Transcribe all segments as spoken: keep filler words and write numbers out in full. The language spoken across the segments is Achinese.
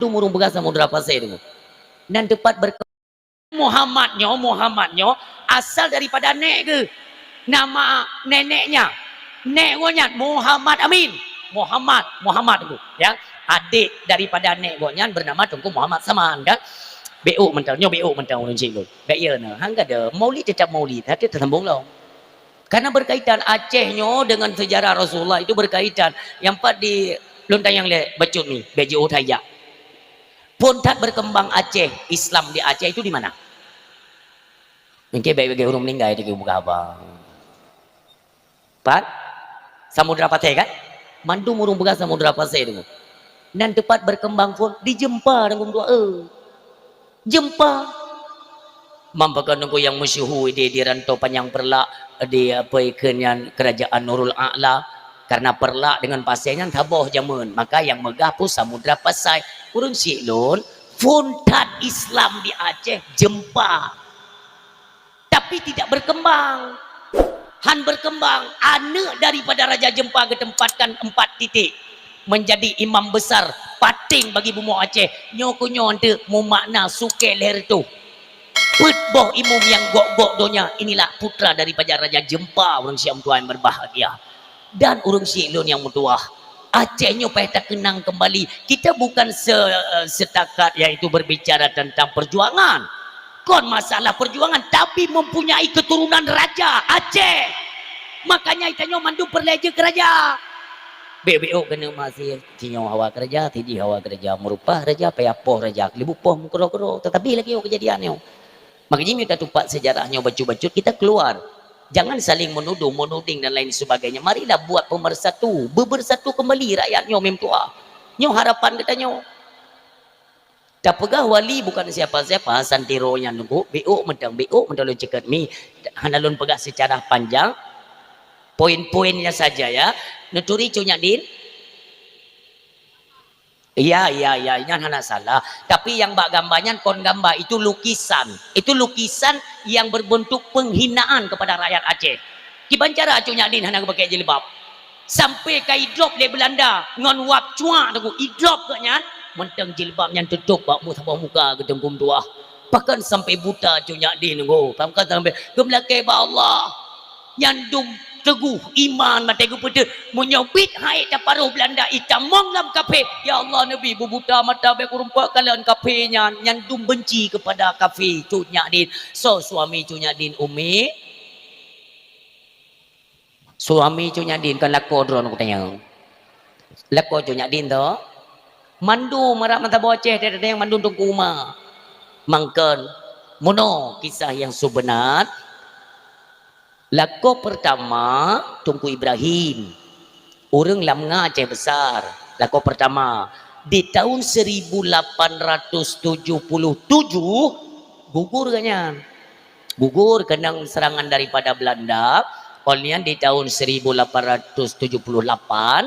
Mandum ureuëng peugah Samudra Pasai tu. Nan teupat berke-, Muhammad nyoe, Muhammad nyoe asal daripada nek geuh. Nama neneknya, nek gobnyan Muhammad Amin. Muhammad, Muhammad tu, ya. Adik daripada nek gobnyan bernama Teungku Muhammad Saman, kan. Beuk mantong, nyoe beuk mantong ureuëng chik lôn. Bèk ya na, hang kada. Maulid tetap maulid, tapi tersambung lom. Karena berkaitan Aceh nyoe dengan sejarah Rasulullah itu berkaitan. Nyang pat di lôn tanyong lé bacut ni, bèk jiôh that jak. Phôn that berkembang Aceh, Islam di Aceh itu di mana? Mungkin bagi-bagi ureuëng meninggai di Buka Haba. Pat? Samudra Pasai, kan? Mandum ureuëng peugah Samudra Pasai tu. Nan teupat berkembang phôn di Jeumpa dan Gumdua. Jeumpa. Mampaka nunggu yang masyhur di, di Rantau Panyang Peureulak, di apa ikheun nyan, Kerajaan Nurul A'la. Karena Peureulak dengan Pasai nyan saboh jameun, maka nyang meugah pun Samudra Pasai. Ureuëng chik lôn, phôn that Islam di Aceh Jeumpa. Tapi tidak berkembang. Han berkembang, aneuk daripada Raja Jeumpa geutempatkan empat titik menjadi imam besar paténg bagi bumoe Aceh. Nyoe keuh nyoe teuk mumakna sukée lhée reutôh. Peuet boh imum nyang gok-gok donya, inilah putra daripada Raja Jeumpa, ureuëng siam tuan berbahagia. Dan ureuëng chik lôn nyang meutuwah, Aceh nyoe payah takeunang kembali. Kita bukan se-, setakat yaitu berbicara tentang perjuangan. Kon masalah perjuangan, tapi mempunyai keturunan raja Aceh. Makanya itanyoe mandum peureulée jeuet keu raja. Bèk-bèk keuneuk masih, sinyoe hawa keu raja, sijih hawa keu raja, meurupah raja, payah poh raja, keuleubuk poh meukeudroe-keudroe. Tetapi lagée nyoe kejadian nyoe. Makanya mita tupat sejarah nyoe bacut-bacut kita keluar. Jangan saling menuduh, menuding dan lain sebagainya. Marilah buat pemersatu, bebersatu kembali rakyat nyoe meutuwah. Nyoe harapan geutanyoe. Tapeugah wali bukan siapa-siapa, santiro nyan nunggu, beuk mantong, beuk mantong lôn ceukeut mi. Hana lôn peugah secara panjang. Poin-poinnya saja ya. Neuturi Cut Nyak Din. Iya, iya, iya, nyan hana salah. Tapi nyang bak gamba nyan kon gamba, itu lukisan. Itu lukisan yang berbentuk penghinaan kepada rakyat Aceh. Kiban cara Cut Nyak Din hana geupakée jilbab. Sampai ka idrop lé Belanda ngon wab cuak teungku, idrop geuh nyan, mantong jilbab nyan teutôb bak mu-, saboh muka geuh teungku meutuwah. Bahkan sampai buta Cut Nyak Din teungku. Bahkan sampai geumeulakée bak Allah. Nyan dum teuguh iman, maté geupeuteuh. Meunyoe biet hai taparoh Belanda itamong lam kafé, ya Allah, neubi beubuta mata bèk kureumpok kalon kafé nyan, nyan dum benci kepada kafé Cut Nyak Din. Soe suami Cut Nyak Din, Umi? Suami Cut Nyak Din kan lakoe droeneuh kutanyong. Lakoe Cut Nyak Din tu, mandum arak meusaboh Aceh, teudeungoe mandum Teungku Uma. Mangkon, meunoe kisah nyang seubeunar. Lakoe peurtama Teungku Ibrahim, ureuëng Lamnga Aceh Besar. Lakoe peurtama, di tahun seribu lapan ratus tujuh puluh tujuh, gugur geuh nyan. Gugur keunong serangan daripada Belanda, ôn nyan di tahun seribu lapan ratus tujuh puluh lapan,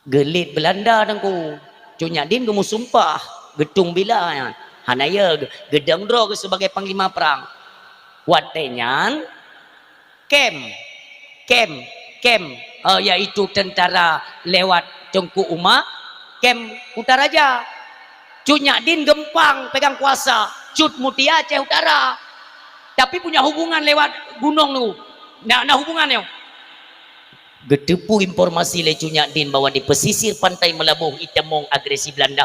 geulet Belanda teungku. Cut Nyak Din geumeusumpah, geutung bila nyan. Hana ye, geudong droe geuh sebagai panglima perang. Watée nyan, kem, kem, kem, eh, yaitu tentara lewat Teungku Uma, kem Kutaraja. Cut Nyak Din geumpang pegang kuasa, Cut Mutia Aceh Utara. Tapi punya hubungan lewat gunong tu. Na, na hubungan nyoe. Geuteupeue informasi lé Cut Nyak Din bahwa di pesisir Pantai Meulaboh itamong agresi Belanda,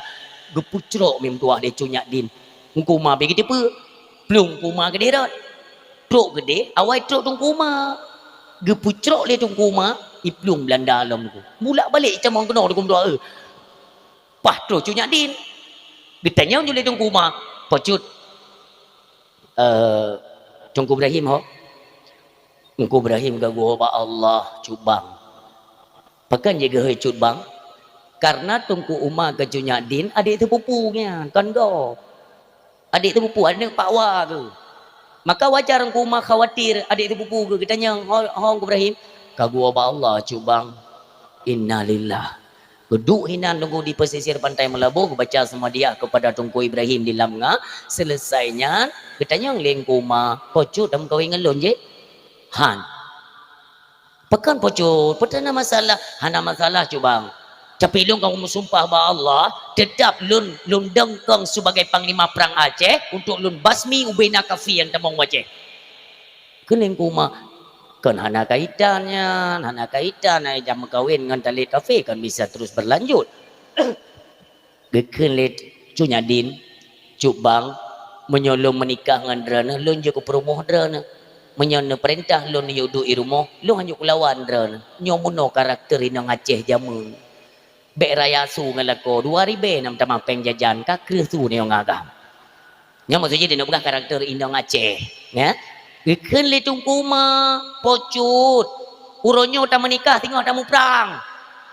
geupucrok meutuah lé Cut Nyak Din. Teungku Uma bèk geuteupeue, plueng Teungku Uma keudeh rot. Trok keudeh, awai trok Teungku Uma. Geupucrok lé Teungku Uma, iplueng Belanda lom tu. Bulak-balik itamong keunoe Teungku Uma. Paih trok Cut Nyak Din. Geutanyong ju lé Teungku Uma, "Po Cut, eh, Teungku Ibrahim ho?" "Teungku Ibrahim ka geuwoe bak Allah, Cut Bang." "Pakon jeuet geuhôi Cut Bang?" "Karena Teungku Uma keu Cut Nyak Din adék teupupu nyan, kon gob. Adék teupupu, aneuk Pak Wa geuh. Maka wajar Teungku Uma khawatir adék teupupu geuh." Geutanyong, "Ho, ho Teungku Ibrahim?" "Ka geuwoe bak Allah, Cut Bang." Innalillah. Geuduek hinan teungku di pesisir Pantai Meulaboh, geubaca Samadiyah kepada Teungku Ibrahim di Lamnga. Selesai nyan, geutanyong lé Teungku Uma, "Po Cut, tameukawen ngon lôn jih?" "Han." "Pakon Po Cut? Pakon na masalah?" "Hana masalah, Cut Bang. Tapi lôn ka meusumpah bak Allah, teutap lôn, lôn dong kong sibagai panglima prang Aceh untuk lôn basmi ubena kafé nyang tamong u Aceh. Kheun lé Teungku Uma, "Kon hana kaitan nyan, hana kaitan, ai jam meukawen ngon talét kafé kon bisa terus berlanjut." Geukheun lé Cut Nyak Din, "Cut Bang, meunyoe lôn meunikah ngon droeneuh, lôn jeuet kupeurumoh droeneuh. Meunyoe neupeurintah lôn neuyue duek i rumoh, lôn hana jeuet kulawan droeneuh. Nyoe meunoe karakter inong Aceh jameun. Bèk raya su ngon lakoe, dua ribèe nam tamah pèng jajan, ka kreueh su neuyue ngon agam." Nyoe maksud jih di neuk peugah karakter inong Aceh, ya. Geukheun lé Teungku Uma, "Po Cut, uroe nyoe tameunikah singoh tamuprang.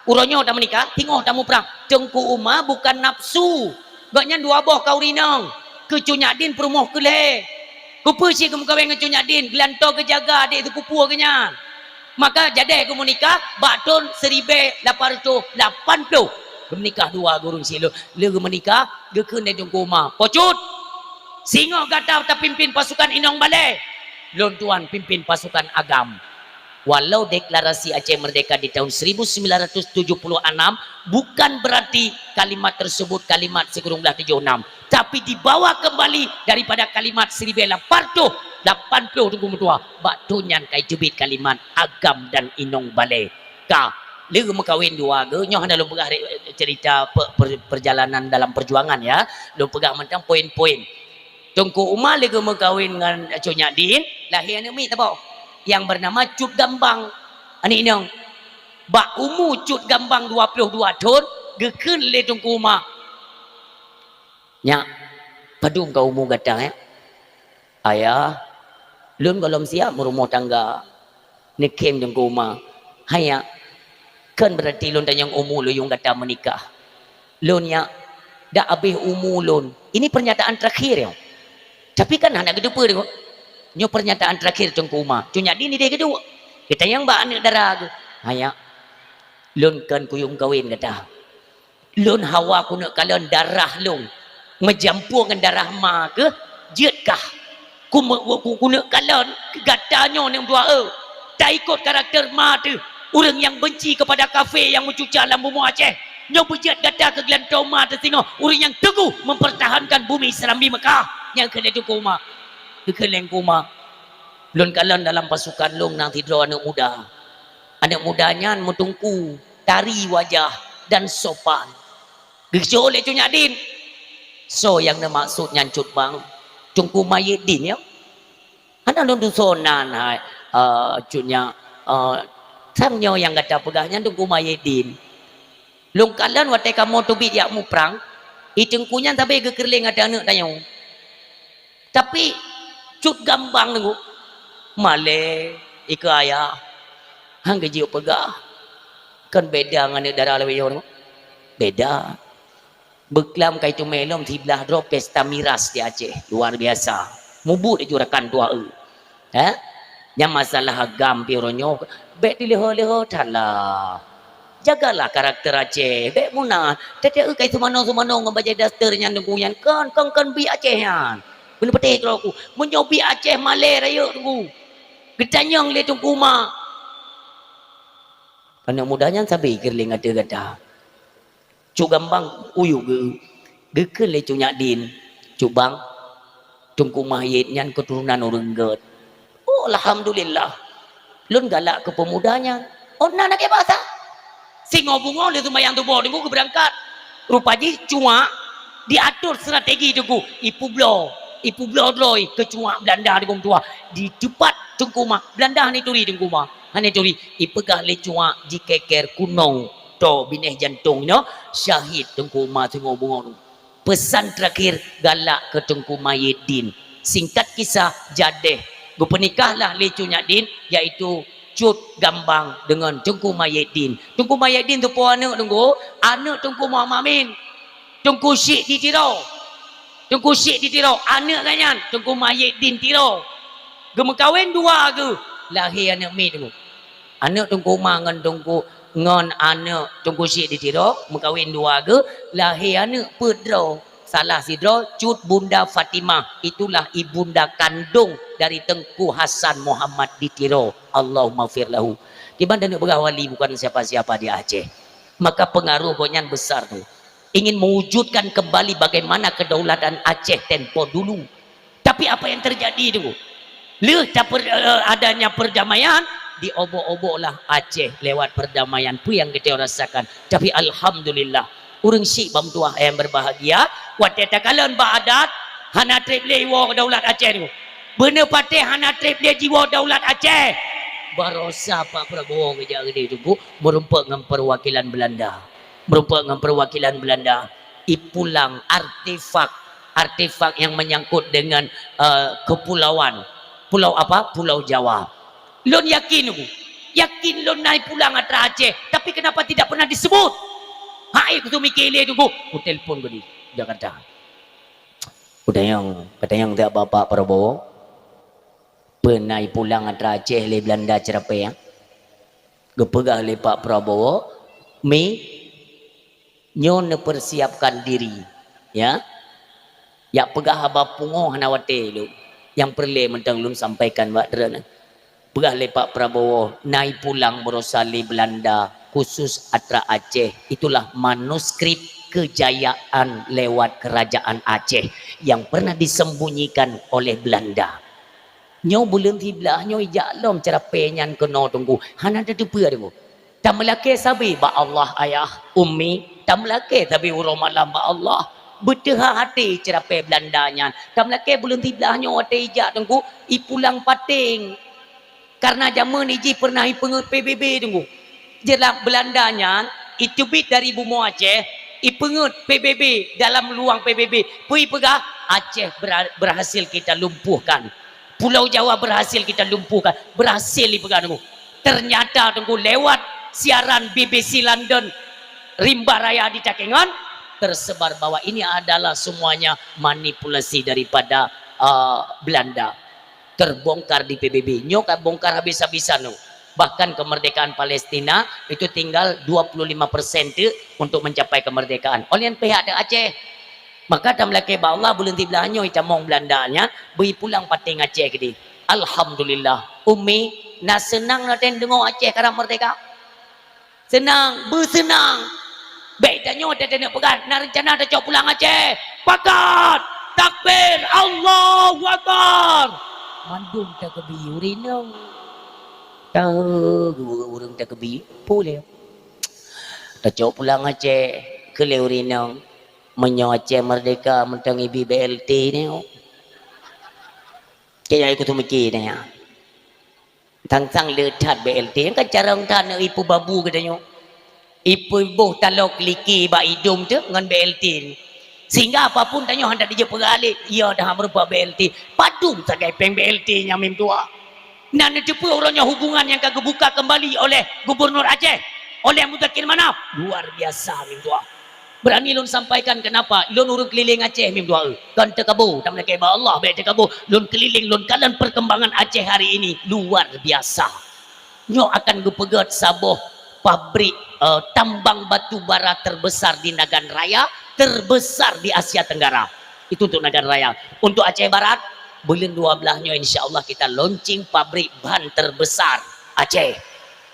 Uroe nyoe tameunikah singoh tamuprang." Teungku Uma bukan nafsu. Gobnyan dua boh ka ureueng inong. Keu Cut Nyak Din peurumoh keu lhèe. Keupeue cit geumeukawen ngon Cut Nyak Din, geulantoe geujaga adék seupupue geuh nyan. Maka jadèh geumeunikah bak thôn siribèe lapan reutôh lapan ploh. Geumeunikah dua gurèe sileue. Lheueh geumeunikah, geukheun lé Teungku Uma, "Po Cut, singoh gata tapimpén pasukan inong balèe, lôn tuan pimpén pasukan agam." Walau deklarasi Aceh Merdeka di tahun seribu sembilan ratus tujuh puluh enam, bukan berarti kalimat tersebut kalimat sikureueng blaih tujoh enam, tapi dibawa kembali daripada kalimat siribèe lapan reutôh lapan ploh Teungku meutuah. Bak thôn nyan ka jiteubiet kalimat agam dan inong balèe. Ka lheueh geumeukawen dua geuh, nyoe hana lôn peugah re-, cerita pe-, per-, perjalanan dalam perjuangan, ya. Lôn peugah mantong poin-poin. Teungku Uma lheueh geumeukawen ngon Cut Nyak Din, lahé aneuk miet saboh nyang bernama Cut Gambang, aneuk inong. Bak umu Cut Gambang dua ploh dua thôn, geukheun lé Teungku Uma, "Nyak, padum ka umu gata, ya?" "Ayah, lôn gohlom siap meurumoh tangga." Neukhém Teungku Uma, "Hai nyak, kon berarti lôn tanyong umu lôn yum gata meunikah. Lôn nyak, dak abéh umu lôn." Ini pernyataan terakhir nyoe. Tapi kan hana geuteupeue deungoe. Nyoe pernyataan terakhir Teungku Uma. Cut Nyak Din idéh geuduek. Geutanyong bak aneuk dara geuh, "Hai nyak, lôn kon kuyum kawen gata. Lôn hawa keuneuk kalon darah lôn meujampôh ngon darah ma keuh, jeuet kah ku-, ku-, keuneuk kalon gata nyoe aneuk dua e? Taikot karakter ma teuh, ureueng nyang benci keupada kafé nyang meucuca lam bumoe Aceh. Nyoe beujeuet gata keu geulantoe ma teuh singoh, ureueng nyang teuguh mempertahankan bumi Serambi Mekah." Nyan kheun lé Teungku Uma. Geukheun lé Teungku Uma, "Lôn kalon dalam pasukan lôn na sidroe aneuk muda. Aneuk muda nyan meuteungku, tari wajah dan sopan." Geujok lé Cut Nyak Din, "Soe nyang neumaksud nyan Cut Bang?" "Teungku Mayet Din nyoe." "Hana lôn tusoe nan hai, eh, Cut Nyak, eh, sang nyoe nyang gata peugah nyan Teungku Mayet Din. Lôn kalon watèe kamoe teubiet jak muprang, i teungku nyan sabé geukeureuleng ateueh aneuk tanyoe. Tapi Cut Gambang Teungku, malèe ikeue ayah, han geujeuet peugah. Kon beda ngon aneuk dara lawét nyoe Teungku. Beda." Beuklam ka iteumé lom siblaih droe pesta miras di Aceh, luar biasa. Mubuet aju rakan tuha e. Eh? Nyang masalah agam pih uroe nyoe, bèk dileuho-leuho that lah. Jagalah karakter Aceh, bèk muna. Teuteuk kai seumanoe-seumanoe ngon bajèe daster nyan Teungku nyan, kon, kon, kon biek Aceh nyan. Beuneupeuteh droe ku, meunyoe biek Aceh malèe rayeuk Teungku. Geutanyong lé Teungku Uma. Aneuk muda nyan sabé geukeureuleng ateueh gata. Cut Gambang uyuek geu-, geukheun lé Cut Nyak Din, "Cut Bang, Teungku Mayet nyan keuturonan ureueng gèt." "Oh, alhamdulillah. Lôn galak keu peumuda nyan." "Oh, na lagèe basa?" "Singoh beungoh lheueh seumayang suboh Teungku geubeurangkat. Rupa jih cuak diatur strategi Teungku, ipeubloe, ipeubloe droe keu cuak Beulanda Teungku meutuah. Diteupat Teungku Uma, Beulanda hana turi Teungku Uma, hana turi. Ipeugah lé cuak jikeker kunong." Toe binéh jantong nyoe, syahid Teungku Uma singoh beungoh. Peusan terakhir galak keu Teungku Mayet Din. Singkat kisah, jadeh geupeunikahlah lé Cut Nyak Din, yaitu Cut Gambang deungon Teungku Mayet Din. Teungku Mayet Din teupeue aneuk Teungku, aneuk Teungku Muhammad Amin. Teungku Syik di Tiro. Teungku Syik di Tiro, aneuk geuh nyan Teungku Mayet Din Tiro. Geumeukawen dua geuh, lahé aneuk miet Teungku. Aneuk Teungku Uma ngon Teungku, ngon aneuk Teungku Syik di Tiro, meukawen dua geuh, lahé aneuk peuet droe. Salah sidroe Cut Bunda Fatimah, itulah ibunda kandong dari Teungku Hasan Muhammad di Tiro. Allahummaghfir lahu. Kiban dan peugah wali bukan siapa-siapa di Aceh. Maka pengaruh gobnyan besar tu. Ingin mewujudkan kembali bagaimana kedaulatan Aceh tempo dulu. Tapi apa yang terjadi tu? Lheueh taper-, eh, adanya perdamaian, diobok-oboklah Aceh lewat perdamaian. Peue nyang geutanyoe rasakan. Tapi alhamdulillah, ureuëng syiek bak meutuah yang berbahagia, watée takalon bak adat, hana treb lé jiwoe daulat Aceh tu. Beuneupatéh hana treb lé jiwoe daulat Aceh. Barosa Pak Prabowo geujak keudeh Teungku, meurumpok ngon perwakilan Belanda. Meurumpok ngon perwakilan Belanda. Ipulang artefak, artefak yang menyangkut dengan, eh, kepulauan. Pulau apa? Pulau Jawa. Lôn yakin, Teungku. Yakin lôn na ipulang atra Aceh, tapi kenapa tidak pernah disebut? Hai, kutu miké lé Teungku. Kutelepon keudeh Jakarta. Kutanyong, kutanyong tak Bapak Prabowo. Peue na ipulang atra Aceh lé Belanda Cerapée, ya? Geupeugah lé Pak Prabowo, "Mi, nyoe neupersiapkan diri, ya." Jak peugah haba pungoh hana watée lôn. Nyang peureulée mantong lôn sampaikan bak droeneuh. Peugah lé Pak Prabowo, na ipulang barosa lé Belanda, khusus atra Aceh. Itulah manuskrip kejayaan lewat kerajaan Aceh yang pernah disembunyikan oleh Belanda. Nyoe buleuen siblaih nyoe ijak lom Cerapée nyan keunoe Teungku. Hana tateupeue Teungku. Tameulakée sabe bak Allah ayah, ummi. Tameulakée sabe uroe malam bak Allah. Beuteuha até Cerapée Belanda nyan. Tameulakée buleuen siblaih nyoe watée ijak Teungku, ipulang paténg. Karena jameun jih pernah ipeungeut P B B Teungku. Jeulaih Belanda nyan iteubiet dari bumoe Aceh, ipeungeut P B B dalam luang P B B. Peue ipeugah? Aceh bera-, berhasil kita lumpuhkan. Pulau Jawa berhasil kita lumpuhkan. Berhasil ipeugah Teungku. Ternyata Teungku lewat siaran B B C London, Rimba Raya di Takengon, tersebar bahwa ini adalah semuanya manipulasi daripada, uh, Belanda. Terbongkar di P B B. Nyoe ka bongkar habis-habisan tu. Bahkan kemerdekaan Palestina itu tinggal dua puluh lima persen teuk untuk mencapai kemerdekaan. Oleh pihak di Aceh. Maka tameulakée bak Allah buleuen siblaih nyoe itamong Belanda nyan bri pulang paténg Aceh keudeh. Alhamdulillah. Ummi, na seunang na teudeungoe Aceh karab merdeka? Seunang, beuseunang. Bék tanyoe teudeungoe peugah, na reuncana tacok pulang Aceh. Pakat! Takbir! Allahu Akbar! Mandum takbir, ureuëng inong. Tahu ureuëng takbir, puléh. Tacok pulang Aceh, keu lé ureuëng inong. Meunyoe Aceh merdeka, mantong ibi B L T nyoe. Kaya ikut mikir nyan. Tang-tang le that B L T, kan carông that na ipeubabu geutanyoe. Ipeuboh talok liki bak idong teuk ngon B L T. Sehingga apapun tanyoe handak dijeuet peugah lé, iya dah meurupa B L T. Padum sagai péng B L T nyan mim tuha. Na neuteupeue uroe nyoe hubungan nyang ka geubuka kembali oleh Gubernur Aceh, oleh Muzakir Manaf. Luar biasa mim tuha. Berani lôn sampaikan kenapa? Lôn ureuëng keliling Aceh mim tuha. Kon teukabo, tameulakée bak Allah bék teukabo. Lôn keliling, lôn kalon perkembangan Aceh hari ini luar biasa. Nyoe akan geupeugét saboh pabrik, eh, tambang batu bara terbesar di Nagan Raya, terbesar di Asia Tenggara. Itu untuk Nagan Raya. Untuk Aceh Barat, buleuen dua belas nyoe insya Allah kita launching pabrik ban terbesar Aceh.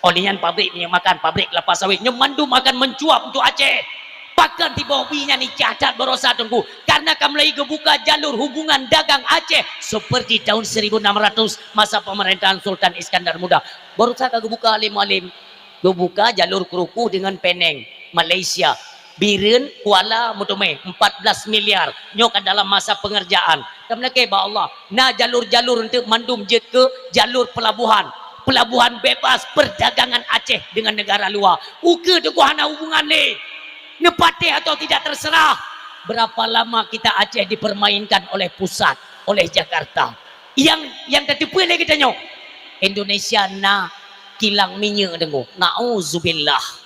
Oleh nyan pabrik minyeuk makan, pabrik kelapa sawit, nyoe mandum akan mencuap untuk Aceh. Pakon tiboh bi nyan icah that barosa Teungku, karena ka mulai geubuka jalur hubungan dagang Aceh seperti tahun seribu enam ratus masa pemerintahan Sultan Iskandar Muda. Barosa ka geubuka lé Mualem, geubuka jalur kruku dengan Penang, Malaysia. Bireuen, Kuala, meuteumé empat belas miliar. Nyoe ka dalam masa pengerjaan. Tameulakée bak Allah, na jalur-jalur untuk mandum jeuet keu jalur pelabuhan. Pelabuhan bebas perdagangan Aceh dengan negara luar. Ukeue Teungku hana hubungan lé. Neupatéh atau tidak terserah. Berapa lama kita Aceh dipermainkan oleh pusat, oleh Jakarta. Yang, yang tateupeue lé geutanyoe, Indonesia na kilang minyeuk Teungku. Nauzubillah.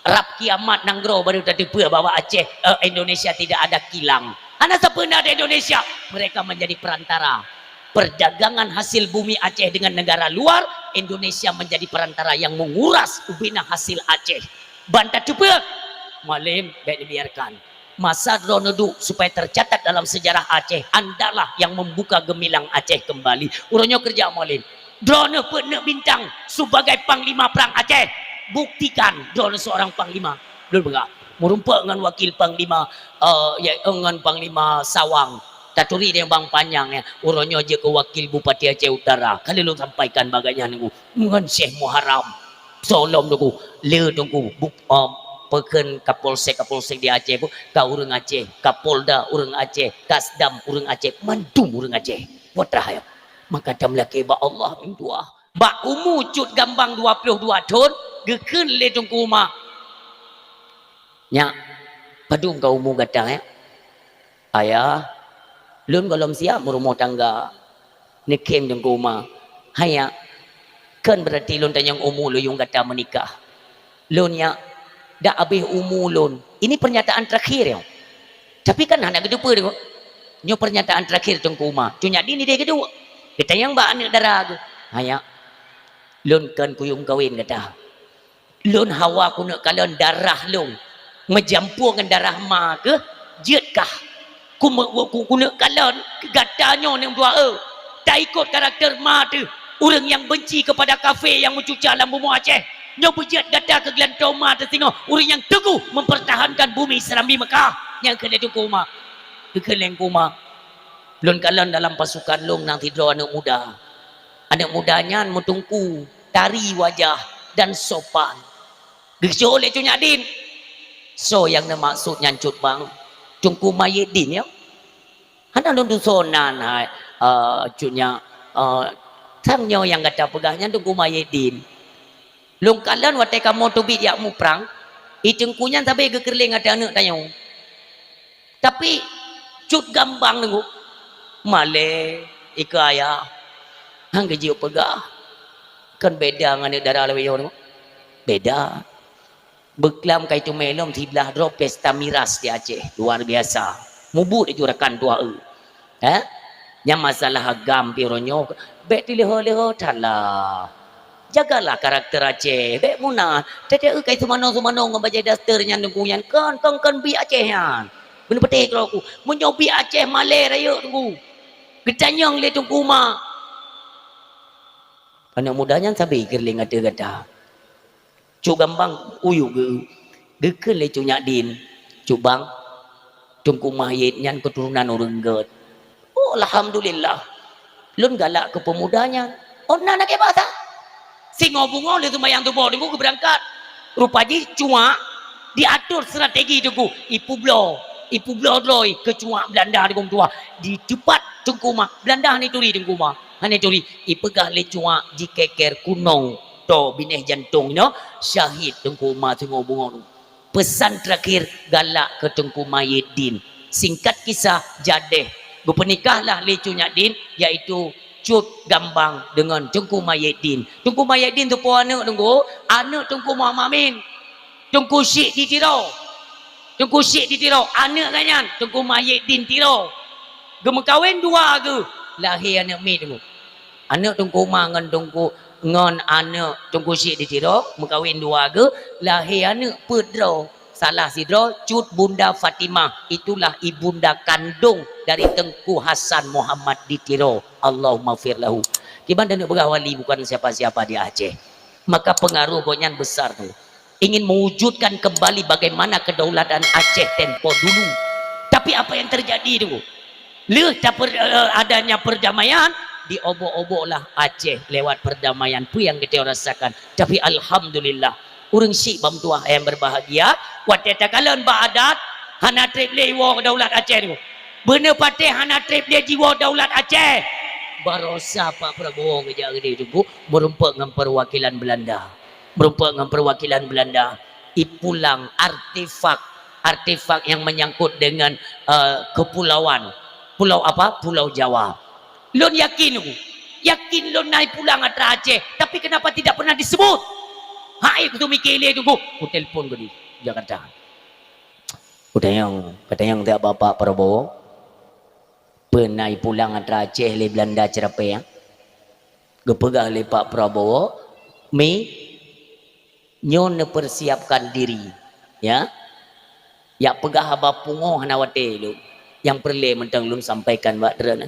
Rab kiamat nanggroe baru tateupeue bahwa Aceh, eh, Indonesia tidak ada kilang. Hana sapeue na di Indonesia. Mereka menjadi perantara. Perdagangan hasil bumi Aceh dengan negara luar, Indonesia menjadi perantara yang menguras ubena hasil Aceh. Ban tateupeue, Mualem, bék dibiarkan. Masa droeneuh duek supaya tercatat dalam sejarah Aceh, andalah yang membuka gemilang Aceh kembali. Uroe nyoe keureuja Mualem. Droeneuh peuet neuk bintang sebagai panglima perang Aceh. Buktikan droeneuh seorang panglima. Lôn peugah, meurumpok ngon wakil panglima, eh, ya, eh, ngon panglima Sawang. Taturi di Bang Panyang, ya. Uroe nyoe jeuet keu wakil Bupati Aceh Utara. Ka lheueh lôn sampaikan bak gobnyan, Teungku. Ngon Syekh Muharram. Soe lom, Teungku. Le, Teungku. Bu-, eh, peukheun Kapolsek-Kapolsek di Aceh, Bu. Ka ureuëng Aceh. Kapolda ureuëng Aceh. Kasdam ureuëng Aceh. Mandum ureuëng Aceh. Buet raha, ya. Maka tameulakée bak Allah, mintuah. Bak umu Cut Gambang dua ploh dua thon, geukheun lé Teungku Uma, "Nyak, padum ka umu gata, ya?" "Ayah, lôn gohlom siap meurumoh tangga." Neukhém Teungku Uma, "Hai, Nyak, kon beurati lôn tanyong umu lôn yuem gata meunikah." "Lôn, Nyak, dak habéh umu lôn." Ini pernyataan terakhir, ya. Tapi kan hana geuteupeue, Teungku. Nyoe pernyataan terakhir Teungku Uma. Cut Nyak Din ideh geuduek. Geutanyong bak aneuëk dara geuh. "Hai, Nyak, lôn kon kuyuem kawen gata. Lôn hawa keuneuk kalon darah lôn. Meujampu ngon darah ma keuh, jeuet kah? Ku-, ku-, keuneuk kalon gata nyoe, neueng dua e. Taikot karakter ma teuh. Ureuëng nyang benci kepada kafé nyang meucuca lam bumoe Aceh. Nyoe beujeuet gata keu geulantoe ma teuh singoh. Ureuëng nyang teuguh mempertahankan bumi Serambi Mekah." Nyan kheun lé Teungku Uma. Geukheun lé Teungku Uma, "Lôn kalon dalam pasukan lôn na sidroe aneuëk muda. Aneuëk muda nyan meuteungku, tari wajah dan sopan." Geujok lé Cut Nyak Din. "Soe nyang neumaksud nyan, Cut Bang?" "Teungku Mayet Din, ya." "Hana lôn tusoe nan, hai, eh, Cut Nyak, eh, sang nyoe nyang gata peugah nyan Teungku Mayet Din. Lôn kalon watée kamoe teubiet jak muprang, i teungku nyan sabe geukeureuléng ateueh aneuëk tanyoe. Tapi Cut Gambang, Teungku, malée ikeue ayah, han geujeuet peugah. Kon beda ngon aneuëk dara lawét nyoe, Teungku. Beda." Beuklam ka iteumé lom siblaih droe pesta miras di Aceh, luar biasa. Mubuet aju rakan tuha e. Eh? Nyang masalah agam pih uroe nyoe, bék teuleuho-leuho thala. Jagalah karakter Aceh, bék muna. Teudeue kai seumanoe-seumanoe ngon bajée daster nyan Teungku nyan, kon, kon, kon biek Aceh nyan. Beuneupeuteh keudroe ku, meunyoe biek Aceh malée rayeuk Teungku. Geutanyong lé Teungku Uma. Aneuëk muda nyan sabe geukeureuléng ateueh gata. Cut Gambang uyuek geu-, geukheun lé Cut Nyak Din, "Cut Bang, Teungku Mayet nyan keuturonan ureuëng gét." "Oh, alhamdulillah. Lôn galak keu peumuda nyan." "Oh, na, na keu basa." Singoh beungoh lheueh seumayang suboh Teungku geubeurangkat. Rupa jih cuak diatur strategi Teungku. Ipeubloe, ipeubloe droe keu cuak Beulanda Teungku meutuah. Diteupat Teungku Uma. Beulanda hana turi Teungku Uma. Hana turi. Ipeugah lé cuak jikeker kunong. Toe binéh jantong nyoe syahid Teungku Uma singoh beungoh. Peusan terakhir galak keu Teungku Mayet Din. Singkat kisah, jadeh geupeunikahlah lé Cut Nyak Din, yaitu Cut Gambang deungon Teungku Mayet Din. Teungku Mayet Din teupeue aneuëk Teungku, aneuëk Teungku Muhammad Amin. Teungku Syik di Tiro. Teungku Syik di Tiro, aneuëk geuh nyan Teungku Mayet Din Tiro. Geumeukawen dua geuh, lahé aneuëk miet Teungku. Aneuëk Teungku Uma ngon Teungku, ngon aneuëk Teungku Syik di Tiro, meukawen dua geuh, lahé aneuëk peuet droe. Salah sidroe Cut Bunda Fatimah, itulah ibunda kandong dari Teungku Hasan Muhammad di Tiro. Allahummaghfir lahu. Kiban dan peugah wali bukan siapa-siapa di Aceh. Maka pengaruh gobnyan besar tu. Ingin mewujudkan kembali bagaimana kedaulatan Aceh tempo dulu. Tapi apa yang terjadi tu? Lheueh taper-, eh, adanya perdamaian, diobok-oboklah Aceh lewat perdamaian. Peue nyang geutanyoe rasakan. Tapi alhamdulillah, ureuëng syik bak meutuah nyang berbahagia, watée takalon bak adat, hana treb lé jiwoe daulat Aceh tu. Beuneupatéh hana treb lé jiwoe daulat Aceh. Barosa Pak Prabowo geujak keudeh Teungku, meurumpok ngon perwakilan Beulanda. Meurumpok ngon perwakilan Beulanda, ipulang artefak, artefak yang menyangkut dengan, eh, kepulauan. Pulau apa? Pulau Jawa. Lôn yakin Teungku. Yakin lôn na ipulang atra Aceh, tapi kenapa tidak pernah disebut? Hai, kutu miké lé Teungku. Kutelepon keu di Jakarta. Kutanyong, kutanyong tiep Bapak Prabowo, peue na ipulang atra Aceh lé Beulanda Ceurapée? Geupeugah lé Pak Prabowo, "Mi, nyoe neupersiapkan diri, ya." Jak peugah haba pungoh hana watée lôn. Nyang peureulée mantong lôn sampaikan bak droeneuh.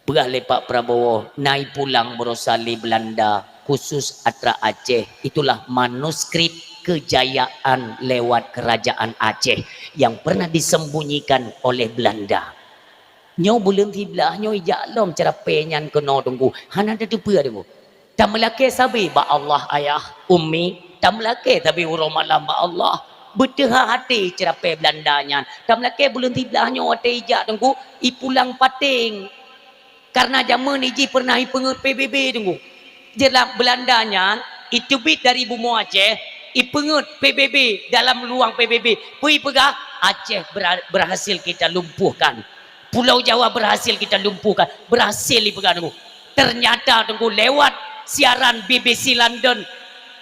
Peugah lé Pak Prabowo, na ipulang barosa lé Beulanda, khusus atra Aceh. Itulah manuskrip kejayaan lewat kerajaan Aceh yang pernah disembunyikan oleh Belanda. Nyoe buleuen siblaih nyoe ijak lom ceurapée nyan keunoe Teungku, hana tateupeue Teungku. Tameulakée sabe bak Allah ayah, ummi, tameulakée sabe uroe malam bak Allah. Beuteuha até ceurapée Belanda nyan, tameulakée buleuen siblaih nyoe watée ijak Teungku, ipulang paténg. Karena jameun jih pernah ipeungeut P B B Teungku. Jeulaih Belanda nyan iteubiet dari bumoe Aceh, ipeungeut P B B dalam ruang P B B. Peue ipeugah? Aceh bera-, berhasil kita lumpuhkan. Pulau Jawa berhasil kita lumpuhkan. Berhasil ipeugah Teungku. Ternyata Teungku lewat siaran B B C London,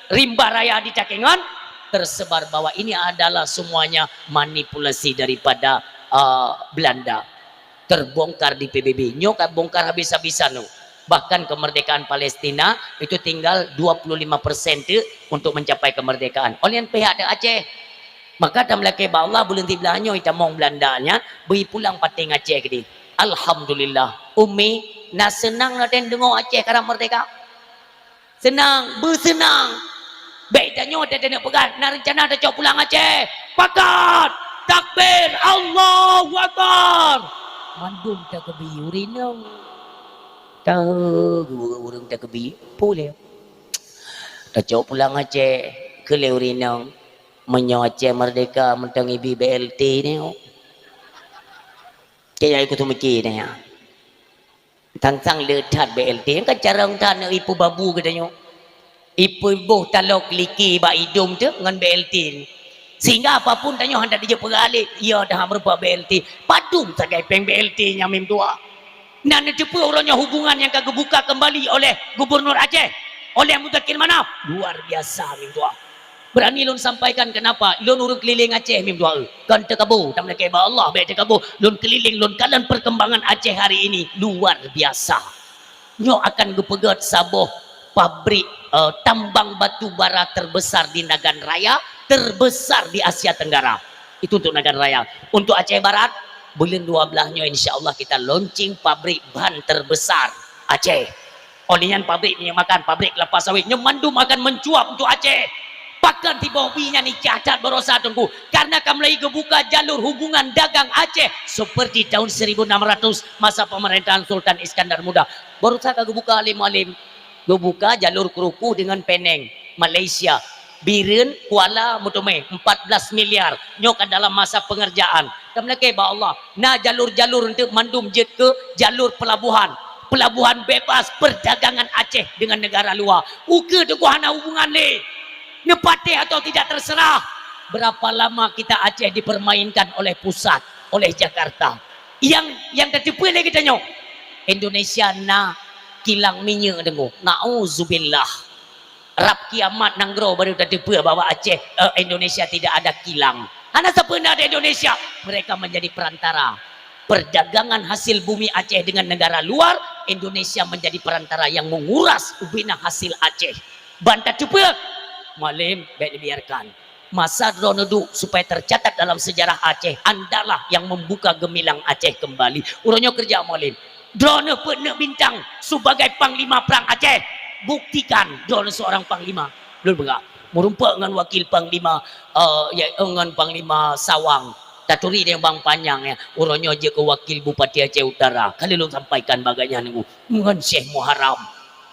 Rimba Raya di Takengon, tersebar bahwa ini adalah semuanya manipulasi daripada, eh, Belanda. Terbongkar di P B B. Nyoe ka bongkar habis-habisan tu. Bahkan kemerdekaan Palestina itu tinggal dua puluh lima persen tu untuk mencapai kemerdekaan. Oleh nyan pihak di Aceh. Maka tameulakée bak Allah buleuen siblaih nyoe itamong Belanda nyan bri pulang paténg Aceh keudeh. Alhamdulillah. Ummi, na seunang na deungoe Aceh karab merdeka? Seunang, beuseunang. Bék tanyoe teudeungoe peugah, na reuncana tacok pulang Aceh. Pakat! Takbir! Allahu Akbar! Mandum takbir ureueng inong. Tahu ureueng takbir, peue lé? Tacok pulang Aceh, keu lé ureueng inong. Meunyoe Aceh merdeka, mantong ibi B L T nyoe. Kaya ikut meuci nyoe. Tantang le that B L T, kan carông that na ipeubabu geutanyoe. Ipeuboh talok liki bak idong teuh ngon B L T. Sehingga apapun tanyoe hana dijeuet peuralek, iya dah meurupa B L T. Padum sagai péng B L T nyan mim tuha. Na neuteupeue uroe nyoe hubungan nyang ka geubuka kembali oleh Gubernur Aceh, oleh Muzakir Manaf. Luar biasa mim tuha. Berani lôn sampaikan kenapa? Lôn ureueng keulileng Aceh mim tuha. Kon teukabo, tameulakée bak Allah, bék teukabo. Lôn keulileng, lôn kalon perkembangan Aceh hari ini luar biasa. Nyoe akan geupeugét saboh pabrik, eh, tambang batu bara terbesar di Nagan Raya, terbesar di Asia Tenggara. Itu untuk Nagan Raya. Untuk Aceh Barat, buleuen dua belas nyoe insya Allah kita launching pabrik ban terbesar Aceh. Oleh nyan pabrik minyeuk makan, pabrik kelapa sawit, nyoe mandum akan mencuap untuk Aceh. Pakon tiboh bi nyan icatat barosa Teungku, karena ka mulai geubuka jalur hubungan dagang Aceh seperti tahun seribu enam ratus masa pemerintahan Sultan Iskandar Muda. Barosa ka geubuka lé Mualem, geubuka jalur kruku dengan Penang, Malaysia, Bireuen, Kuala, meuteumé empat belas miliar. Nyoe ka dalam masa pengerjaan. Tameulakée bak Allah, na jalur-jalur untuk mandum jeuet keu jalur pelabuhan. Pelabuhan bebas perdagangan Aceh dengan negara luar. Ukeue Teungku hana hubungan lé. Neupatéh atau tidak terserah. Berapa lama kita Aceh dipermainkan oleh pusat, oleh Jakarta. Yang, yang tateupeue lé geutanyoe, Indonesia na kilang minyeuk Teungku. Nauzubillah. Rab kiamat nanggroe baru tateupeue bahwa Aceh, eh, Indonesia tidak ada kilang. Hana sapeue na di Indonesia. Mereka menjadi perantara. Perdagangan hasil bumi Aceh dengan negara luar, Indonesia menjadi perantara yang menguras ubena hasil Aceh. Ban tateupeue, Mualem, bék dibiarkan. Masa droeneuh duek supaya tercatat dalam sejarah Aceh, andalah yang membuka gemilang Aceh kembali. Uroe nyoe keureuja Mualem. Droeneuh peuet neuk bintang sebagai panglima perang Aceh. Buktikan droeneuh seorang panglima. Lôn peugah, meurumpok ngon wakil panglima, eh, ya, eh, ngon panglima Sawang. Taturi di Bang Panyang, ya. Uroe nyoe jeuet keu wakil Bupati Aceh Utara. Ka lheueh lôn sampaikan bak gobnyan Teungku. Ngon Syekh Muharram.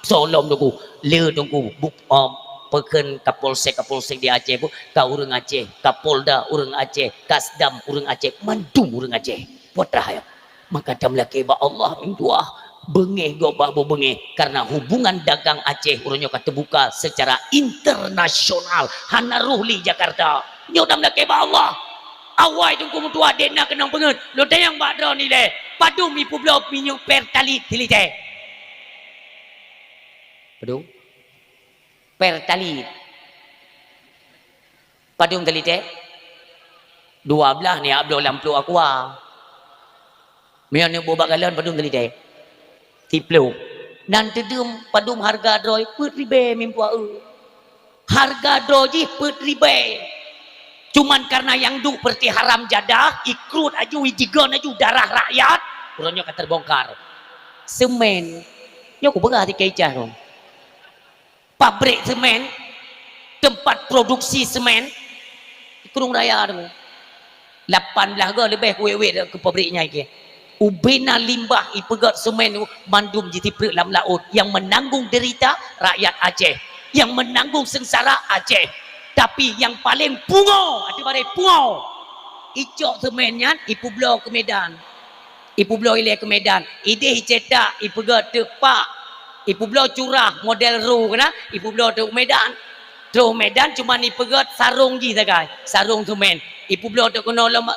Soe lom Teungku, le Teungku, bu-, eh, peukheun Kapolsek-Kapolsek di Aceh pun, ka ureueng Aceh, Kapolda ureueng Aceh, Kasdam ureueng Aceh, mandum ureueng Aceh. Putra ya. Maka tameulakée bak Allah mim tuha, beungéh gob bah beungéh, karena hubungan dagang Aceh uroe nyoe ka teubuka secara internasional, hana roh lé Jakarta. Nyoe tameulakée bak Allah. Awai Teungku meutuah, dek na keunong peungeut, lôn tanyong bak droeneuh ilée, padum ipeubloe minyeuk Pertalite silitée? Padum? Pertalite. Padum silitée? Dua blaih neujak bloe lam pluek Aqua. Meunyoe neubôh bak galon padum silitée? Siplôh. Nan teudum padum hareuga droe? Peuet ribée mim tuha eu. Hareuga droe jih peuet ribée. Cuman karena nyang duek peureutih haram jadah, ikruet aju, ijigon aju darah rakyat, uroe nyoe ka teubongkar. Seumén. Nyoe kupeugah di Kecah nyoe. Pabrik seumén, Tempat produksi semen, Krueng Raya tu. Lapan blaih go leubeh wét-wét keu pabrik nyan keu. Ubena limbah ipeugét semen tu mandum jitiprek lam laôt. Yang menanggung derita rakyat Aceh. Yang menanggung sengsara Aceh. Tapi yang paling pungo, hati baré pungo. Icok semen nyan ipubloe keu Medan. Ipubloe ilée keu Medan. Ideh icetak, ipeugét teuk pak. Ipubloe curah model ru keunan, ipubloe teuk Medan. Troh Medan cuma ipeugét sarong jih sagai, sarong semen. Ipubloe teuk keunoe lom.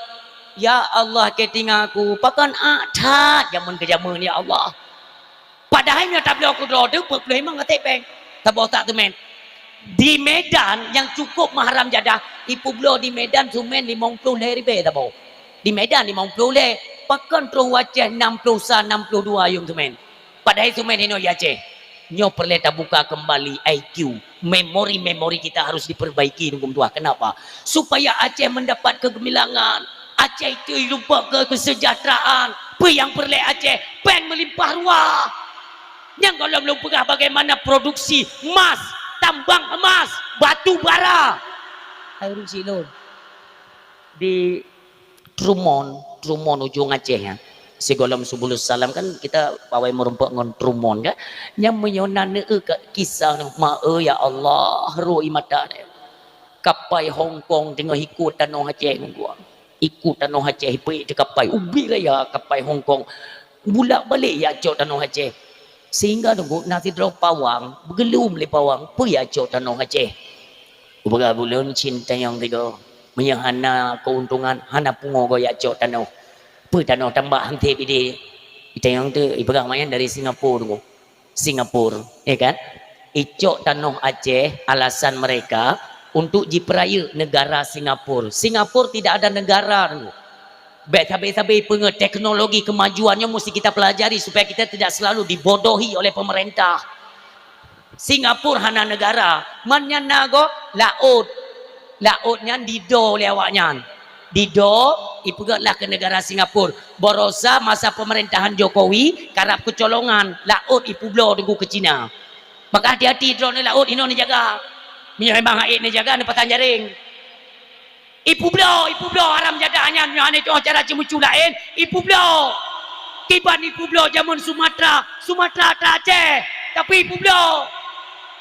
Ya Allah, keu tinga ku, pakon ak that jameun keu jameun, ya Allah. Padahai meunyoe tabloe keudroe teuk peuet ploh limong até péng. Saboh sak semen. Di Medan nyang cukup meuharam jadah, ipubloe di Medan semen limong ploh lhée ribée saboh. Di Medan limong ploh lhée, pakon troh u Aceh nam ploh sa, nam ploh dua yuem semen. Padahai semen inoe di Aceh. Nyoe peureulée tabuka keumbali I Q, memori-memori kita harus diperbaiki, Teungku meutuah. Kenapa? Supaya Aceh mendapat kegemilangan. Aceh itu lumpok ke kesejahteraan. Peue nyang peureulée Aceh? Péng meulimpah ruah. Nyang gohlom lôn peugah bagaimana produksi emas, tambang emas, batu bara. Hai rusi lôn. Di Trumon, Trumon ujong Aceh, ya. Sigohlom Subulus Salam kan kita pawai meurumpok ngon Trumon, kan. Nyang meunyoe na neu ka kisah nyoe, ma, eh, ya Allah, ro i mata deh. Kapai Hong Kong teungoh ikot tanoh Aceh ngon gua. Ikot tanoh Aceh, ipeuék teuh kapai. Ubit raya kapai Hong Kong. Bulak balik jak cok tanoh Aceh. Sehingga teungku na sidroe pawang, beugeulom lé pawang, peue jak cok tanoh Aceh. Ubeugah buleuen cintayong tigo. Meunyoe hana keuntungan, hana pungo goe jak cok tanoh. Peue tanoh tambah hanté bidé. Itayong tu ipeugah mayan dari Singapura teungku. Singapura, ya kan? Icok tanoh Aceh, alasan mereka untuk jipeurayeuk negara Singapura. Singapura tidak ada negara teungku. Bèk sabe-sabe peungeut teknologi kemajuan nyoe mesti kita pelajari supaya kita tidak selalu dibodohi oleh pemerintah. Singapura hana negara, man nyan na gob laôt. Laôt nyan dido lé awaknyan. Dido, ipeugét lah keu negara Singapura. Barosa masa pemerintahan Jokowi, karab keucolongan, laôt ipubloe teungku keu Cina. Maka hati-hati droeneuh laôt, inoe neujaga. Meunyoe memang hait neujaga, neupasang jaréng. Ipubloe, ipubloe haram jadah nyan, nyoe hana tu'oh cara ceumeucue laén, ipubloe. Kiban ipubloe jameun Sumatra, Sumatra atra Aceh, tapi ipubloe.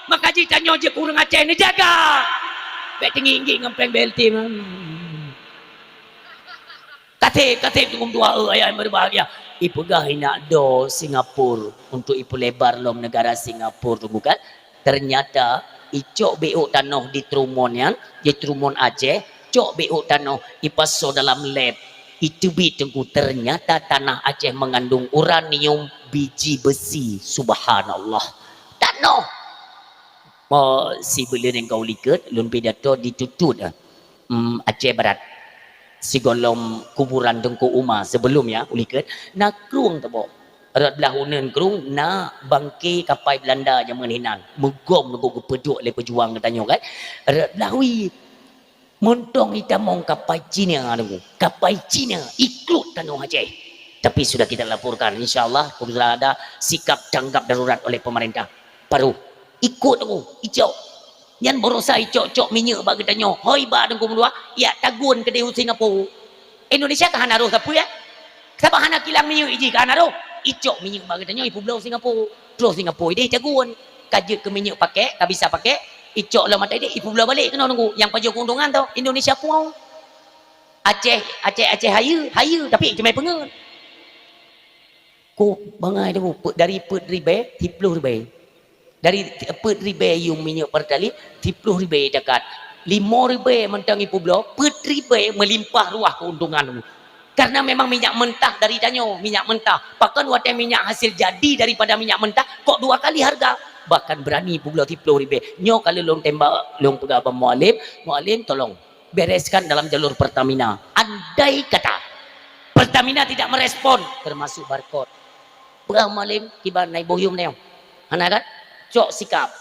Maka jih tanyoe jeuet keu ureueng Aceh neujaga. Bèk teungiek-ngiek ngon péng B L T. Kaseb, kaseb teungku dua, eh, ayah yang berbahagia. Ipeugah inak do Singapura untuk ipeulebar lom negara Singapura tu bukan. Ternyata icok beuôk tanoh di Trumon nyan, di Trumon Aceh, cok beuôk tanoh ipasoe dalam lab, iteubiet teungku, ternyata tanah Aceh mengandung uranium biji besi. Subhanallah. Tanoh. Oh, sibuleuen nyang ka u likot, lôn pidato di Tutut, ah. Hmm, Aceh Barat. Sigohlom kuburan Teungku Umar sebelum ya u likot, na krueng teuboh. Rot blah uneuen krueng na bangke kapai Belanda jameun hinan. Meugom teungku geupeuduek lé peujuang geutanyoe kan. Rot blah wie. Muntong itamong kapai Cina teungku. Kapai Cina ikot tanoh Aceh. Tapi sudah kita laporkan, insya Allah, apabila ada sikap tanggap darurat oleh pemerintah, baru ikot teungku, icok. Nyan barosa icok-cok minyeuk bak geutanyoe. Hoi ba teungku meudua, yak tagun keudeh u Singapura. Indonesia ka hana roh sapeue, ya? Sabab hana kilang minyeuk iji ka hana roh. Icok minyeuk bak geutanyoe ipubloe Singapura. Troh Singapura ideh tagun. Ka jeuet keu minyeuk pakèk, ka bisa pakèk, icok lom ata ideh ipubloe balek keunoe teungku. Nyang pajoh keuntungan tau Indonesia puang. Aceh, Aceh, Aceh hayeue, hayeue tapi teumé peungeut. Kok bangai teungku, peuet dari peuet ribèe, siploh ribèe. Dari peuet ribèe yuem minyeuk Pertalite, siploh ribèe zakat. Limo ribèe mantong ipubloe, peuet ribèe meulimpah ruah keuntungan teungku. Karena memang minyak mentah dari tanyoe, minyak mentah. Pakon watèe minyak hasil jadi daripada minyak mentah, kok dua kali harga? Bahkan berani ipubloe siploh ribèe. Nyoe ka lheueh lôn tembak, lôn peugah bak Mualem, Mualem tolong bereskan dalam jalur Pertamina. Andai kata Pertamina tidak merespon, termasuk barcode. Peugah Mualem, kiban na iboh yuem nyoe. Hana kan? Cok sikap.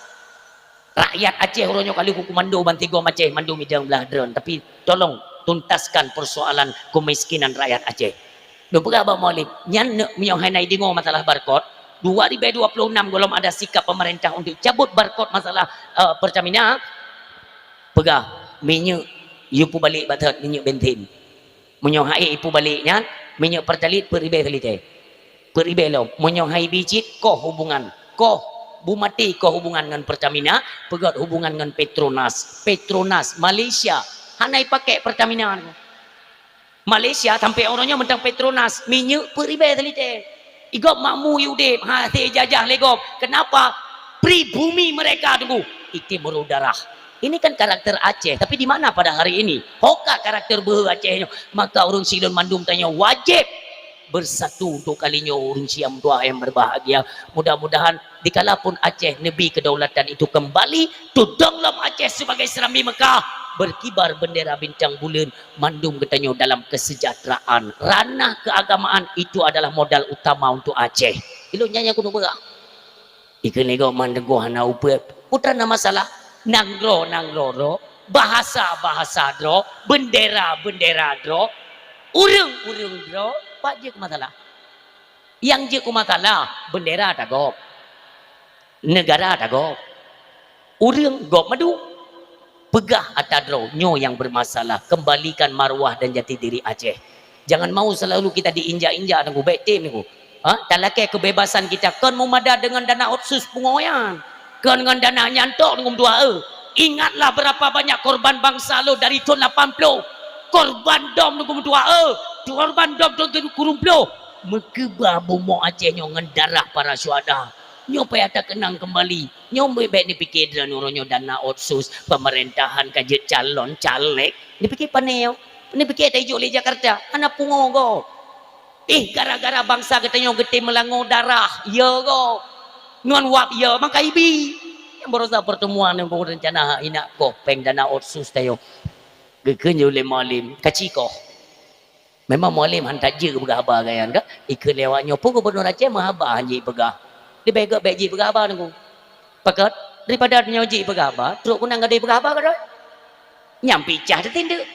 Rakyat Aceh uroe nyoe ka lheueh kukomando bantigom Aceh mandum idong blah droen, tapi tolong tuntaskan persoalan kemiskinan rakyat Aceh. Lôn peugah bak Mualem, nyan neuk meunyoe hana ideungoe masalah barcode, dua ribèe dua puluh enam gohlom ada sikap pemerintah untuk cabut barcode masalah, eh, Pertamina. Peugah, minyeuk yue peubalek bak that minyeuk bensin. Meunyoe han ék yue peubalek nyan, minyeuk Pertalite peuet ribèe saliter. Peuet ribèe lom. Meunyoe han ék bri cit, koh hubungan. Koh, beumaté koh hubungan ngon Pertamina, peugöt hubungan ngon Petronas. Petronas, Malaysia. Hana jipakèk Pertamina nyoe. Malaysia sampoe uroe nyoe mantong Petronas, minyeuk peuet ribèe saliter. Gob makmu udép, hase jajah lé gob. Kenapa? Pribumi mereka, Teungku, itu murah darah. Ini kan karakter Aceh, tapi di mana pada hari ini? Ho ka karakter beuhe Aceh nyoe. Maka ureueng Siloam mandum tanyoe wajéb bersatu untuk kali nyoe, ureueng Siam dua yang berbahagia. Mudah-mudahan dikala pun Aceh neubri kedaulatan itu kembali, tudong lom Aceh sebagai Serambi Mekah, berkibar bendera bintang buleuen, mandum geutanyoe dalam kesejahteraan. Ranah keagamaan itu adalah modal utama untuk Aceh. Ilôn nyan nyang keuneuk peugah. Ikheun lé gob mandum goh hana upeuet. Peue teuma masalah? Nanggroe, nanggroe droe, bahasa, bahasa droe, bendera, bendera droe, ureueng, ureueng droe, pat jeuet keu masalah? Nyang jeuet keu masalah, bendera tagob. Negara tagob. Ureueng gob mandum. Peugah atra droe, nyoe nyang bermasalah, kembalikan marwah dan jati diri Aceh. Jangan mau selalu kita diinjak-injak, Teungku, bèk tem, Teungku. Ha? Talakèe kebebasan kita kon meumada deungon dana otsus pungo nyan. Kon ngon dana nyan tok, Teungku, meutuah, eh. Ingatlah berapa banyak korban bangsa lôn dari thôn lapan ploh. Korban dom, Teungku, meutuah, eh. Korban dom thôn kureueng ploh. Meukeubah bumoe Aceh nyoe ngon darah para syuhada. Nyoe payah takeunang keumbali. Nyoe bèk, bèk neupiké droeneuh uroe nyoe dana otsus, pemerintahan ka jeuet calon, caleg. Neupiké pané nyoe. Neupiké tajok lé Jakarta. Hana pungo gob. Eh, gara-gara bangsa geutanyoe geutem meulango darah, ya gob. Ngon wab ya, maka ibi. Nyang baroesa pertemuan nyang rencana inak gob péng dana otsus tanyoe. Geukheun lé Mualem, kaci koh. Memang Mualem han tajeuet peugah haba gaya nyan ka. Ikheun lé awak nyoe, peue gubunur Aceh meuhaba han jeuet peugah. Leubeh gèt bèk jeuet peugah haba, Teungku. Pakon? Daripada nyoe jeuet peugah haba, trok keunan gadôh peugah haba gadôh. Nyang picah teutindeuk.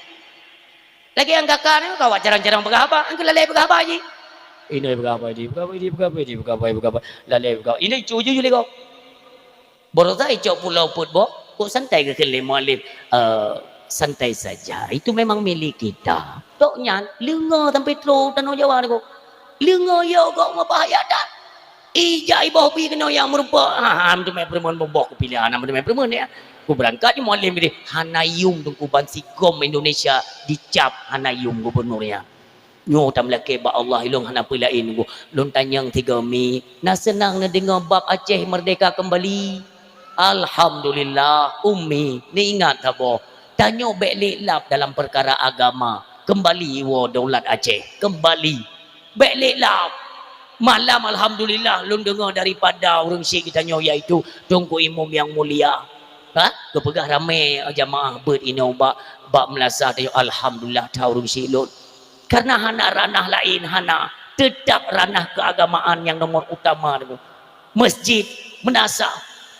Lagèe nyang gaka nyoe, ka awak carông-carông peugah haba, han keuh lalè peugah haba jih. Inoe peugah haba jih, peugah haba jih, peugah haba jih, peugah haba, peugah haba. Lalè peugah. Inoe cu ju ju lé gob. Baroesa icok pulo peuet boh, kok santai geukheun lé Mualem, "Eh, santai saja, itu memang milik kita." Tok nyan, leungoe sampai troh tanoh Jawa nyoe. Leungoe yo gob meubahaya that. Ijak iboh bi keunoe nyang meurumpok, ha, ha, meuteumé peureumeun boh, boh kupiléh, hana meuteumé peureumeun ya. Kubeurangkat Mualem deh, hana yuem Teungku ban sigom Indonesia dicap, hana yuem gubunur nyan. Nyoe tameulakèe bak Allah, ilôn hana peue laén, Teungku. Lôn tanyong sigoe mi, na seunang neudeungoe bab Aceh merdeka keumbali? Alhamdulillah, Umi, neuingat saboh. Tanyoe bèk lé lap dalam peukara agama. Keumbali woe daulat Aceh, keumbali. Bèk lé lap. Malam, alhamdulillah, lôn deungoe daripada ureueng syik geutanyoe, yaitu Teungku Imum nyang mulia. Ha? Geupeugah ramè jamaah beuet inoe bak, bak meulasah tanyoe, alhamdulillah, that ureueng syik lôn. Karena hana ranah laén, hana. Teutap ranah keuagamaan nyang nomor utama tu. Masjid, meunasah.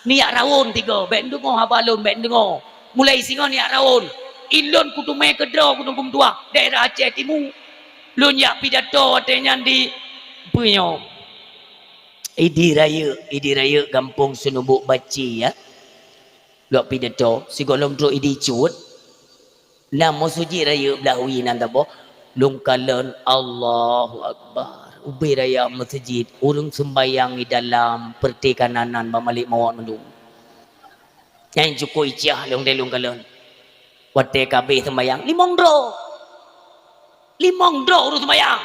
Neujak rawon tiga, bèk neudeungoe haba lôn, bèk neudeungoe. Mulai singoh neujak rawon. Ilôn kuteumé keudroe keuneuk meutuah daerah Aceh Timu. Lôn jak pidato watèe nyan di, peue nyoe? Idi Rayeuk, Idi Rayeuk gampông Seunubuk Baci, ya. Lôn pidato, sigohlom trok Idi Cut. Na meuseujid rayeuk blah wie nan saboh, lôn kalon, Allahu Akbar. Ubé raya meuseujid, ureueng seumbayang di dalam, peureuté kanan nan bak malék mawöt mandum. Nyan cukôp iciah lôn deh lôn kalon. Watèe ka abéh seumbayang, limong droe. Limong droe ureueng seumbayang.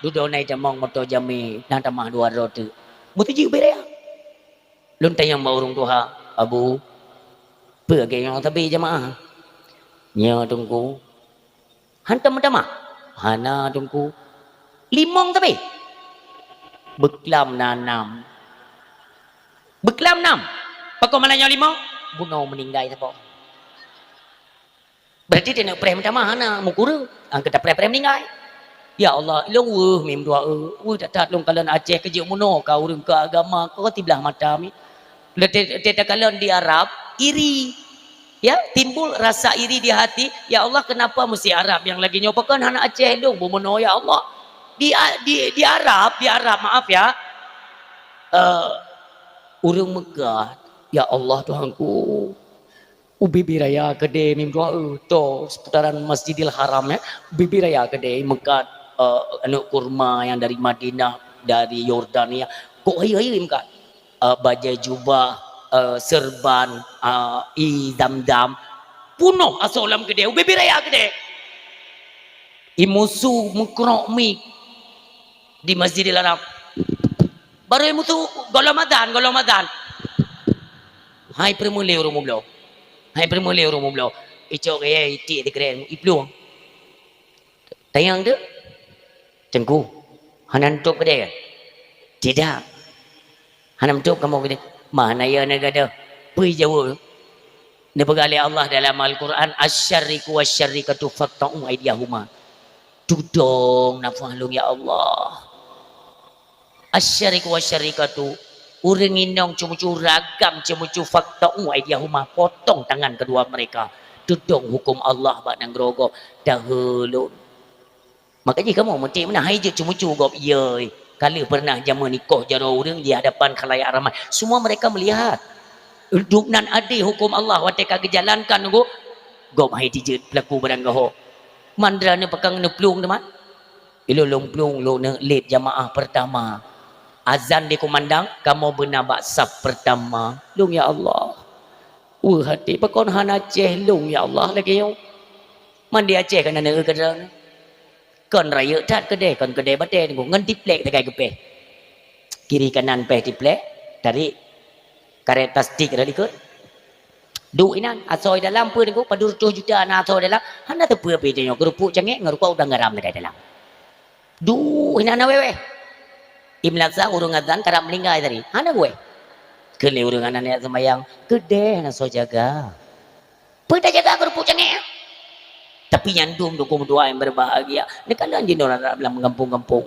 Dudoe na itamong moto jamé, na tamah dua droe teuk. Meuseujid ubé raya. Lôn tanyong bak ureueng tuha, "Abu, peue lagèe nyoe sabe jamaah?" "Nyoe, Teungku." "Hantom meutamah?" "Hana, Teungku." "Limong sabe?" "Beuklam na nam." "Beuklam nam? Pakon malam nyoe limong?" "Bunoe meuninggai saboh." Berarti taneuk preh meutamah hana, meukureueng, angkeuta preh-preh meuninggai. Ya Allah, ilôn weueh mim dua eu, weueh that-that lôn kalon Aceh keu jeuet meunoe ka ureueng keu agama, ka siblah mata mi. Lé teuh, teuh takalon di Arab, iri. Ya, timbul rasa iri di hati, "Ya Allah, kenapa mesti Arab nyang lagèe nyoe? Pakon hana Aceh lôn beumeunoe, ya Allah?" Di, di, di Arab, di Arab, maaf ya, eh, ureueng Mekah, "Ya Allah, Tuhanku, Ubé-bé raya keudéh mim dua, eh, to seputaran Masjidil Haram, eh. Ubé-bé raya keudéh meukat, eh, aneuk kurma nyang dari Madinah, dari Yordania. Kok hai-hai meukat? Eh, bajée jubah, eh, serban, eh, ie Zam-Zam. Punoh asoe lam keudéh, ubé-bé raya keudéh. Ie musu meukrok miet di Masjidil Haram. Barô ie musu gohlom azan, gohlom azan. Hai peureumulé ureuëng meubloe. Hai peureumulé ureuëng meubloe. Icok gaya itik dikeureng, iplueng. Tanyong tu, "Teungku, hana neutôb keudéh?" "Tidak." "Hana neutôb kamoe keudéh?" "Ma hana ya neugadôh." Peue jaweueb? Neupeugah lé Allah dalam Al-Quran, "Asy-syarriqu wasy-syarriqatu faqta'u aidiyahuma." Tudong nafah lôn, ya Allah. "Asy-syarriqu wasy-syarriqatu." Ureuëng inong ceumucu ragam ceumucu, "faqta'u aidiyahuma." Potong tangan kedua mereka. Tudong huköm Allah bak nanggroe gob. Dahulu. Maka jih kamoe meuti meunan hai jeuet ceumucu gob, yoi. Ka lheueh peureunah jamén ikoh jaroe ureuëng di hadapan khalayak ramai. Semua mereka melihat. Dubnan adé huköm Allah watée ka geujalankan gob, gob hai jeuet peulaku barang gaho. Mandra neupakang neuplueng teuma. Ilôn lôn plueng lôn neulét jamaah pertama. Azan dikumandang, kamoe beuna bak saf pertama. Lôn, ya Allah. Weueh até, pakon hana Aceh lôn, ya Allah, lagée nyoe. Man di Aceh ka na neueu keudroe. Kon rayeuk that keudeh, kon keudeh batée teungku, ngon tiplek sagai geupéh. Kiri kanan péh tiplek, tarék karet plastik rot likot. Duek inan, asoe dalam peue teungku, padum reutôh juta na asoe dalam, hana teupeue pih tanyoe, keurupuk cangék ngon rukok udang garam sagai dalam. Duek inan na wéh-wéh. Imlasa ureuëng azan karab meuninggai tadi, hana geuwéh. Keu lé ureuëng hana niat seumayang, keudeh hana soe jaga. Peue tajaga keurupuk cangék? Tapi nyan dum dukung dua nyang berbahagia. Neukalon jinoe lam gampông-gampông.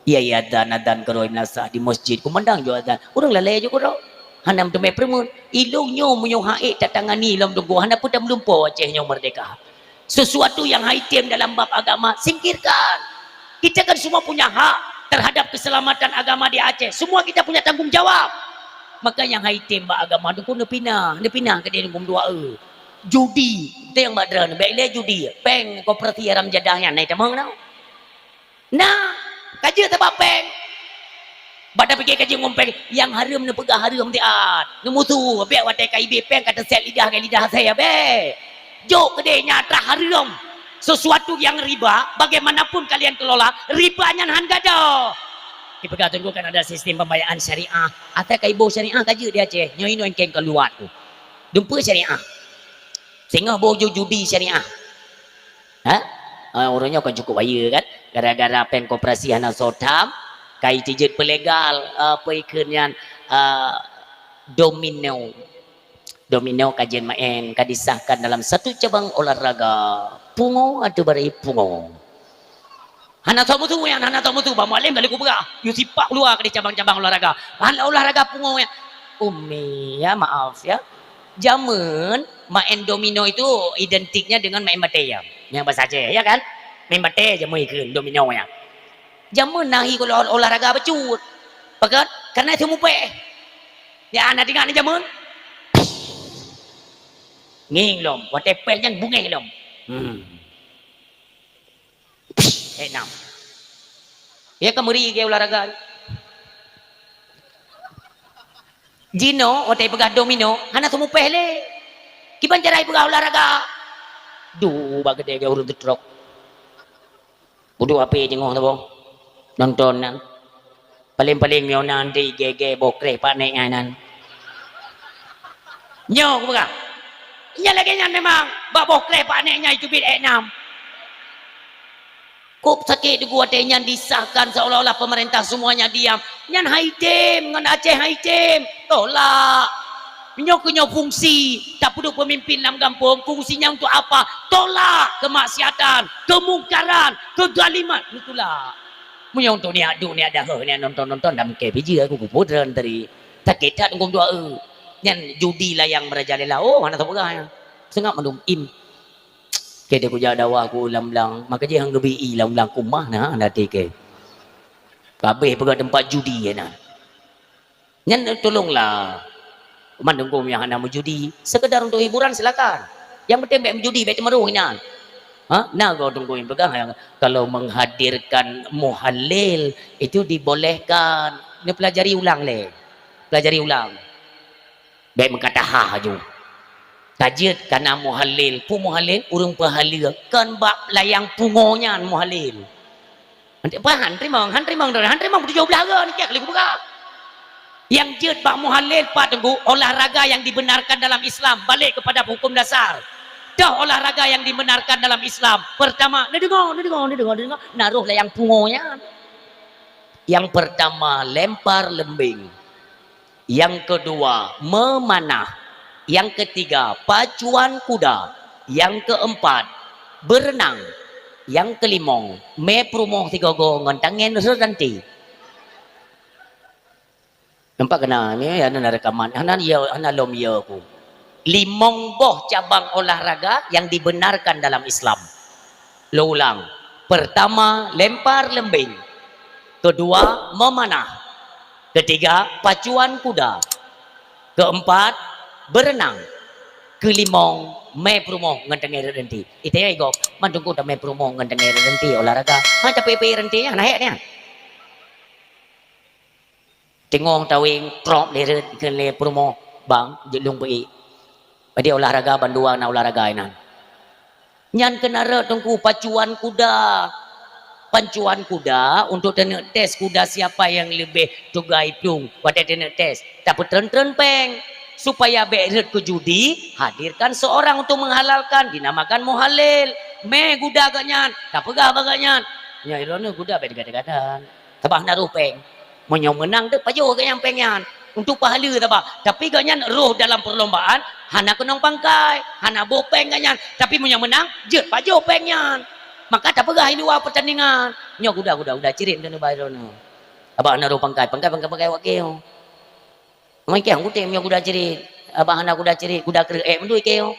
Iya, iya, azan, azan keudroe meunasah di masjid, kumandang jih azan. Ureuëng lalée jih keudroe. Hana meuteumé peureumeun. Ilôn nyoe meunyoe haiek tatangani lom teungku, hana peue tameulumpoe Aceh nyoe merdeka. Sesuatu yang haitem dalam bab agama, singkirkan. Kita kan semua punya hak terhadap keselamatan agama di Aceh. Semua kita punya tanggung jawab. Maka nyang haitem bak agama teungku neupinah, neupinah keudeh teungku dua e. Judi, teuh nyang bak droeneuh, bék lé judi, péng koperasi haram jadah nyan, na itamong na. Na, ka jeuet sabab péng. Bak tapike ka jeuet ngon péng, nyang hareuem neupeugah hareuem siat. Neumusu, bék watée ka ibée péng ka teusét lidah ngon lidah asée, bék. Jok keudeh nyata hareuem. Sesuatu yang riba, bagaimanapun kalian kelola, riba nyan han gadôh. Ipeugah teungku kan ada sistem pembayaran syariah. Asai ka iboh syariah ka jeuet di Aceh. Nyoe inoe engkeng ka luwat ku. Dumpeue syariah. Singoh boh ju-, judi syariah. Ha? Ah, ureuëng nyoe kan cukup wayeu kan? Gara-gara péng koperasi hana soe tam, ka itijeuet peulegal, ah, peue ikheun nyan, ah, domino. Domino ka jeuet maén, ka disahkan dalam satu cabang olahraga. Pungo atau bari pungo. Hana soe musu nyan, hana soe musu. Bah Mualem dah lé kupeugah. Yue sipak keuluwa keudeh cabang-cabang olahraga. Hana olahraga pungo nyan. Umi, ya maaf ya. Jameun maén domino itu identiknya dengan maén batée ya. Nyang bahasa Aceh, ya kan? Maén batée jameun ikheun domino nyan. Jameun nahi olah-, olahraga bacut. Pakon? Karena itu mupéh. Ya, na teuingat ni jameun? Ngieng lom, watée péh nyan bungéh lom. Hmm. Eh, nam. Ya, ka meuri gaya olahraga. Jinoe, watée peugah domino, hana soe mupéh lé. Kiban cara ipeugah olahraga. Duh, bak keudeh gaya ureuëng teutrok. Budu api teungoh saboh. Nonton nyan. Paléng-paléng nyoe na di gé-gé boh kreh panék nyan. Nyoe kupeugah. Nyan lagée nyan memang bak boh kreh panék nyan iteubiet ék nam. Kok sakét teungku watée nyan disahkan seolah-olah pemerintah semuanya diam. Nyan haitem ngon Aceh haitem. Tolak. Meunyoe keu nyoe fungsi, tapeuduek peumimpin lam gampông, fungsinya untuk apa? Tolak kemaksiatan, kemungkaran, kezaliman. Beutulak. Meunyoe untuk niat duek, niat daheueh, niat nonton-nonton, dah mungken pih jeuet aku kupeudreun tadi. Sakét that huköm dua e. Nyan judi layang merajalela. Oh, hana sapeugah nyan. Seungab mandum im. Keu teuh kujak dakwah ku lam blang, maka jih han geubi i lam blang kumah na, na tike. Kabeh peugah teumpat judi na. Nyan tulonglah. Man teungku nyang hana meujudi, sekedar untuk hiburan silakan. Yang penting bèk meujudi, bèk teumaroh nyan. Ha? Na goe teungku nyang peugah yang kalau menghadirkan muhallil itu dibolehkan. Neupelajari ulang lé. Pelajari ulang. Bèk meukata ha aju. Ka jeuet kana muhallil, peue muhallil ureueng peuhaleue, kon bak layang pungo nyan muhallil. Hana teurimong, hana teurimong, hana teurimong tujoh blah rot nyan keu lhèe peugah. Nyang jeuet bak muhallil pat teungku, olahraga yang dibenarkan dalam Islam, balik kepada hukum dasar. Toh olahraga yang dibenarkan dalam Islam. Pertama, neudeungoe, neudeungoe, neudeungoe, neudeungoe, na roh layang pungo nyan. Yang pertama, lempar lembing. Yang kedua, memanah. Yang ketiga, pacuan kuda. Yang keempat, berenang. Yang kelimong, mé peurumoh sigoe-goe ngon tangen reuranté. Nampak keunan, ya, ya, na rekaman. Hana ya, hana lom ya aku. Limong boh cabang olahraga yang dibenarkan dalam Islam. Lôn ulang. Pertama, lempar lembing. Kedua, memanah. Ketiga, pacuan kuda. Keempat, berenang. Kelimong, mé peurumoh ngon tangen reuranté. Itanya igob, man teungku tamé peurumoh ngon tangen reuranté olahraga. Ha, tapi pi reuranté nyan, na hék nyan. Teungoh taweng, trok lé rot keu lé peurumoh, bang, jeuet lôn peuék. Jadi olahraga bandua na olahraga inan. Nyan keunan rot teungku pacuan kuda. Pacuan kuda untuk taneuk tes kuda siapa yang lebih tugai plueng watèe taneuk tes. Tapeutreun-treun péng. Supaya bèk rot keu judi, hadirkan seorang untuk menghalalkan, dinamakan muhallil. Mé guda geuh nyan, tapeugah bak geuh nyan. Nyan droeneuh guda bèk digadang-gadang. Sabab hana roh péng. Meunyoe meunang teuh pajoh geuh nyan péng nyan. Untuk pahala sabab. Tapi geuh nyan roh dalam perlombaan, hana keunong pangkai, hana boh péng geuh nyan. Tapi meunyoe meunang, jeuet pajoh péng nyan. Maka tapeugah i luwa peutandingan. Nyoe guda, guda, guda cirit keuneuk bai droeneuh. Sabab hana roh pangkai, pangkai, pangkai, pangkai awak kèe. Mungken kutem nyoe guda cirit. Abang hana guda cirit, guda kreueh mandum ikeu.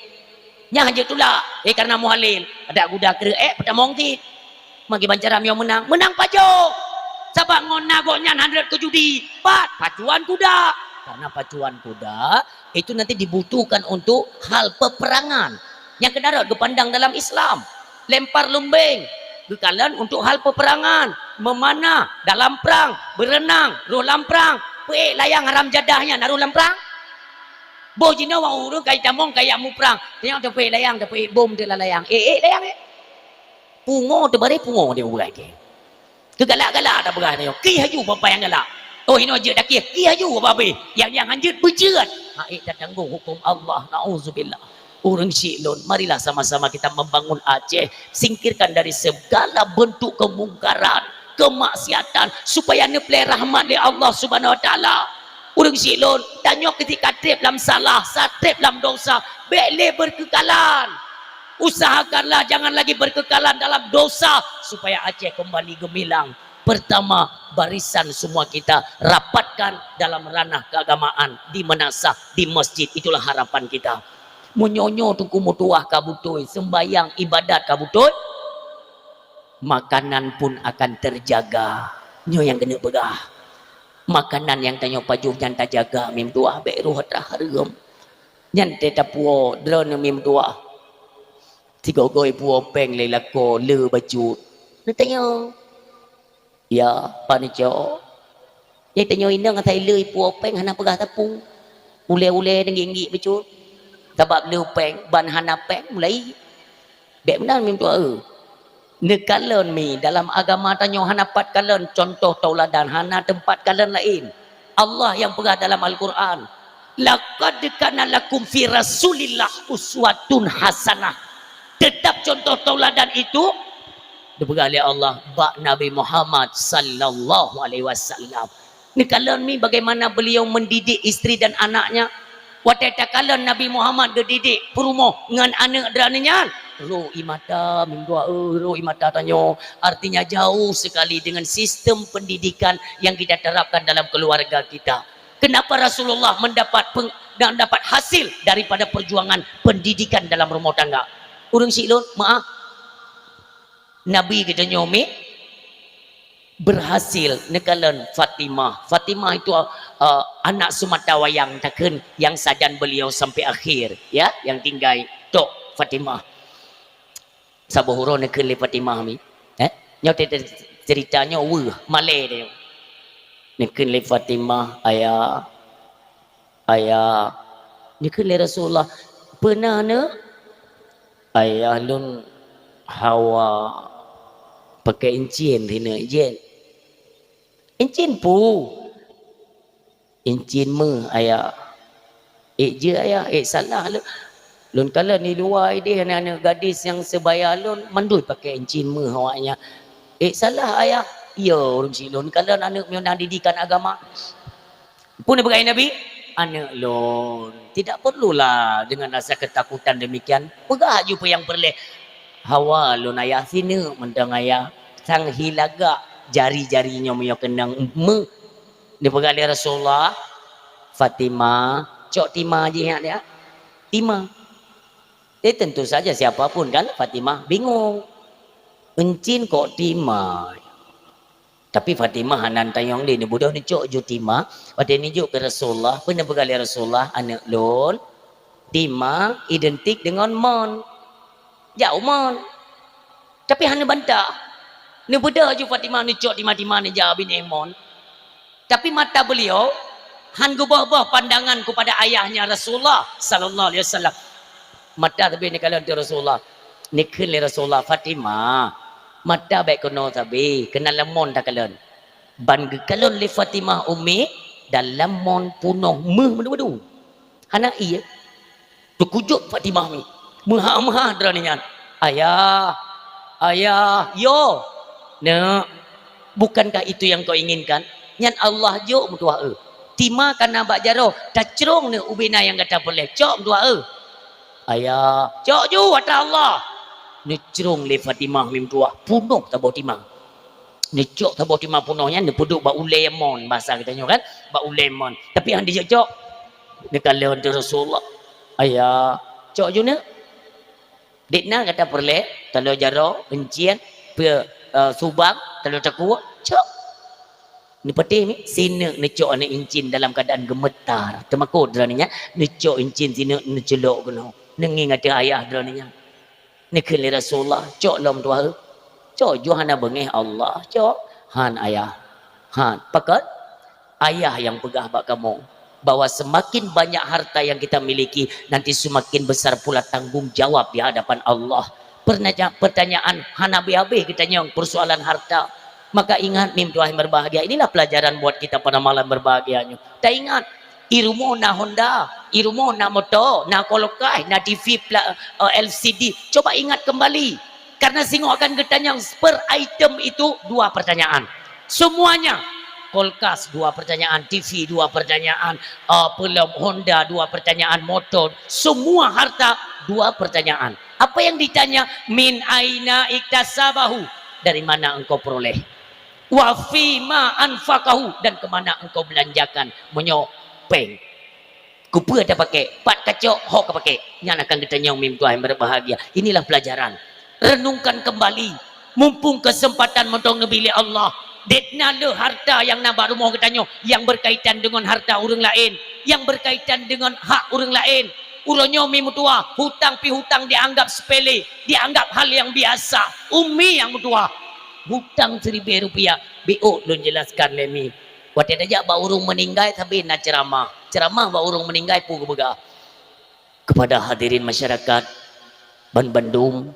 Nyan hanjeuet tulak. Eh, karena muhallil. Adak guda kreueh, peutamong cit. Magi bancaram nyoe meunang. Meunang pajoh. Sabab ngon na gobnyan hana rot keu judi. Pat, pacuan kuda. Karena pacuan kuda itu nanti dibutuhkan untuk hal peperangan. Nyang keunan rot geupandang dalam Islam. Lempar lumbeng, geukalon untuk hal peperangan, memanah, dalam prang, berenang, roh lam prang, peuék layang haram jadah nyan na roh lam prang. Boh jinoe ureueng ka jitamong ka jak muprang, teungoh tapeuék layang, tapeuék bom di lam layang. Ék, ék layang, ék. Pungo teubaré pungo di ureueng kèe. Keu galak-galak tapeugah nyoe, "Ki haju bapak nyang galak." Oh, inoe jeuet dakih, "Ki haju bapak abéh." Nyang, nyang hanjeuet beujeuet. Hak ék tatanggung huköm Allah. Nauzubillah. Ureueng syik lôn, marilah sama-sama kita membangun Aceh, singkirkan dari segala bentuk kemungkaran, kemaksiatan, supaya neupeureulèe rahmat lé Allah Subhanahu Wa Taala. Ureueng syik lôn, tanyoe ketika trép lam salah, sa trép lam dosa, bèk lé beukeukalan. Usahakanlah jangan lagi berkekalan dalam dosa supaya Aceh kembali gemilang. Pertama, barisan semua kita rapatkan dalam ranah keagamaan, di madrasah, di masjid. Itulah harapan kita. Meunyoe nyoe teungku meutuwah ka beutôi, sembahyang, ibadat ka beutôi, makanan pun akan terjaga. Nyoe nyang keuneuk peugah. Makanan nyang tanyoe pajoh nyan tajaga, meutuwah bèk roh atra hareuem. Nyan teuh tapuwoe droeneuh meutuwah. Sigoe-goe ipuwoe péng lé lakoe le bacut. Neutanyong, "Ya, pane cok?" Nyang tanyoe inong asai le ipuwoe péng hana peugah sapeue. Ulèe-ulèe neungiek-ngiek bacut. Sabab le péng, ban hana péng mulai. Bèk meunan meutuwah, eh. Neukalon mi dalam agama tanyoe hana pat kalon contoh tauladan, hana teumpat kalon laén. Allah nyang peugah dalam Al-Quran, "Laqad kana lakum fi Rasulillah uswatun hasanah." Tetap contoh tauladan itu dipeugah lé Allah bak Nabi Muhammad sallallahu alaihi wasallam. Neukalon mi bagaimana beliau mendidik istri dan anaknya. Watèe takalon Nabi Muhammad geudidik peurumoh ngon aneuk droeneuh nyan, roh ie mata, meutuwah, eh, roh ie mata tanyoe. Artinya jauh sekali dengan sistem pendidikan yang kita terapkan dalam keluarga kita. Kenapa Rasulullah mendapat peng-, mendapat hasil daripada perjuangan pendidikan dalam rumah tangga? Ureueng syik lôn, maaf. Nabi geutanyoe mi Berhasil neukalon Fatimah. Fatimah itu, eh, anak seumata wayang takheun nyang sajan beliau sampai akhir, ya, nyang tinggai tok Fatimah. Saboh uroe neukheun lé Fatimah mi. Eh? Nyoe teuh cerita nyoe weueh, malée deh. Neukheun lé Fatimah, "Ayah, ayah." Neukheun lé Rasulullah, "Peue na, neuk?" "Ayah, lôn hawa pakai incin sineuk jén." "Incin peue?" "Incin méuh, ayah." "Ék jeuet, ayah, ék salah lôn. Lôn kalon di luwa idéh aneuk-aneuk gadis nyang seubaya lôn, mandum pakai incin méuh awaknyan. Ék salah, ayah." "Yo, ureueng syiek lôn, kalon aneuk meunyoe na didikan agama." Peue neupeugah Nabi? "Aneuk lôn, tidak perlulah dengan rasa ketakutan demikian. Peugah aju peue nyang peureulée." "Hawa lôn, ayah, sineuk mantong, ayah. Sang hi lagak jari-jari nyoe meunyoe keunong méuh." Neupeugah lé Rasulullah, "Fatimah, cok tima jih nyak dia. Tima." Eh, tentu saja siapa pun kan Fatimah bingung. Incin kok tima? Tapi Fatimah hana tanyong lé, neubeudôh neucok ju tima. Watée neujok keu Rasulullah, peue neupeugah lé Rasulullah, "Aneuk lôn, tima identik deungon mon. Jauh mon." Tapi hana bantah. Neubeudôh ju Fatimah neucok tima-tima neujak binéh mon. Tapi mata beliau han geuboh-boh pandangan kepada ayahnya Rasulullah sallallahu alaihi wasallam. Mata sabe neukalon teuh Rasulullah. Neukheun lé Rasulullah, "Fatimah, mata bék keunoe sabe, keunan lam mon takalon." Ban geukalon lé Fatimah ummi, dalam mon punoh méuh meudu-meudu. Hana ié. Teukujut Fatimah mi. Meuha-meuha droeneuh nyan. "Ayah, ayah, yo. Neuk, bukankah itu yang kau inginkan? Nyan Allah jok meutuah eu. Tima ka na bak jaroe, tacrong neuk ubé na nyang gata peureulée. Cok meutuah eu." "Ayah, cok ju atra Allah." Neucrong lé Fatimah mi meutuah, punoh saboh tima. Neucok saboh tima punoh nyan, neupeuduek bak ulée mon, bahasa geutanyoe kan, bak ulée mon. Tapi han dijok-jok. Neukalon teuh Rasulullah. "Ayah, cok ju neuk. Dék na gata peureulée, taloe jaroe, incin, peue, eh, subang, taloe takue, cok." Neupatéh mi, sineuk neucok aneuk incin dalam keuadaan geumeutar. Teumakot droeneuh nyan, neucok incin sineuk neuculok keunoe. Neungieng ateueh ayah droeneuh nyan. Neukheun lé Rasulullah, "Cok lom tuha." "Cok ju hana beungéh Allah, cok." "Han, ayah. Han." "Pakon?" "Ayah nyang peugah bak kamoe bahwa semakin banyak harta yang kita miliki, nanti semakin besar pula tanggung jawab di hadapan Allah." Pertanya-, pertanyaan hana habéh-habéh geutanyong persoalan harta. Maka ingat, mi meutuah nyang berbahagia, inilah pelajaran buat kita pada malam berbahagia nyoe. Taingat, i rumoh na Honda, i rumoh na moto, na kulkas, na T V pla-, eh, L C D. Coba ingat kembali. Karena singoh akan geutanyong per item itu dua pertanyaan. Semuanya. Kulkas dua pertanyaan, T V dua pertanyaan, eh, peulom Honda dua pertanyaan, motor, semua harta dua pertanyaan. Apa yang ditanya? "Min aina iktasabahu?" Dari mana engkau peroleh? "Wa fima anfaqahu?" Dan ke mana engkau belanjakan? Meunyoe péng, keupeue tapakée? Pat kacok, ho kapakée? Nyan akan geutanyong, mi meutuah nyang berbahagia. Inilah pelajaran. Renungkan kembali. Mumpung kesempatan mantong neubri lé Allah. Dék na le harta nyang na bak rumoh geutanyoe nyang berkaitan dengan harta ureuëng laén, nyang berkaitan dengan hak ureuëng laén. Uroe nyoe mi meutuah, hutang pih hutang dianggap sepele, dianggap hal yang biasa. Umi nyang meutuah, hutang siribée rupiah, biôk lôn jelaskan lé mi. Watée tajak bak ureuëng meuninggai sabe na ceuramah. Ceuramah bak ureuëng meuninggai peue geupeugah. Kepada hadirin masyarakat banbandum,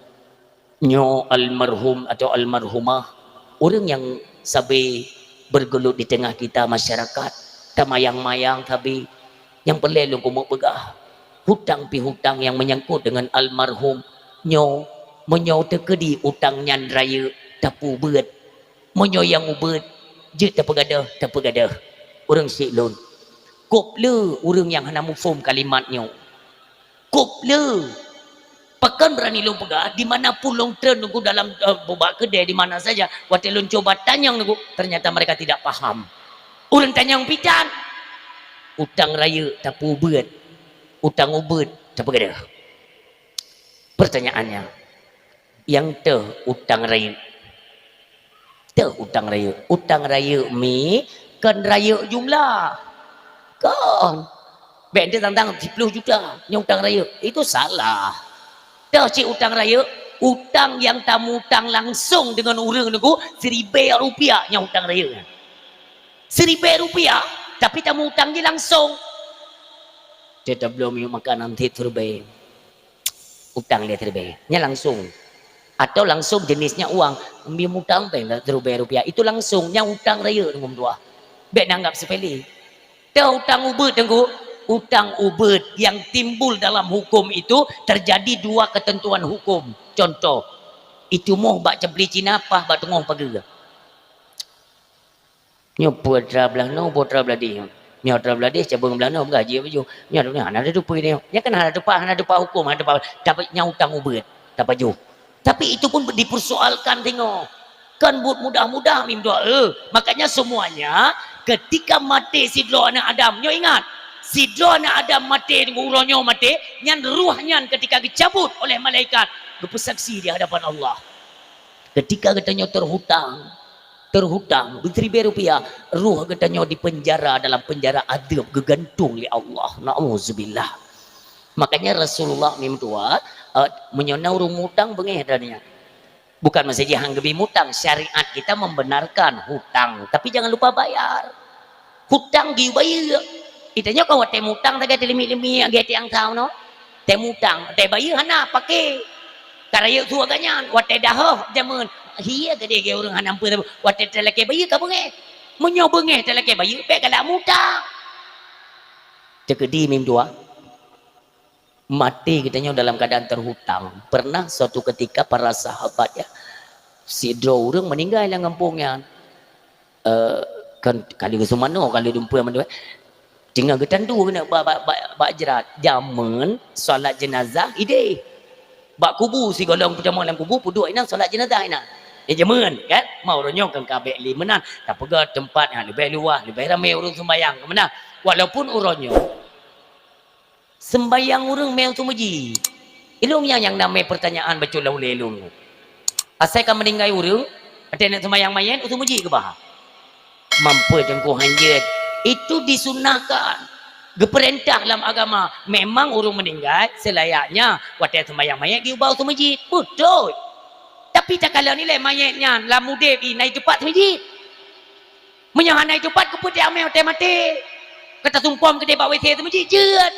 nyoe almarhum atau almarhumah, ureuëng nyang sabe bergelut di tengah kita masyarakat, tamayang-mayang sabe, nyang peureulée lôn keumeung peugah, hutang pih hutang nyang menyangkut dengan almarhum nyoe, meunyoe teukeudi utang nyan rayeuk, tapubeuet. Meunyoe nyang ubeuet, jeuet tapeugadôh, tapeugadôh. Ureuëng syiek lôn, kôb le ureuëng nyang hana muphom kalimat nyoe. Kôb le. Pakon beurani lôn peugah, di mana pun lôn treun nunggu dalam, eh, bak keudée di mana saja, watée lôn cuba tanyong nunggu, ternyata mereka tidak paham. Ureuëng tanyong pih tan. Utang rayeuk tapubeuet, utang ubeuet tapeugadôh. Pertanyaannya, nyang toh utang rayeuk? Teuh utang rayeuk. Utang rayeuk mi kon rayeuk jumlah. Kon. Bèk teuh tang-tang siploh juta nyoe utang rayeuk. Itu salah. Teuh cit utang rayeuk, utang nyang tamutang langsong deungon ureueng nyoe siribèe rupiah nyoe utang rayeuk. Siribèe rupiah, tapi tamutang jih langsong. Teuh tabloe miyueb makanan siribèe. Utang lé siribèe. Nyan langsong. Atau langsong jenisnya uang. Miyueb utang pèng siribèe rupiah. Itu langsong. Nyan utang rayeuk deungon dua. Bèk neuanggap sepele. Teuh utang ubeut, Teungku. Utang ubeut yang timbul dalam hukum itu terjadi dua ketentuan hukum. Contoh, itumoh bak ceupli Cina paih bak teungoh pageue. Nyoe peue atra blah noe, peue atra blah deh. Nyoe atra blah deh, cabeueng blah noe, gaji apa ju. Nyoe hana teupeue nyoe. Nyan kan hana teupeue, hana teupeue hukum, hana teupeue. Tapi nyan utang ubeut, tapajoh. Tapi itu pun dipersoalkan singoh. Kan buet mudah-mudah mim doa. Eh, makanya semuanya ketika maté sidroe aneuk Adam, nyoe ingat, sidroe aneuk Adam maté, uroe nyoe maté, nyan ruh nyan ketika geucabut oleh malaikat, geupeusaksi di hadapan Allah. Ketika geutanyoe teuhutang, teuhutang beusiribèe rupiah, ruh geutanyoe dipenjara dalam penjara adeueb, geugantung lé Allah. Nauzubillah. Makanya Rasulullah meutuah, eh, meunyoe na ureueng mutang beungèh atra nyan. Bukan maksud jih han geubi mutang, syariat kita membenarkan hutang, tapi jangan lupa bayar. Hutang geuyue bayeue. Geutanyoe kan watèe mutang sagai teulimit-limit, lagèe tiang thau nyoe. Watèe mutang, watèe bayeue hana paké. Ka rayeuk su awaknyan, watèe dahôh jameun. Hiye keudéh geu ureueng hana peue, watèe talakèe bayeue ka beungèh. Meunyoe beungèh talakèe bayeue, bèk galak mutang. Teukeudi mim dua. Maté geutanyoe dalam keadaan terhutang. Pernah suatu ketika para sahabat, ya, sidroe ureueng meninggai lam gampông nyan. Eh, kan kali geusumanoe, kali dumpeue mandua. Tinggai geutandu keuneuk bak, bak, bak, bak jrat. Jameun salat jenazah idéh. Bak kubu sigohlom peutamong lam kubu, peuduek inan salat jenazah inan. Eh, jameun, kan? Ma uroe nyoe kan ka bèk lé meunan. Tapeugah teumpat nyang leubeh luwah, leubeh ramé ureueng sumbayang, ka meunan. Walaupun uroe nyoe Sembahyang ureueng mé u seumeujid. Ilôn nyang, nyang na mé peurtanyaan bacut lam ulèe lôn. Asai ka meuninggai ureueng, watèe neuk sembahyang manyét u seumeujid keubah. Mampu teungku hanjeuet. Itu disunahkan. Geupeurintah lam agama. Memang ureueng meuninggai, seulayaknya watèe sembahyang manyét jiubah u seumeujid. Beutôi. Tapi takalon ilèe manyét nyan lam udép inan teumpat seumeujid. Meunyoe hana itupat, keupeue teuamé watèe maté? Ka tasumpom keudéh bak WC seumeujid jeuet.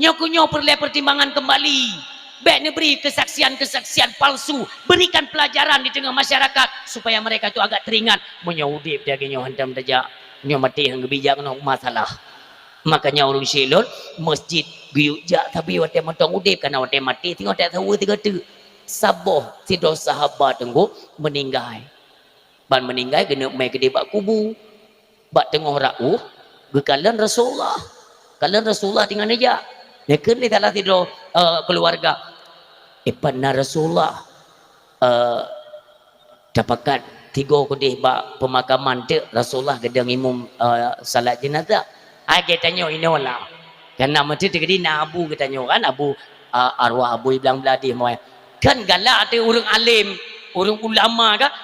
Nyoe keuh nyoe peureulèe peutimbangan keumbali. Bèk neubri keusaksian-keusaksian palsu. Berikan pelajaran di teungoh masyarakat supaya mereka tu agak teringat. Meunyoe udép lagèe nyoe hantom tajak, nyoe maté han geubijak nyoe masalah. Makanya ureueng syèk lôn, meuseujid geuyue jak sabe watèe mantong udép, kareuna watèe maté singoh tajak saweue sigoe teuk. Saboh sidroe sahabat teungku meuninggai. Ban meuninggai geuneuk mé keudéh bak kubu. Bak teungoh rot, geukalon Rasulullah. Kalon Rasulullah teungoh neujak. Neukheun lé salah sidroe, eh, keuluwarga, "Eh, pat na Rasulullah, eh, tapakat tigo keudéh bak peumakaman teuk Rasulullah geudong imum, eh, salat jenazah." Ai geutanyoe inoe lah. Kareuna meuteuteuk di na abu geutanyoe kan, abu, eh, arwah Abu Iblang Bladih moe. Kan galak teuh ureueng além, ureueng ulama kan.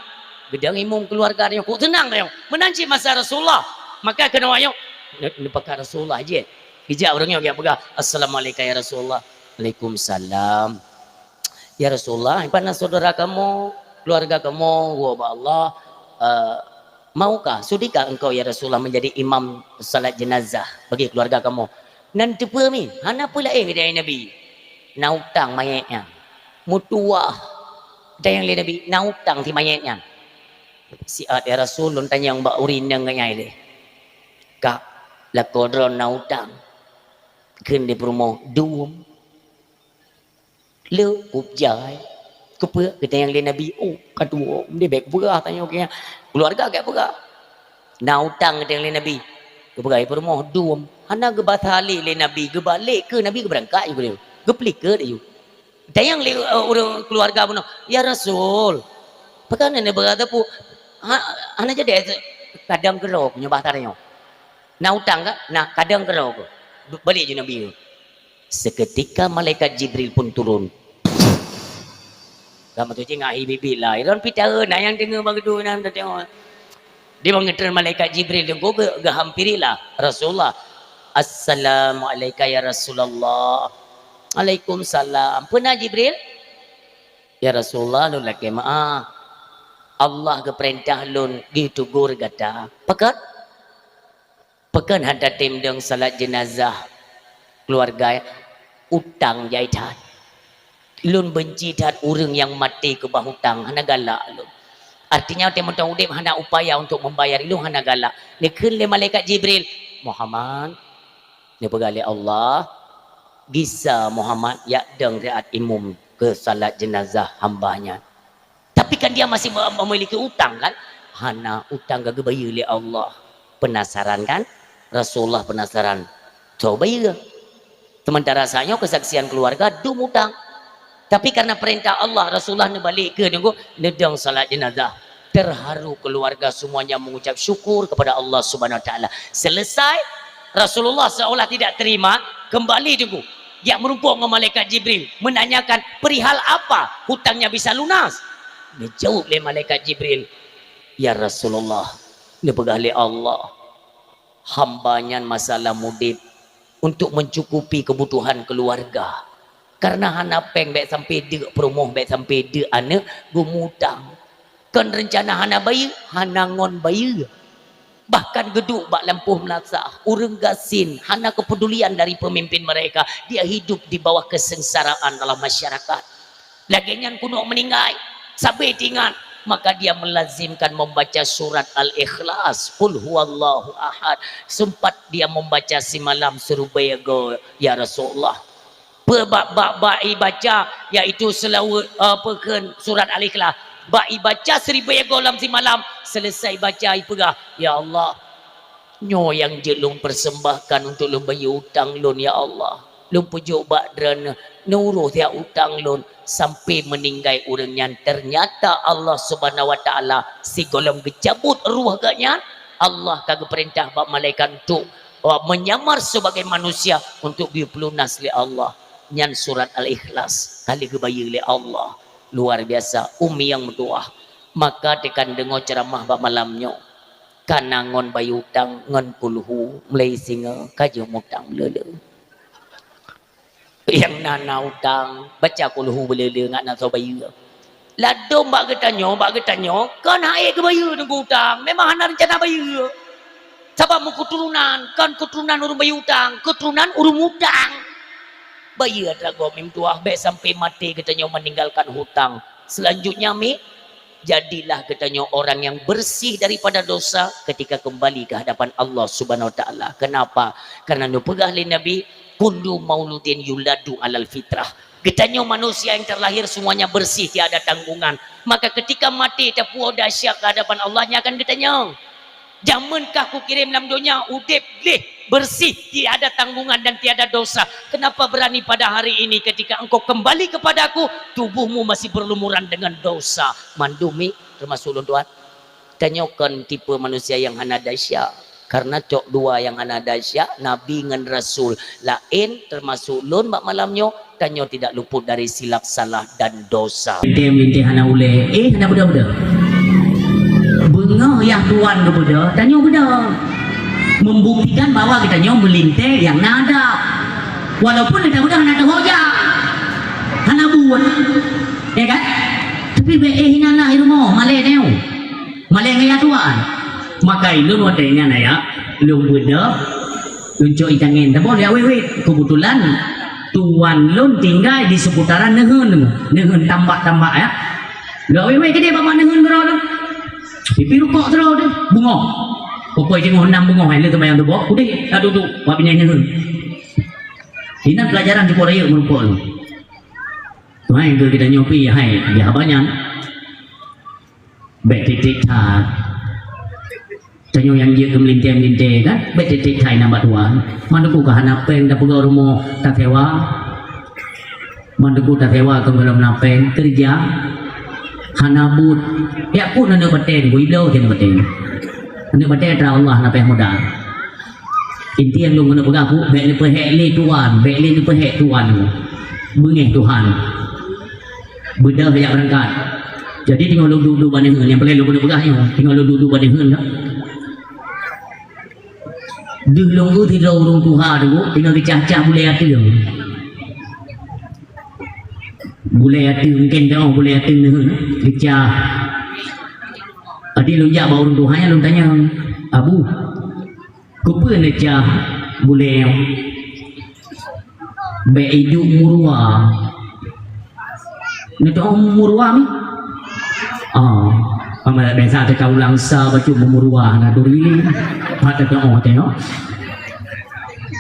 Geudong imum keuluwarga nyoe, kok seunang nyoe. Meunan cit masa Rasulullah. Maka keunoe nyoe, ne-, neupakat Rasulullah jih. Geujak ureueng nyoe geupeugah, "Assalamualaikum ya Rasulullah." "Waalaikumsalam." "Ya Rasulullah, pat na syedara kamoe, keuluwarga kamoe, woe bak Allah, eh, maukah, sudikah engkau ya Rasulullah menjadi imam salat jenazah bagi keuluwarga kamoe?" "Nan teupeue mi, hana peue laén," geutanyong Nabi. "Na utang manyét nyan." "Meutuwah," geutanyong lé Nabi, "na utang si manyét nyan." "Siat ya Rasul, lôn tanyong bak ureueng inong ngon nyan lé." "Kak, lakoe droe na utang." Kheun di peurumoh, "Dum." "Le, kujai." "Keupeue?" geutanyong lé Nabi. "Oh, ka tuwo, meunan bèk peugah," tanyong keu nyan. Keuluwarga geupeugah. "Na utang," geutanyong lé Nabi. Geupeugah, "Peurumoh, dum." Hana geubasa lé, lé Nabi, geubalek keu Nabi geubeurangkat ju. Geupeulikot ju. Tanyong lé, eh, ureueng keuluwarga bunoe, "Ya Rasul, pakon hana beurata pu-, ha, hana jadi kadang keurok nyoe bahasa nyoe? Na utang ka? Na kadang keurok." Balek ju Nabi. Seketika malaikat Jibril pun turun. Sama tu cingak hi bibi lah. Iron pita na nyang deungoe bak geudu nyan tengok. Di bangeutreun malaikat Jibril teungku geu-, geuhampirilah Rasulullah. "Assalamualaika ya Rasulullah." "Alaikumsalam. Peue na Jibril?" "Ya Rasulullah, lôn lakée meu'ah. Allah geupeurintah lôn geutugor gata." "Pakon?" "Pakon hana tatem dong salat jenazah keuluwarga, utang jai that. Lôn beunci that ureuëng nyang maté keubah utang, hana galak lôn. Artinya, watée mantong udeb hana upaya untuk membayar, lôn hana galak." Neukheun lé malaikat Jibril, "Muhammad, neupeugah lé Allah, gisa Muhammad jak dong reuat imum keu salat jenazah hamba nyan." Tapi kan dia masih me-, memiliki utang kan? Hana utang ka geubayeue lé Allah. Penasaran kan? Rasulullah penasaran. Soe bayeue? Sementara saat nyoe kesaksian keluarga dum utang. Tapi karena perintah Allah, Rasulullah neubalek keu nunggu, neudong salat jenazah. Terharu keluarga semuanya mengucap syukur kepada Allah Subhanahu Wa Taala. Selesai, Rasulullah seolah tidak terima, kembali nunggu. Jak meurumpok ngon malaikat Jibril, menanyakan perihal apa hutangnya bisa lunas. Geujaweueb lé malaikat Jibril, "Ya Rasulullah, neupeugah lé Allah, hamba nyan masa lam udeb untuk mencukupi kebutuhan keluarga. Karena hana péng, bék sampai deuk peurumoh, bék sampai deuk aneuëk, geumutang. Kon reuncana hana bayeue, hana ngon bayeue. Bahkan geuduek bak lampôh meulasah, ureuëng gasien, hana keupedulian dari pemimpin mereka. Dia hidup di bawah kesengsaraan dalam masyarakat. Lagée nyan keunoe meuninggai, sabe teuingat, maka dia melazimkan membaca surat Al-Ikhlas, Qul huwallahu ahad. Sempat dia membaca simalam siribée goe, ya Rasulullah. Peue bak, bak, bak ibaca, yaitu seulaweuet, eh, peue kheun surat Al-Ikhlas. Bak ibaca siribée goe lam simalam, selesai baca ipeugah, "Ya Allah, nyoe nyang jeuet lôn persembahkan untuk lôn bayeue utang lôn, ya Allah. Lôn peujok bak Droeneueh, neuuroh siat utang lôn." Sampai meuninggai ureuëng nyan, ternyata Allah Subhanahu Wa Taala sigohlom geucabut ruh geuhnyan, Allah ka geupeurintah bak malaikat untuk, eh, menyamar sebagai manusia untuk geupeurunas lé Allah. Nyan surat Al-Ikhlas, ka lheueh geubayeue lé Allah. Luar biasa, umi nyang meutuwah. Maka teukan deungoe ceuramah bak malam nyoe. Kana ngon bayeue utang ngon kulhu, mulai singoh ka jeuet mutang meuleu-leu. Nyang na, na utang, baca kulhu meuleu-leu ngat na soe bayeue. Ladôm bak geutanyoe, bak geutanyoe, kon han ék geubayeue nunggu utang, memang hana reuncana bayeue. Sabab meuketurunan, kon keturunan ureuëng bayeue utang, keturunan ureuëng mutang. Bayeue atra gob mim tuah, bék sampai maté geutanyoe meninggalkan hutang. Selanjutnya, mi, jadilah geutanyoe orang yang bersih daripada dosa ketika kembali ke hadapan Allah Subhanahu Wa Taala. Kenapa? Karena neupeugah lé Nabi, "Kullu mauludin yuladu alal fitrah." Geutanyoe manusia yang terlahir semuanya bersih, tiada tanggungan. Maka ketika maté, tapuwoe dahsyat ke hadapan Allah, nyan akan geutanyoe. Jameun kah kukirém lam donya, udeb gleh, bersih, tiada tanggungan dan tiada dosa. Kenapa berani pada hari ini ketika engkau kembali kepada-Ku, tubuhmu masih berlumuran dengan dosa? Mandum mi, termasuk lôn tuan. Tanyoe kon tipe manusia nyang hana dahsyat. Karena cok dua nyang hana dahsyat, Nabi ngon Rasul. Laén, termasuk lôn bak malam nyoe, tanyoe tidak luput dari silap salah dan dosa. Lintée-lintée hana ulée, eh, hana beudôh-beudôh. Beungoh yah tuan geubeudôh, tanyoe beudôh. Membuktikan bahwa geutanyoe meulintée nyang na adab. Walaupun geutanyoe beudôh hana teuhoja, hana buet. Ya kan? Tapi bék, eh, inan lah i rumoh, malée tanyoe. Malée ngon yah tuan. Maka ilôn watée nyan ayah, lôn beudôh, lôn cok ié tangen. Tabôh lé awét-wét. Kebetulan tuan lôn tinggai di seputaran neuheun, neuheun tambak-tambak, ya. Lôn awét-wét keudeh bak neuheun keudroe lôn. Pipi rukok keudroe deh, beungoh. Pokok teungoh nam beungoh, eh, lé teumayang tuboh. Udeh, ka dudoe bak binéh neuheun. Inan pelajaran di Korea meurukok lôn. Tuhan keu geutanyoe pih hai, di haba nyan. Bék tieb-tieb that. Tanyoe nyang jeuet keu meulintée-meulintée kan, bék tieb-tieb that inan bak tuan. Mandum ka hana péng tapeugöt rumoh tasewa. Mandum tasewa keu gohlom na péng, keureuja hana buet. Jak peue aneuk batée, bui bloe aneuk batée. Aneuk batée atra Allah na péng muda. Inti nyang lôn keuneuk peugah, bék neupeuhék lé tuan, bék lé neupeuhék tuan. Beungéh Tuhan. Beudôh jak beurangkat. Jadi teungoh lôn duek-duek bak neuheun, nyang paleng lôn keuneuk peugah nyoe, teungoh lôn duek-duek bak neuheun ka. Deuh lôn eu sidroe ureueng tuha teungku, teungoh geucah-cah bulèe ateueng. Bulèe ateueng, mungken teuh bulèe ateueng neuheun, geucah. Jadi lôn jak bak ureueng tuha nyan lôn tanyong, "Abu, keupeue neucah bulèe nyoe?" "Bèk iduek meurua." "Neuteu'oh meurua mi?" "Oh, pamalat biasa teuka ulang sa bacut meurua na duri." Pat teuka oh tengok.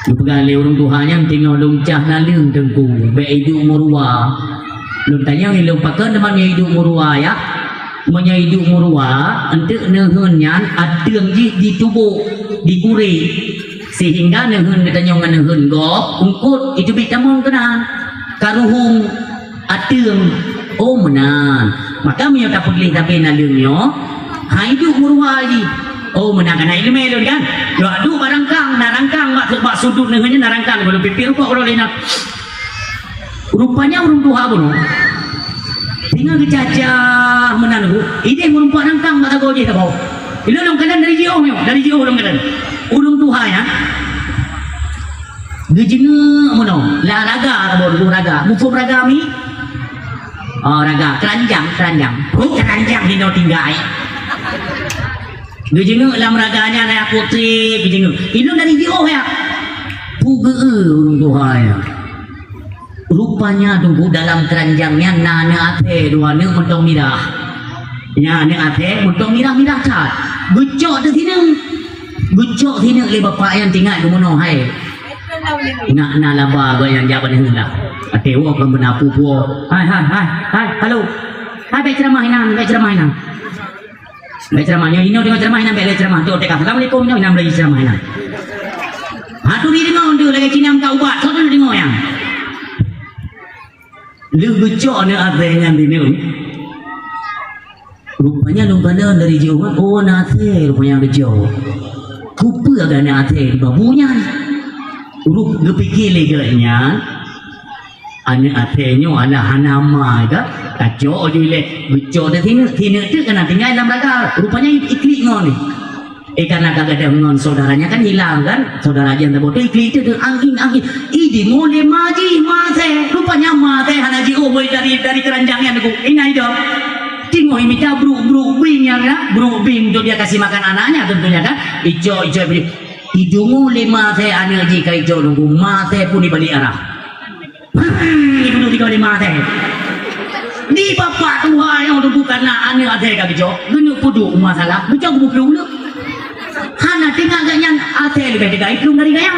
Geupeugah lé ureueng tuha nyan, "Teungoh lôn cah naleueng teungku, bèk iduek meurua." Lôn tanyong lé lôn, "Pakon teuma nyoe iduek meurua, yah?" "Meunyoe iduek meurua, eunteuk neuheun nyan ateueng jih jitubôk, digurèk, sehingga neuheun geutanyoe ngon neuheun gob eungkôt jiteubiet tamong keunan, ka ruhueng ateueng." "Oh, meunan. Maka meunyoe tapeugléh sabe naleueng nyoe, han iduek meurua jih." "Oh, meunan." Ka na ileumèe lôn kan? Lôn duek bak rangkang, na rangkang bak, bak sudut neuheun nyan na rangkang, lôn piet-piet rukok lôn lé na. Rupanya ureueng tuha bunoe teungoh geucah-cah meunan, idéh meureumpok nangkang bak sagoe jih saboh. Ilôn lôn kalon dari jiôh nyoe, dari jiôh lôn kalon. Ureueng tuha nyan geujeungeuk meunoe, lam raga saboh, raga. Muphom raga mi? Oh, raga. Keuranjang, keuranjang. Oh, keuranjang hinoe tinggai. Geujeungeuk lam raga nyan, ayah putri geujeungeuk. Ilôn dari jiôh ya. Peugeu ureueng tuha nyan. Rupanya teungku dalam keuranjang nyan na aneuk athée dua aneuk mantong mirah. Nyan aneuk athée mantong mirah-mirah that. Geucok teuh sineuk. Geucok sineuk lé bapak nyan teuingat geumeunoe hai. Nak na laba geuh nyang jak bak neuheun lah. Até woe kon beuna peue-peue. Hai, hai, hai, hai, halo. Hai, bèk ceuramah inan, bèk ceuramah inan. Bèk ceuramah nyoe, inoe deungoe ceuramah inan, bèk lé ceuramah. Dok teuka, "Assalamualaikum," nyoe inan bèk ceuramah inan. Ha, turi deungoe, untuk lagèe cinam ka ubat, soe deungoe nyan. Lheueh geucok aneuk athée nyan di nyoe. Rupanya lôn kalon dari jiôh, oh, aneuk athée rupanya geucok. Kupeue agai aneuk athée di babu nyan? Rup geupike lé geuh nyan, aneuk athée nyoe alah hana ma ka, tacok ju ilée, geucok teuh sineuk, sineuk teuh ka na tinggai lam raga. Rupanya iklik ngon. Eh, karena ka gadôh ngon saudaranya kan hilang kan? Saudara jian saboh teuh iklik teuh, teuh angging-angging. Ih, deungoe lé ma jih, ma athée. Rupanya ma athée hana jiôh bak dari, dari keuranjang nyan teungku. Inan idong. Teungoh imita bruk-bruk bing nyan, ya. Bruk bing untuk dia kasih makan anaknya tentunya kan. Icok, icok, icok. Ideungoe lé ma athée aneuk jih ka icok teungku. Ma athée pun ibalik arah. Iduek di kawan lima teh. Di bapak tuha nyang duduek aneuk athée ka geucok, geuneuk peuduek masalah, geucok geuplueng. Hana teuingat gobnyan athée leubeh teuga iplueng dari gobnyan.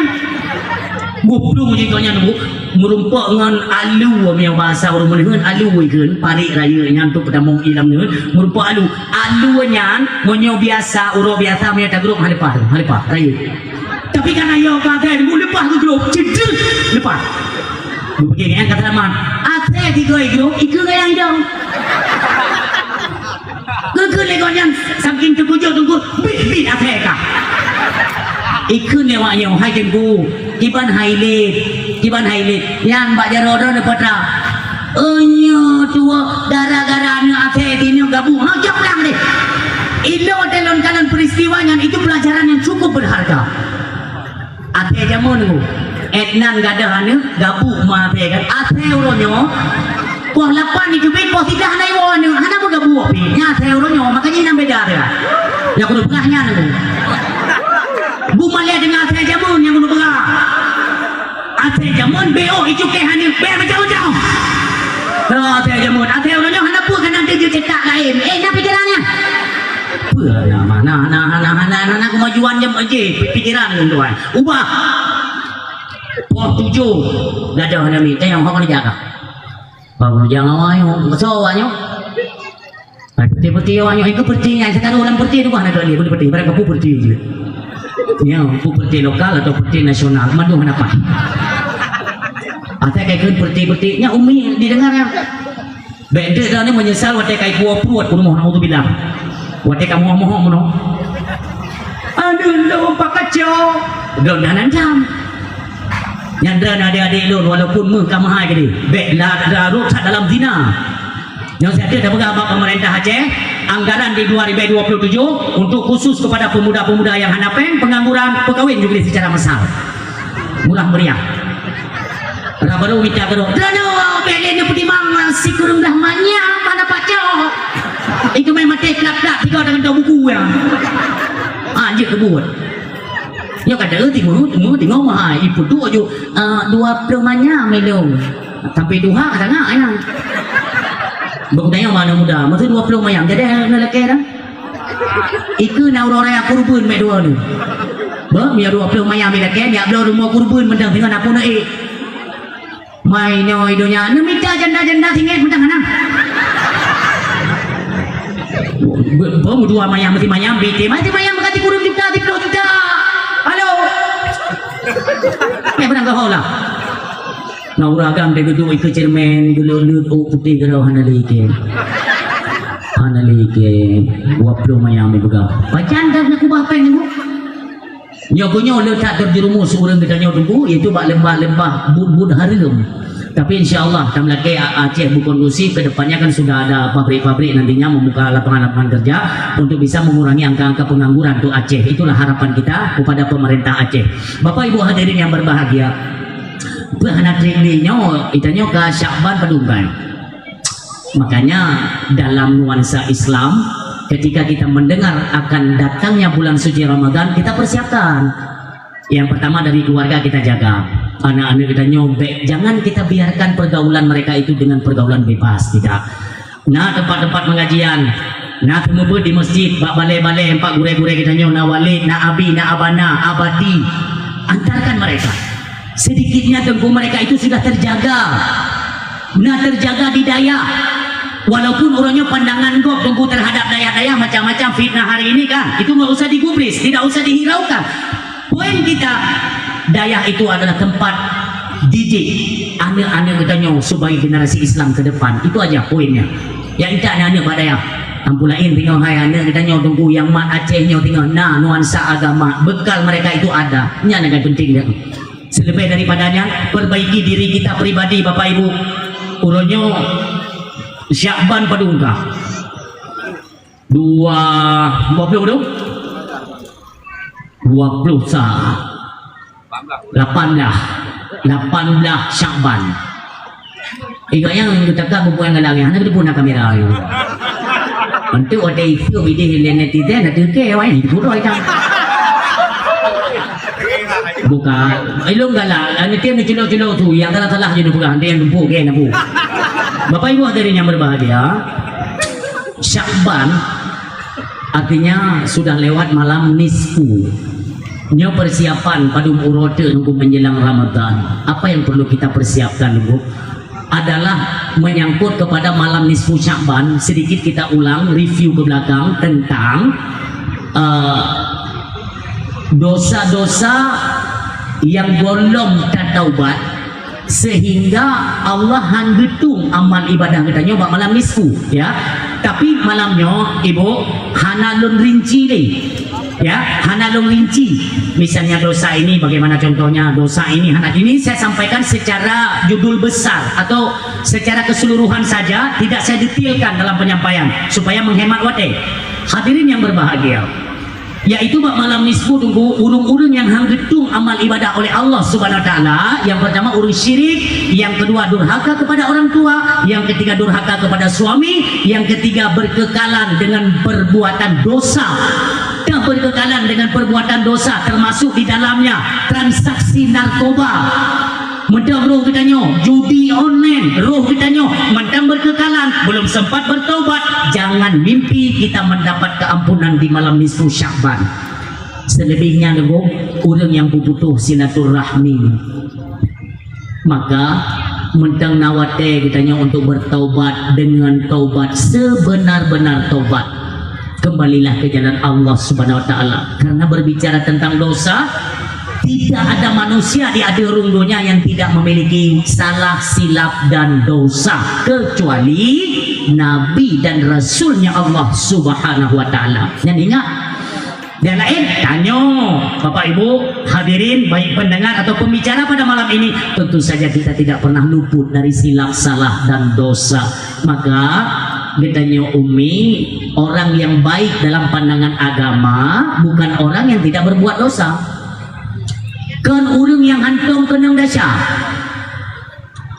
Geuplueng jih gobnyan bu, meurumpok ngon alu, meunyoe basa ureueng meuneuen alu ikheun, parit rayeuk nyan tu peutamong ilam neuen, meurumpok alu. Alu nyan meunyoe biasa, uroe biasa meunyoe tagrôp han leupah, han leupah rayeuk. Tapi kana yoh ka athée bu leupah geuglob, cedeuh leupah. Bukeuti nyan kata Rahman, athée tiga igrôp, ikeu gaya idong. Geukeu lé gobnyan saking teukeujot teungku, bit-bit athée ka. Ikeu lé awak nyoe, hai teungku, kiban hai lé, kiban hai lé. Nyan bak jaroe droe neupeugah. Nyoe tuwoe gara-gara aneuk athée tinoe gabu. Ha, cok pulang deh. Ilôn teuh lôn kalon peristiwa nyan, itu pelajaran yang cukup berharga. Athée jameun nyoe. Etnan gadôh aneuk gabu ma athée kan. Athée uroe nyoe. Poh lapan iteubiet, poh siplôh hana iwoe aneuk, hana meugabu pih. Nyan athée uroe nyoe, makanya inan beda teuh. Nyang keuneuk peugah nyan nyoe. Bu malèe deungon athée jameun nyang keuneuk peugah. Athée jameun B O icukéh aneuk, bèk meucau-cau. Athée jameun, athée uroe nyoe hana peue keunan teujeuet cetak laén. Eh, na pikiran nyan. Peue na, na, na kemajuan jam, eh, pikiran tuan. Ubah. Poh tujoh gadôh aneuk miet, tanyong hok neujak kah? Hok neujak ngon awak nyoe, meusoe awak nyoe. Hai, peuti-peuti awak nyoe, hai, keu peuti nyan, sekarang ureueng peuti tu kan ada dia, peuti, barang kapu peuti je. Ya, pu peuti lokal atau peuti nasional, mandum hana paih. Asai kai kheun peuti-peuti, nyan umi didengar ya. Bèk deuh droeneuh meunyeusal watèe ka ikuwoe pruet u rumoh, naudzubillah. Watèe ka moh-moh meunoe. Aduh, lôn pakacau. Droeneuh hana jam. Nyan droeneuh adék-adék lôn, walaupun méuh ka meuhai keudéh. Bèk la-, larot that dalam zina. Nyang saya tapeugah bak pemerintah Aceh, anggaran di dua ribu dua puluh tujuh untuk khusus kepada pemuda-pemuda yang hana péng, pengangguran, pekawin juga secara massal. Murah meriah. Orang baru minta kerong. Droeneuh, bèk lé neupeutimang, sikureueng dah manyam, mana pacok. Itu main maté plak-plak, tiga tangan tau buku ya. Ah, jeuet keu buet. Nyoe kata, eh, timu, timu, timu, mahai. Ipu tu aju, eh, dua puluh manyam minum. Sampai duha sangat ya. Bak tanya mana muda, masa dua puluh manyam, jadi anak lelaki dah. Ikeu na uroe raya kurban mek dua ni. Bah, mia dua puluh manyam mek lelaki, mia bloe rumoh kurban mendang dengan apa nak eh. Mai nyoe donya, neumita janda-janda singet mantang hana. Be-, bom dua manyam, meusi manyam, bete, meusi manyam, meuganti kureueng juta, siplôh juta. Halo. Eh, beurang keuhô lah. Na ureueng agam deh geuduek ikeue ceureumen, geuleuet-leuet ôk putéh keudroe hana lé ikée. Hana lé ikée. Dua ploh manyam ipeugah. Pajan dah neukubah péng nyoe? Nyoe keuh nyoe le that terjerumus ureueng geutanyoe teungku, yaitu bak leumbah-leumbah buet-buet hareuem. Tapi insya Allah, tameulakée A-, Aceh bukon kondusif, ke depannya kan sudah ada pabrik-pabrik nantinya membuka lapangan-lapangan kerja untuk bisa mengurangi angka-angka pengangguran untuk Aceh. Itulah harapan kita kepada pemerintah Aceh. Bapak Ibu hadirin yang berbahagia, peue hana treb lé nyoe, itanyoe ka Syakban padum kai. Makanya, dalam nuansa Islam, ketika kita mendengar akan datangnya bulan suci Ramadan, kita persiapkan. Yang pertama, dari keluarga kita jaga. Anak-anak kita nyobek, jangan kita biarkan pergaulan mereka itu dengan pergaulan bebas, tidak. Na tempat-tempat pengajian, na seumeubeuet di masjid, bak balai-balai, empat gurée-gurée kita nyoe, na walid, na abi, na abana, abati. Antarkan mereka. Sedikitnya teungku mereka itu sudah terjaga. Nah, terjaga di dayah. Walaupun uroe nyoe pandangan gob teungku terhadap dayah-dayah macam-macam fitnah hari ini kan, itu nggak usah digubris, tidak usah dihiraukan. Poin kita, dayah itu adalah tempat didik aneuk-aneuk geutanyoe sebagai generasi Islam ke depan. Itu aja poinnya. Ya, intat aneuk-aneuk bak dayah. Ampu laén teungoh hai aneuk geutanyoe teungku nyang mat Aceh nyoe teungoh na nuansa agama, bekal mereka itu ada. Nyan yang penting dia. Selebih daripada nyan, perbaiki diri kita pribadi, Bapak Ibu. Uroe nyoe Syakban padum ka? Dua, dua ploh tu? Dua ploh sa. Lapan blah. Lapan blah Syakban. Ingat nyang geutakak bubuet galak nyan, hana geuteupeue na kamera nyoe. Untuk watèe isu bideh lé netizen, na teuke awak nyan puroi kan. Bukan. Ilong galak, anu tem neuculok-culok su, nyang salah-salah je neupeugah, nanti nyang tumpuk ke nabu. Bapak Ibu hadirin yang berbahagia, Syakban artinya sudah lewat malam nisfu. Nyoe persiapan padum uroe teuk untuk menjelang Ramadan. Apa yang perlu kita persiapkan, Bu? Adalah menyangkut kepada malam nisfu Syakban, sedikit kita ulang review ke belakang tentang, eh, dosa-dosa yang belum tertaubat, sehingga Allah han geutueng amal ibadah geutanyoe bak malam nisfu, ya. Tapi malam nyoe, Ibu, hana lôn rinci lé. Ya, hana lôn rinci. Misalnya dosa ini, bagaimana contohnya dosa ini, hana, ini saya sampaikan secara judul besar atau secara keseluruhan saja, tidak saya detailkan dalam penyampaian supaya menghemat watèe. Hadirin yang berbahagia, yaitu bak malam nisfu teungku, ureueng-ureueng nyang han geutueng amal ibadah oleh Allah Subhanahu Wa Taala, yang pertama ureueng syirik, yang kedua durhaka kepada orang tua, yang ketiga durhaka kepada suami, yang ketiga berkekalan dengan perbuatan dosa. Dan berkekalan dengan perbuatan dosa, termasuk di dalamnya transaksi narkoba. Mantong roh geutanyoe, judi online, roh geutanyoe, mantong berkekalan, belum sempat bertobat, jangan mimpi kita mendapat keampunan di malam nisfu Syakban. Selebihnya, Teungku, ureueng nyang beubutoh silaturahmi. Maka, mantong na watèe geutanyoe untuk bertaubat dengan taubat sebenar-benar taubat. Kembalilah ke jalan Allah Subhanahu Wa Taala. Karena berbicara tentang dosa, tidak ada manusia di ateueh rhueng donya yang tidak memiliki salah, silap, dan dosa, kecuali Nabi dan Rasulnya Allah Subhanahu Wa Taala. Dan ingat, dan lain, tanyoe, Bapak Ibu, hadirin, baik pendengar atau pembicara pada malam ini, tentu saja kita tidak pernah luput dari silap, salah, dan dosa. Maka, Geutanyoe ummi, orang yang baik dalam pandangan agama bukan orang yang tidak berbuat dosa. Kon ureuëng nyang hantom keunong desya.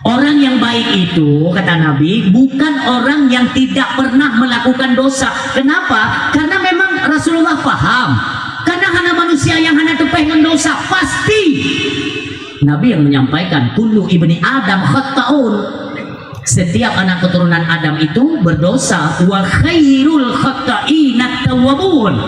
Orang yang baik itu, kata Nabi, bukan orang yang tidak pernah melakukan dosa. Kenapa? Karena memang Rasulullah paham. Karena hana manusia yang hana teupeh ngon dosa, pasti. Nabi yang menyampaikan, "Kullu ibni Adam khatta'un." Setiap anak keturunan Adam itu berdosa. "Wa khairul khatta'inat tawwabun."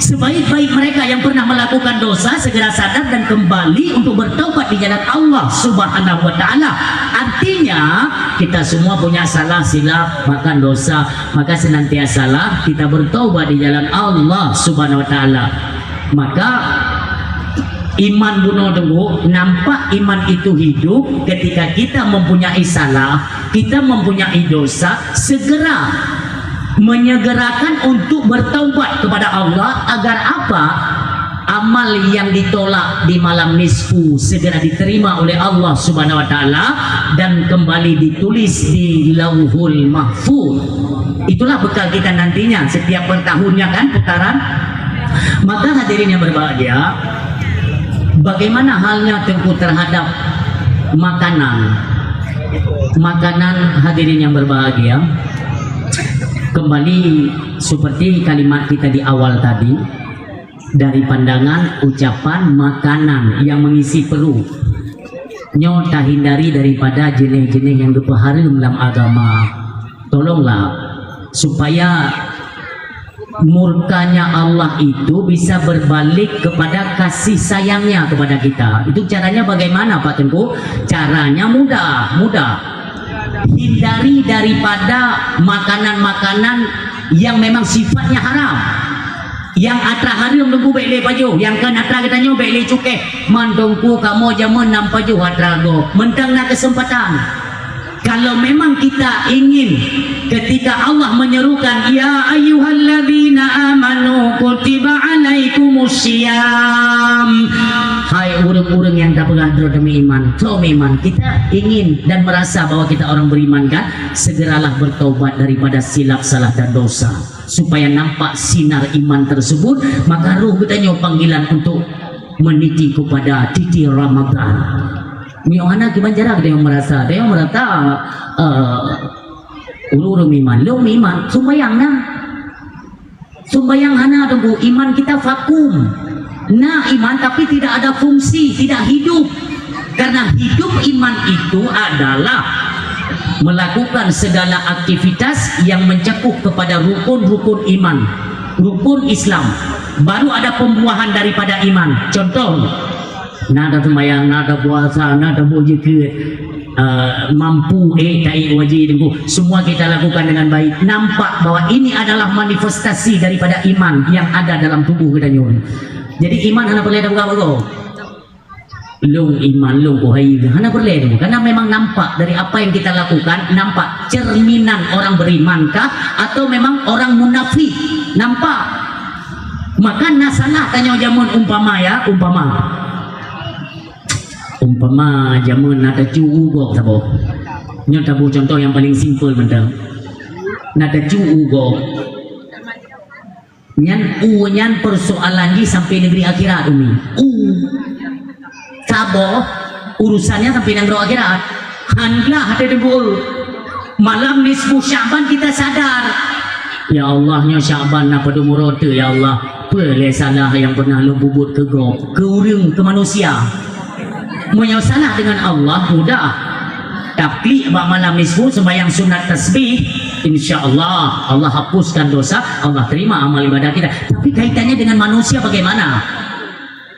Sebaik-baik mereka yang pernah melakukan dosa segera sadar dan kembali untuk bertaubat di jalan Allah Subhanahu wa taala. Artinya, kita semua punya salah silap, bahkan dosa. Maka senantiasalah kita bertaubat di jalan Allah Subhanahu wa taala. Maka iman bunoe teungku, nampak iman itu hidup ketika kita mempunyai salah, kita mempunyai dosa, segera menyegerakan untuk bertaubat kepada Allah. Agar apa? Amal yang ditolak di malam nisfu segera diterima oleh Allah Subhanahu wa taala dan kembali ditulis di Lauhul Mahfuz. Itulah bekal kita nantinya setiap per tahunnya, kan, putaran. Maka hadirin yang berbahagia, bagaimana halnya teungku terhadap makanan? Makanan, hadirin yang berbahagia, kembali seperti kalimat kita di awal tadi, dari pandangan, ucapan, makanan yang mengisi perut. Nyoe tahindari daripada jeuneh-jeuneh nyang geupeuhareuem lam agama. Tolonglah supaya murkanya Allah itu bisa berbalik kepada kasih sayangnya kepada kita. Itu caranya bagaimana, Pak Teungku? Caranya mudah, mudah. Hindari daripada makanan-makanan yang memang sifatnya haram. Nyang atra hareuem teungku bék lé pajoh, nyang kon atra geutanyoe bék lé cukéh. Man teungku kamoe jameun na pajoh atra gob, mantong na keuseumpatan. Kalau memang kita ingin, ketika Allah menyerukan, "Ya ayyuhalladzina amanu kutiba alaikumus siyam." Hai ureuëng-ureuëng nyang tapeugah droe teumé iman, droe teumé iman, kita ingin dan merasa bahwa kita orang beriman, kan? Segeralah bertaubat daripada silap, salah dan dosa. Supaya nampak sinar iman tersebut, maka roh geutanyoe panggilan untuk meniti kepada titi Ramadan. Meunyoe hana, kiban cara geutanyoe merasa, geutanyoe merasa, eh, ureuëng-ureuëng iman, lôn iman, sumbayang na. Sumbayang hana teungku, iman kita vakum. Na iman tapi tidak ada fungsi, tidak hidup. Karena hidup iman itu adalah melakukan segala aktivitas yang mencakup kepada rukun-rukun iman, rukun Islam. Baru ada pembuahan daripada iman. Contoh, na tasumbayang, na tapuasa, na taboh jeukeut, eh, mampu, eh, taék wajéb teungku. Semua kita lakukan dengan baik. Nampak bahwa ini adalah manifestasi daripada iman yang ada dalam tubuh geutanyoe. Jadi iman hana peureulée tapeugah bagoe. Lôn iman, lôn keuhai, hana peureulée teungku. Karena memang nampak dari apa yang kita lakukan, nampak cerminan orang beriman kah atau memang orang munafik. Nampak. Maka na salah tanyoe jameun umpama, ya, umpama. Umpama jameun na tacue u gob saboh. Nyoe taboh contoh nyang paling simple mantong. Na tacue u gob. Nyan u nyan persoalan jih sampai negeri akhirat, Umi. U. Saboh urusannya sampai nanggroe akhirat. Han glah hate teungku. Malam nisfu Sya'ban kita sadar. Ya Allah, nyoe Sya'ban na padum uroe teuk, ya Allah. Peue lé salah nyang pernah lôn peubuet keu gob, keu ureuëng, keu manusia? Meunyoe salah dengan Allah, mudah. Taklik bak malam nisfu, sembahyang sunat tasbih, insya Allah, Allah hapuskan dosa, Allah terima amal ibadah kita. Tapi kaitannya dengan manusia bagaimana?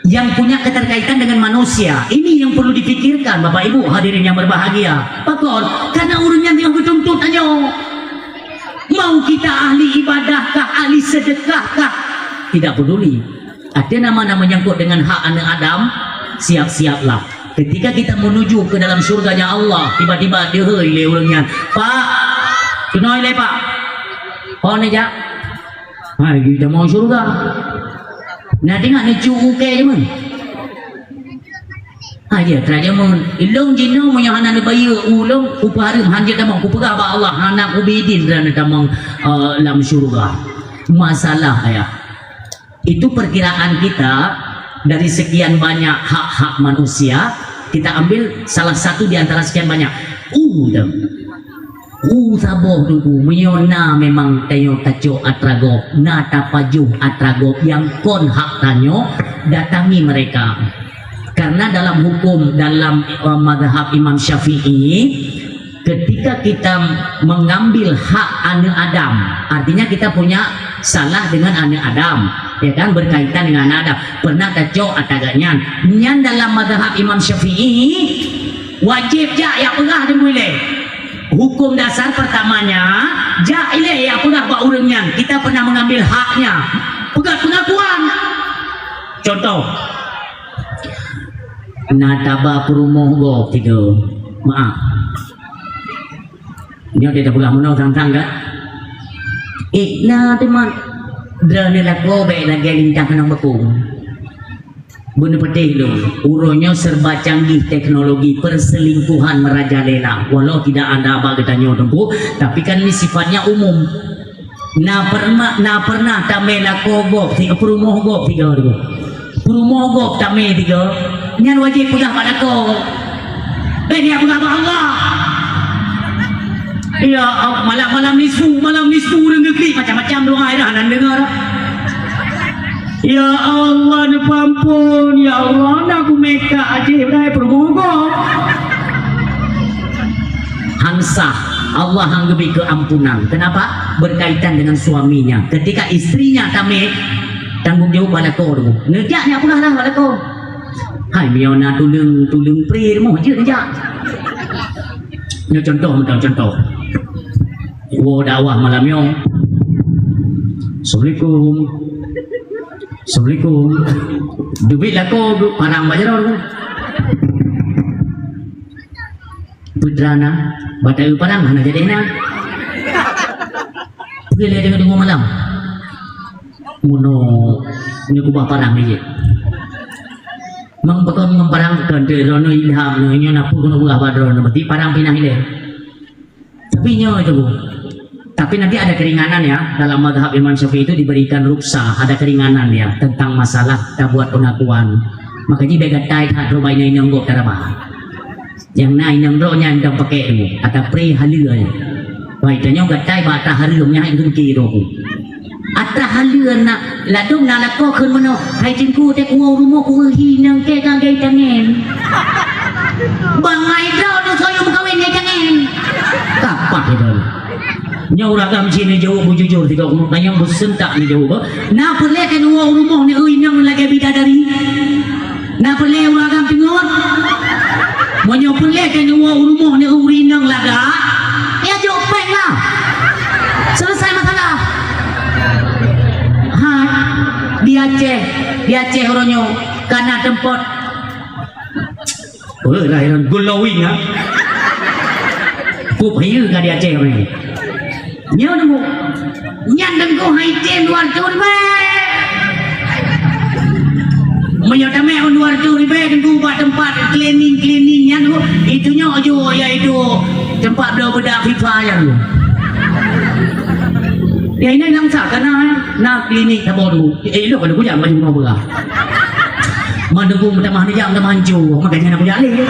Yang punya keterkaitan dengan manusia. Ini yang perlu dipikirkan, Bapak Ibu hadirin yang berbahagia. Pakon? Karena ureuëng nyan teungoh geutuntut tanyoe. Mau kita ahli ibadah kah, ahli sedekah kah? Tidak peduli. Ada nama-nama nyangkut dengan hak anak Adam, siap-siaplah. Ketika kita menuju ke dalam syurganya Allah, tiba-tiba dihôi lé ureuëng nyan, "Pak, keunoe lé, Pak." "Oh, neujak." "Hai, kita mau syurga." Nah, tengok ni cu uke je, man. Ha, ya, teujameun. Ilong jinoe meunyoe hana neubayeue ulong, upeuhareuem hanjeuet tamong, kupeugah bak Allah, hana ubidin droeneuh tamong, eh, lam syurga. Masalah, ayah. Itu perkiraan kita dari sekian banyak hak-hak manusia, kita ambil salah satu di antara sekian banyak. U, dah. U saboh Teungku, meunyoe na memang tanyoe tacok atra gob, na tapajoh atra gob nyang kon hak tanyoe, datangi mereka. Karena dalam hukum, dalam, eh, mazhab Imam Syafi'i, ketika kita mengambil hak aneuk Adam, artinya kita punya salah dengan aneuk Adam, ya kan, berkaitan dengan aneuk Adam. Pernah tacok atra gobnyan. Nyan dalam mazhab Imam Syafi'i, wajéb jak jak peugah Teungku ilée. Hukum dasar pertamanya, jak ilée jak peugah bak ureuëng nyan, kita pernah mengambil haknya. Peugah pengakuan. Contoh, na taba peurumoh gob tiga. Maaf. Nyoe dia peugah meunoe sang-sang kan? Eh, na teuma droeneuh lakoe bék lagée lintah keunong beukong. Beuneupatéh lôn, uroe nyoe serba canggih teknologi perselingkuhan merajalela. Walau tidak ada bak geutanyoe Teungku, tapi kan ini sifatnya umum. Na pernah, na pernah tamé lakoe gob, si peurumoh gob tiga tu. Peurumoh gob tamé tiga, nyan wajéb peugah bak lakoe. Eh, dia peugah bak Allah. Ya, malam-malam nisfu, malam nisfu ureuëng geuklik macam-macam doa dah nan dengar. Ya Allah, neupeuampon. Ya Allah, na kumeka aja dah peurumoh gob. Hansah, Allah hang geubri keuampunan. Kenapa? Berkaitan dengan suaminya. Ketika istrinya tamé, tanggung jawab bak lakoe tu. Neujak nyak peugah dah bak lakoe. Hai, meunyoe na tuleueng, tuleueng pri rumoh jeuet neujak. Nyoe contoh, meunan contoh. Woe dakwah malam nyoe. Assalamualaikum. Assalamualaikum. Dubiet lakoe parang bak jaroe. Putra na, bak taeu parang hana jadi na. Pergi lé deungon malam. Meunoe, nyoe kubah parang ni je. Mang pakon ngon parang keu droeneuh ilham nyoe, nyoe na peue keuneuk peugah bak droeneuh, berarti parang pinah ilée. Tapi nyoe itu, Bu. Tapi nanti ada keringanan ya, dalam mazhab Imam Syafi'i itu diberikan rukhsah, ada keringanan ya, tentang masalah tabuat pengakuan. Makajih bék gatai that droe bak inong-inong gob taraba. Nyang na inong droe nyan dong pakai tu, atra pri haleue nyan. Wai, tanyoe gatai bak atra hareuem nyan hai geungki droe ku. Atra haleue na, ladôm na lakoe kheun meunoe, hai Teungku, teuh kuwoe u rumoh kuweueh inong teuh ka gei tangen. Bangai droe neusoe meukawen ngon tangen. Kapah itu. Nyoe ureueng agam cit neujaweueb beujujur tiga umu, nanyang beuseuntak neujaweueb. Na peureulée keu neuwoe u rumoh neueu inong lagée bidadari? Na peureulée ureueng agam teungeut? Meunyoe peureulée keu neuwoe u rumoh neueu ureueng inong lagak, ya jok péng lah. Selesai masalah. Hai, di Aceh, di Aceh uroe nyoe ka na teumpat. Oh, lah, yang glowing, ha? Kup hiu ka di Aceh ni. Nyoe nunggu. Nyan Teungku hai tem dua ratus ribèe. Meunyoe tamé dua ratus ribèe Teungku bak teumpat cleaning-cleaning nyan tu, itu nyoe ju, iaitu teumpat bloe beudak FIFA nyan tu. Ya, ini nang sa kana na klinik saboh tu. Eh, elok ada kujak baju mau beurah. Mandum meutamah neujak meutamah hanco, makanya nak kujak lé.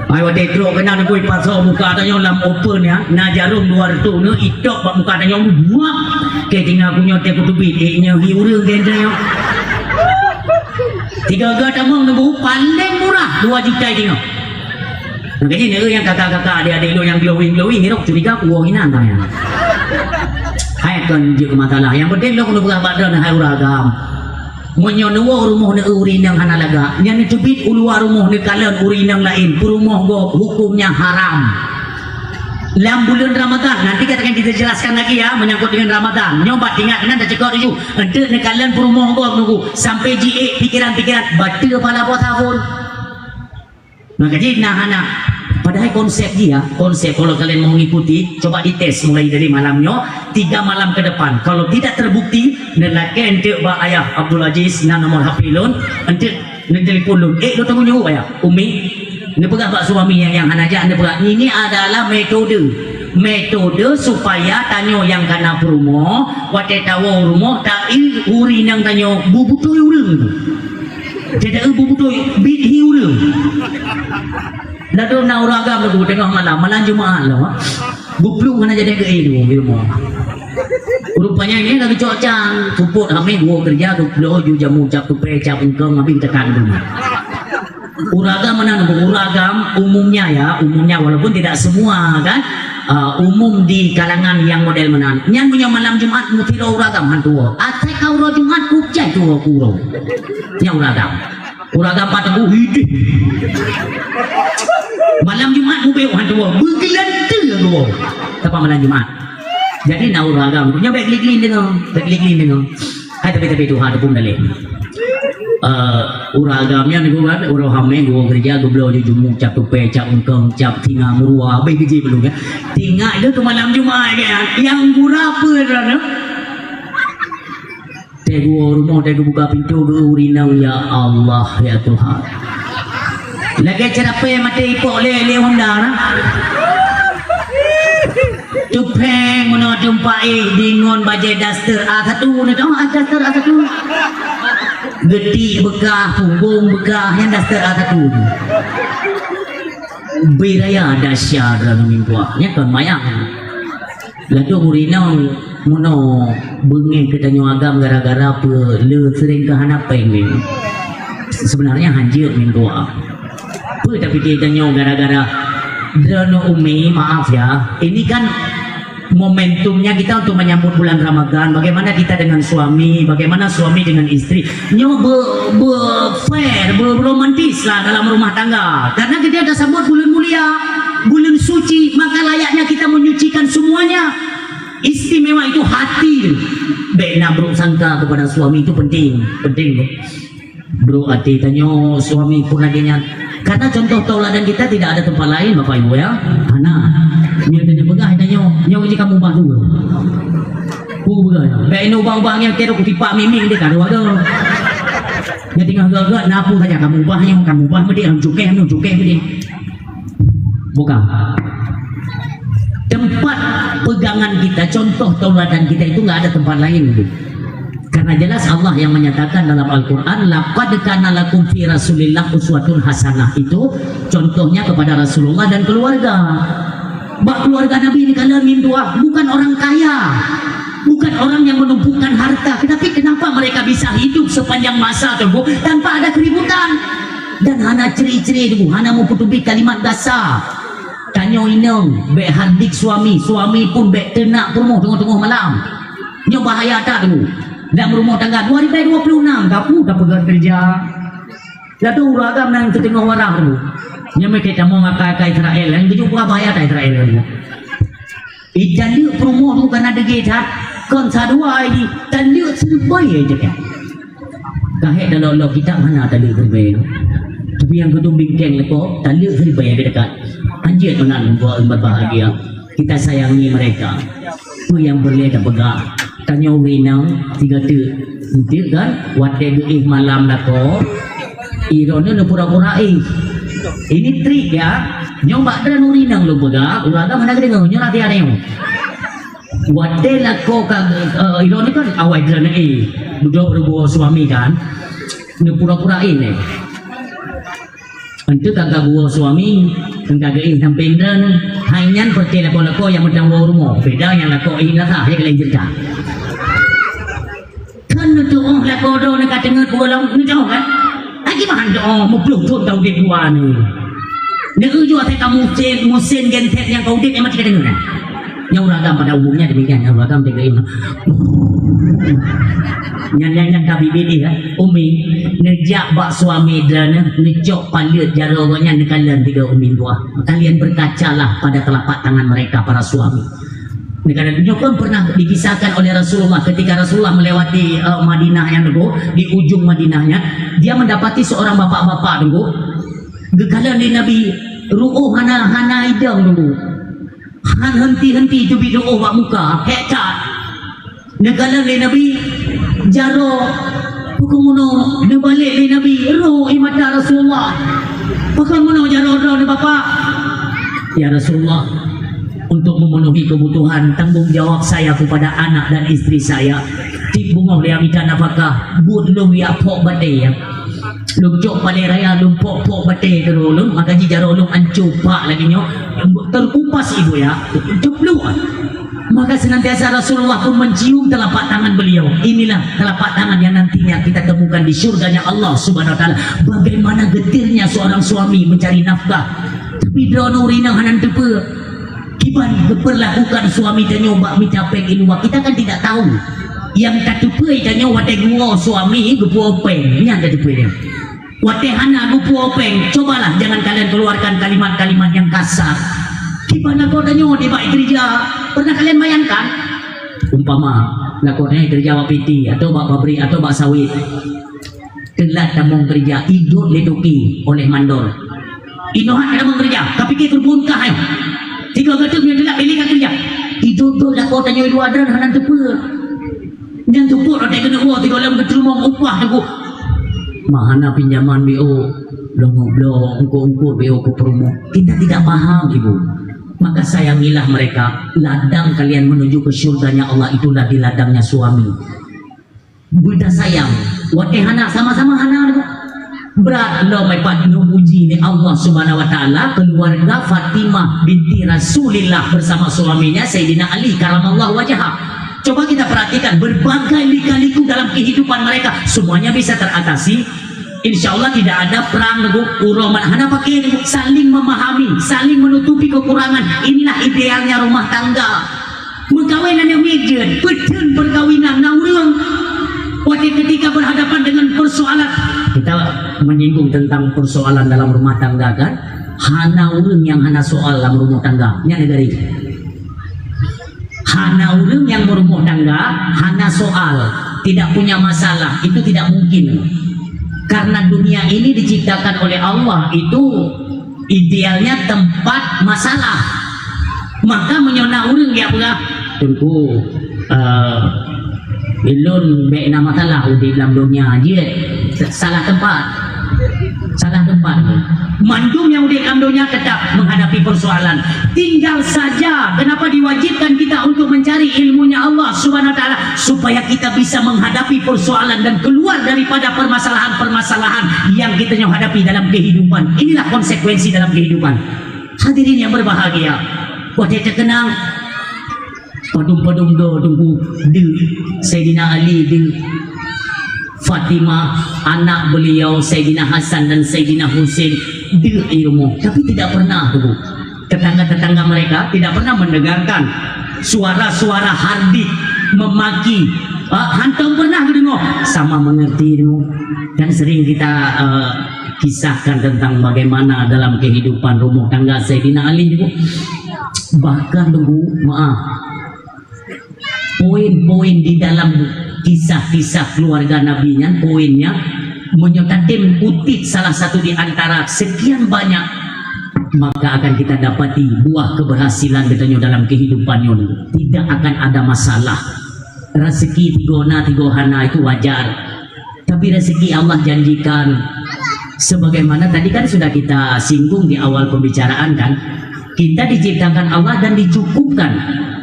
Ai watèe trok keunan bui pasoe muka tanyoe lam open ya, na jarum dua reutôh nyoe itok bak muka tanyoe, buak. Keu tinggai ku nyoe teuh kuteubiet, eh, nyoe hi ureueng keu tanyoe. Tiga ga tamong nunggu paling murah dua juta tinggai. Makanya ni yang kakak-kakak, adik-adik lu yang glowing-glowing, hirok curiga ku wong inan tanya. Hai kon jeuet masalah. Yang penting lu kena peugah bak droeneuh hai ureueng agam. Meunyoe neuwoe rumoh neueu ureueng inong hana lagak, nyan neuteubiet u luwa rumoh neukalon ureueng inong laén, peurumoh gob, hukumnya haram. Lam bulan Ramadan, nanti kita akan kita jelaskan lagi ya, menyangkut dengan Ramadan. Nyoe bak ingat keunan taceuko tuju. Enteuk neukalon peurumoh gob nunggu sampai jiék pikiran-pikiran bateue pahala puasa pun. Maka jih nah hana. Padahai konsep jih ya, konsep kalau kalian mau ngikuti, coba dites mulai dari malam nyoe, tiga malam ke depan. Kalau tidak terbukti, neulakèe enteuk bak ayah Abdul Aziz na nomor H P lôn, enteuk Neutelepon lôn, "Eh, lôn tunggu nyoe ya, Umi." Neupeugah bak suami nyang, nyang hana jak, neupeugah, "Ini adalah metode, metode supaya tanyoe nyang kana peurumoh, watèe tawoe u rumoh, taeu ureueng inong tanyoe bubutôi ureueng." Jadi bubutôi bit hi ureueng. Lalu na ureueng agam lagu teungoh malam, malam Jumat lah. Buplueng hana jadi ke itu di rumah. Rupanya ini lagi cocang, puput hamil dua kerja, dua puluh ju jamu cap tupai, cap engkong, habis tekan rumah. Ureueng agam mana nunggu? Ureueng agam umumnya ya, umumnya walaupun tidak semua kan, uh, umum di kalangan yang model mana. Nyan punya malam Jumat mutiro ureueng agam hantu. Atai kau roh Jumat kucai tu kuro. Nyan ureueng agam. Ureueng agam patah, "Oh, hidih." Malam Jumat mubeuet han tuwoe, beugeulanteu tuwoe. Tepat malam Jumat. Jadi na ureueng agam, nyoe bèk geli-geli deungoe, bèk geli-geli deungoe. Hai tapi-tapi Tuhan tu pun daleh. Eh, ureueng agam nyan nyoe kan, ureueng hamé, ureueng keureuja, geubloe ju jamu cap tupai, cap engkong, cap singa meuruwa, habéh geujih belum kan. Tinggai tu malam Jumat kan. Nyang gura peue droeneuh? Teuh geuwoe rumoh, teuh geubuka pintoe, geu-, ureueng inong, ya Allah, ya Tuhan. Lagèe ceurapée maté ipok lé, lé Honda na. Tupéng meunoe teumpat éh deungon bajèe daster A satu, na teuh, ah, daster A satu. Geutik beukah, punggong beukah, nyan daster A satu. Beu raya dahsyat dalam minggu. Nyan kon mayang. Lalu ureueng inong meunoe beungéh keu tanyoe agam gara-gara peue le seuring keu hana péng nyoe. Sebenarnya hanjeuet meudoa. Peue tapike tanyoe gara-gara droeneuh umi, maaf ya. Ini kan momentumnya kita untuk menyambut bulan Ramadan. Bagaimana kita dengan suami, bagaimana suami dengan istri. Nyoe be-, be-, fair, be-, romantis lah dalam rumah tangga. Karena kita dah sebut bulan mulia, bulan suci, maka layaknya kita menyucikan semuanya. Istimewa itu hati tu. Bèk na buruk sangka kepada suami itu penting, penting tu. Buruk hati tanyoe suami pun lagi nyan. Karena contoh tauladan kita tidak ada tempat lain, Bapak Ibu ya. Hana. Nyoe tadi peugah tanyoe, nyoe ji kamu ubah dulu. Ku peugah. Bèk inong ubah-ubah nyan kira ku tipak miming dia kan warga. Dia tinggal gagak, napu saja kamu ubah nyoe, kamu ubah meudik, kamu cukeh, kamu cukeh meudik. Bukan. Tempat pegangan kita, contoh tauladan kita itu nggak ada tempat lain, Bu. Karena jelas Allah yang menyatakan dalam Al-Quran, "Laqad kana lakum fi Rasulillah uswatun hasanah." Itu contohnya kepada Rasulullah dan keluarga. Bak keluarga Nabi ni kalian mintuah, bukan orang kaya, bukan orang yang menumpukan harta, tetapi kenapa mereka bisa hidup sepanjang masa tersebut tanpa ada keributan? Dan hana ceri-ceri tu, hana meupeuteubiet kalimat gasa. Tanyoe inong, bèk hardik suami, suami pun bèk teunak peurumoh teungoh-teungoh malam. Nyoe bahaya that tu. Dalam rumah tangga dua ribu dua puluh enam, gapu dah peugah kerja. Lalu ureueng agam nyang teuteungoh warah tu. Nyoe meuke tamong akai-akai Israel, nyang tujoh ploh bahaya that Israel tu. Ih, taleuek peurumoh tu kana deungoe that, kon sadua ini, taleuek siribèe aja kan. Ka hék dalam kitab hana taleuek siribèe tu. Tapi nyang keudum bingkeng leko, taleuek siribèe aja dekat. Anjir meunan buat berbahagia. Kita sayangi mereka. Peue nyang peureulèe tapeugah? Tanyoe ureueng inong, tiga teuk. Enteuk kan? Watèe geuéh malam lakoe, droeneuh neupura-pura éh. Ini trik ya. Nyoe bak droeneuh ureueng inong lôn peugah, ureueng agam hana geudeungoe, nyoe latihan nyoe. Watèe lakoe ka, eh, droeneuh kan awai droeneuh éh. Dudoe beurugoe suami kan. Neupura-pura éh nyoe. Enteuk ka geuwoe suami, ka geuéh sampéng droeneuh, hai nyan peureulèe lakoe-lakoe nyang meuteumèe u rumoh, beda nyang lakoe éh meunasah, ya kalian cerita. Kan neutuoh lakoe droeneuh ka teungeut pulang, neutuoh kan? Lagi mantong, meuplueng thon ka udép dua nyoe. Neuujoe asai ka musém, musém genset nyang ka udép nyang maté ka teungeut kan? Nyang ureueng agam pada umumnya demikian, nyang ureueng agam teuka iman. Nyan, nyan, nyan ka bibit dia, Umi, neujak bak suami droeneuh, neucok paleuet jaroe gobnyan neukalon tiga Umi buah. Kalian berkacalah pada telapak tangan mereka, para suami. Neukalon, nyoe kan pernah dikisahkan oleh Rasulullah ketika Rasulullah melewati, eh, Madinah nyan, Teungku, di ujung Madinah nyan, dia mendapati seorang bapak-bapak, Teungku, geukalon lé Nabi, ruoh hana, hana idong, Teungku. Han henti-henti teubiet ruoh bak muka, hék that. Neukalon lé Nabi, jaroe Pakon meunoe neubalek lé Nabi, roh ie mata Rasulullah. Pakon meunoe jaroe droeneuh Bapak? Ya Rasulullah, untuk memenuhi kebutuhan tanggung jawab saya kepada anak dan istri saya. Tiep beungoh lé mita nafakah, buet lôn jak phok batèe. Lôn cok palèe raya, lôn phok-phok batèe keu droe lôn, maka jih jaroe lôn anco pak lagèe nyoe, terkupas ibu ya, jeblok. Maka senantiasa Rasulullah pun mencium telapak tangan beliau. Inilah telapak tangan yang nantinya kita temukan di syurganya Allah Subhanahu wa Taala. Bagaimana getirnya seorang suami mencari nafkah. Tapi droeneuh ureueng inong hana teupeue. Kiban geupeurlakukan suami tanyoe bak mita péng i luwa, kita kan tidak tahu. Nyang tateupeue tanyoe watèe geuwoe suami geupuwoe péng, nyan tateupeue nyan. Watèe hana geupuwoe péng, cobalah jangan kalian keluarkan kalimat-kalimat yang kasar. Kiban lakoe tanyoe di bak keureuja, pernah kalian bayangkan? Umpama, lakoe tanyoe keureuja bak P T, atau bak pabrik, atau bak sawét. Teulat tamong keureuja, idot lé toke oleh mandor. Inoe han tamong keureuja, ka pike keu buntah nyoe. Tiga gata nyoe teulat, ilèe ka keureuja. Idot-dot lakoe tanyoe luwa dan hana teupeue. Nyan teupot watèe keuneuk woe, tiga lom geuteurumong upah teungku. Ma hana pinjaman B O, lôn bloe eungkôt-eungkôt B O keu promo. Kita tidak paham, Ibu. Maka sayangilah mereka. Ladang kalian menuju ke syurganya Allah itulah di ladangnya suami. Beuta sayang. Watèe hana, sama-sama hana, Ibu. Brat lom ai pat neupuji lé Allah Subhanahu wa Taala, keluarga Fatimah binti Rasulillah bersama suaminya Sayyidina Ali karamallahu wajhah. Coba kita perhatikan berbagai lika-liku dalam kehidupan mereka, semuanya bisa teratasi. Insya Allah tidak ada perang, Teungku. Uroe malam hana paké, Teungku. Saling memahami, saling menutupi kekurangan. Inilah idealnya rumah tangga. Meukawen aneuk miet jeuet, peuteun perkawinan na ureueng. Watèe ketika berhadapan dengan persoalan, kita menyinggung tentang persoalan dalam rumah tangga kan, hana ureueng nyang hana soal lam rumoh tangga. Nyan neugari. Hana ureueng nyang meurumoh tangga, hana soal, tidak punya masalah, itu tidak mungkin. Karena dunia ini diciptakan oleh Allah itu idealnya tempat masalah. Maka meunyoe na ureueng jak peugah, "Teungku, eh, ulôn bèk na masalah udép lam donya jeuet." Salah tempat. Salah tempat. Mandum nyang udép lam donya tetap menghadapi persoalan. Tinggal saja kenapa diwajibkan kita untuk mencari ilmunya Allah Subhanahu wa Taala, supaya kita bisa menghadapi persoalan dan keluar daripada permasalahan-permasalahan yang kita nyoe hadapi dalam kehidupan. Inilah konsekuensi dalam kehidupan. Hadirin yang berbahagia, watèe teukeunang padum-padum do Teungku, deuk Saidina Ali, deuk Fatimah, anak beliau Saidina Hasan dan Saidina Husain, deuk i rumoh. Tapi tidak pernah, Teungku, tetangga-tetangga mereka tidak pernah mendengarkan suara-suara hardik memaki. Ah, hantom pernah geudeungoe. Sama mengerti, Teungku. Kan sering kita, eh, kisahkan tentang bagaimana dalam kehidupan rumah tangga Saidina Ali, Teungku. Bahkan, Teungku, maaf, poin-poin di dalam kisah-kisah keluarga Nabi nyan, poinnya, meunyoe tatem kutip salah satu di antara sekian banyak, maka akan kita dapati buah keberhasilan geutanyoe dalam kehidupan nyoe tidak akan ada masalah. Rezeki tigo na, tigo hana, itu wajar. Tapi rezeki Allah janjikan, sebagaimana tadi kan sudah kita singgung di awal pembicaraan kan, kita diciptakan Allah dan dicukupkan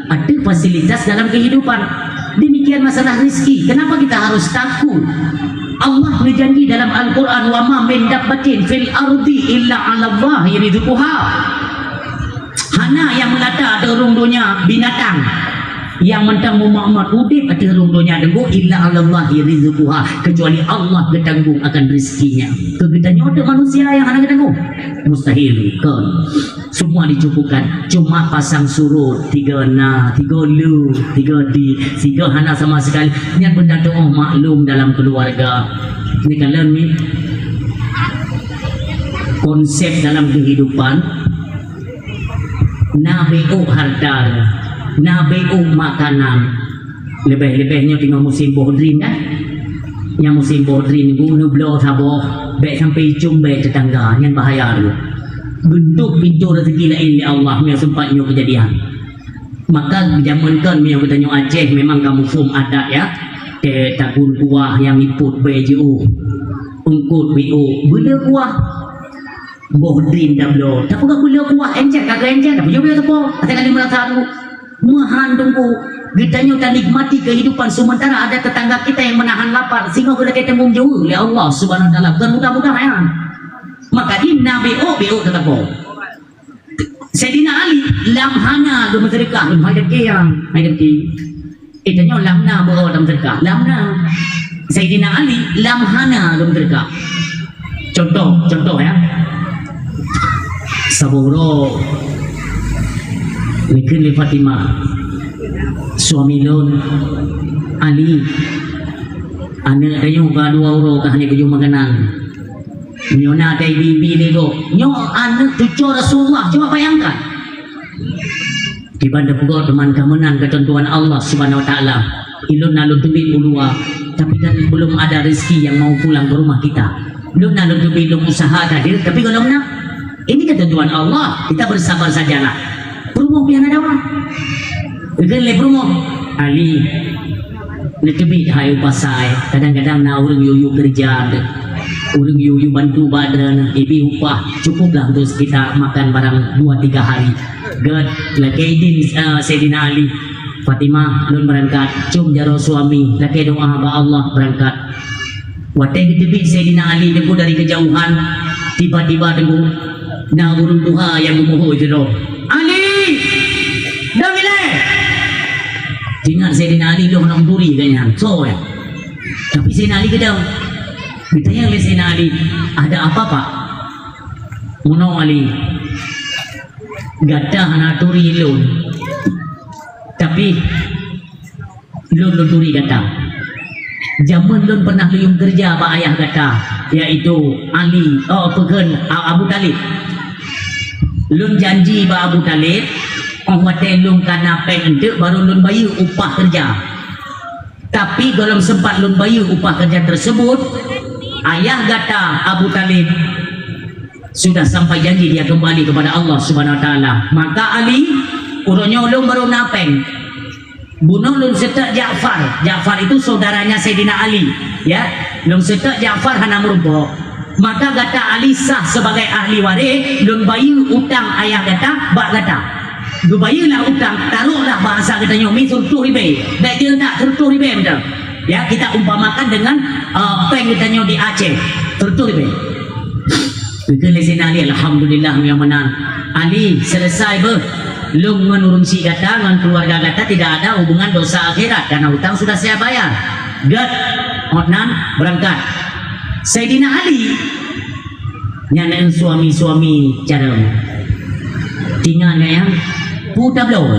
ada fasilitas dalam kehidupan. Demikian masalah rezeki. Kenapa kita harus takut? Allah berjanji dalam Al-Quran, "Wa ma min dabbatin fil ardi illa 'alallahi rizquha." Hana nyang meulata ateueh rhueng donya binatang nyang mantong mumat-mat udép ateueh rhueng donya, Teungku, "illa 'alallahi rizquha," kecuali Allah geutanggong akan rezekinya. Keu geutanyoe teuk manusia nyang hana geutanggong? Mustahil, kon. Semua dicukupkan. Cuma pasang surut, tiga na, tiga lu, tiga di, tiga hana sama sekali. Nyan beutatuoh maklum dalam keluarga. Ni kalian ni konsep dalam kehidupan. Na beuôk hareuta, na beuôk makanan. Leubeh-leubeh nyoe teungoh musim boh drien kan? Nyang musim boh drien, guna bloe saboh, bèk sampai icum bèk tetangga, nyan bahaya tu. Geuntok pintoe rezeki laén lé Allah, meunyoe sempat nyoe keujadian. Maka jameun kon meunyoe geutanyoe Aceh memang ka muphom adat ya. Eh, tabun kuah nyang ipot bèe jiôh. Eungkôt beuôh, beuleu kuah. Boh drin tabloe. Tapeugah beuleu kuah, encet ka keu encet, tapeujeuet beuyoe teupok. Asai ka lheueh meurasa tu. Meuhan teungku. Geutanyoe tanikmati kehidupan sementara ada tetangga kita yang menahan lapar. Singoh geulakèe tanggung jaweueb lé Allah Subhanahu Wa Taala. Bukan mudah-mudahan. Maka di na beuôh, beuôh teutapok. Saidina Ali lam hana geumeuseudeukah, hai gaki, hai gaki. Eh, tanyoe lam na beuôh lam seudeukah, lam na. Saidina Ali lam hana geumeuseudeukah. Contoh, contoh ya. Saboh uroe neukheun lé Fatimah, "Suami lôn, Ali, aneuk tanyoe ka dua uroe ka hana geujok makanan." Nyoe na dai bibi lé gob. Nyoe aneuk cucoe Rasulullah. Cuba bayangkan. Kiban teupeugah teuma ka meunan keuteuntuan Allah Subhanahu Wa Taala. Ulôn na lôn teubiet u luwa, tapi kan belum ada rezeki yang mau pulang ke rumah kita. Ulôn na lôn teubiet lôn usaha tadi, tapi gohlom na. Ini ketentuan Allah. Kita bersabar sajalah. Peurumoh pian ada wah. Ikheun lé peurumoh, "Ali, neuteubiet hai u pasai, kadang-kadang na ureueng yue-yue keureuja, ureueng yue-yue bantu bak droeneuh, ibi upah, cukuplah untuk kita makan barang dua tiga hari." Gèt, lakèe idin, eh, Saidina Ali, "Fatimah, lôn beurangkat, com jaroe suami, lakèe doa bak Allah, beurangkat." Watèe geuteubiet Saidina Ali teungku dari kejauhan, tiba-tiba teungku na ureueng tuha nyang geumeuhôi sidroe, "Ali! Dong ilèe!" Teuingat Saidina Ali lôn hana meuturi gobnyan, soe nyan? Tapi Saidina Ali geudong. Geutanyong lé Saidina Ali, "Ada apa, Pak?" "Meunoe Ali, gata hana turi lôn, tapi lôn, lôn turi gata. Jameun lôn pernah lôn keureuja bak ayah gata, yaitu Ali, oh, peue kheun, A-, Abu Thalib. Lôn janji bak Abu Thalib, oh, watèe lôn ka na pèng eunteuk, baru lôn bayeue upah keureuja. Tapi gohlom sempat lôn bayeue upah keureuja tersebut, ayah gata, Abu Thalib, sudah sampai janji dia kembali kepada Allah Subhanahu Wa Taala. Maka Ali, uroe nyoe lôn baru na pèng." Bunoe lôn seutôt Ja'far. Ja'far itu saudaranya Saidina Ali, ya. Lôn seutôt Ja'far hana meurumpok. Maka gata Ali sah sebagai ahli waréh, lôn bayeue utang ayah gata bak gata. Geubayeue lah utang, taruhlah bahasa geutanyoe mi sireutoh ribèe. Bèk teuintat sireutoh ribèe mantong. Ya, kita umpamakan dengan, eh, pèng geutanyoe di Aceh. Sireutoh ribèe. Geukheun lé Saidina Ali, "Alhamdulillah, meunyoe meunan. Ali, selesai beuh. Lôn ngon ureueng chik gata, ngon keluarga gata tidak ada hubungan dosa akhirat, karena hutang sudah saya bayar." Gèt, ôt nan, beurangkat. Saidina Ali, nyan suami-suami carông. Teuingat nyan, peue tabloe.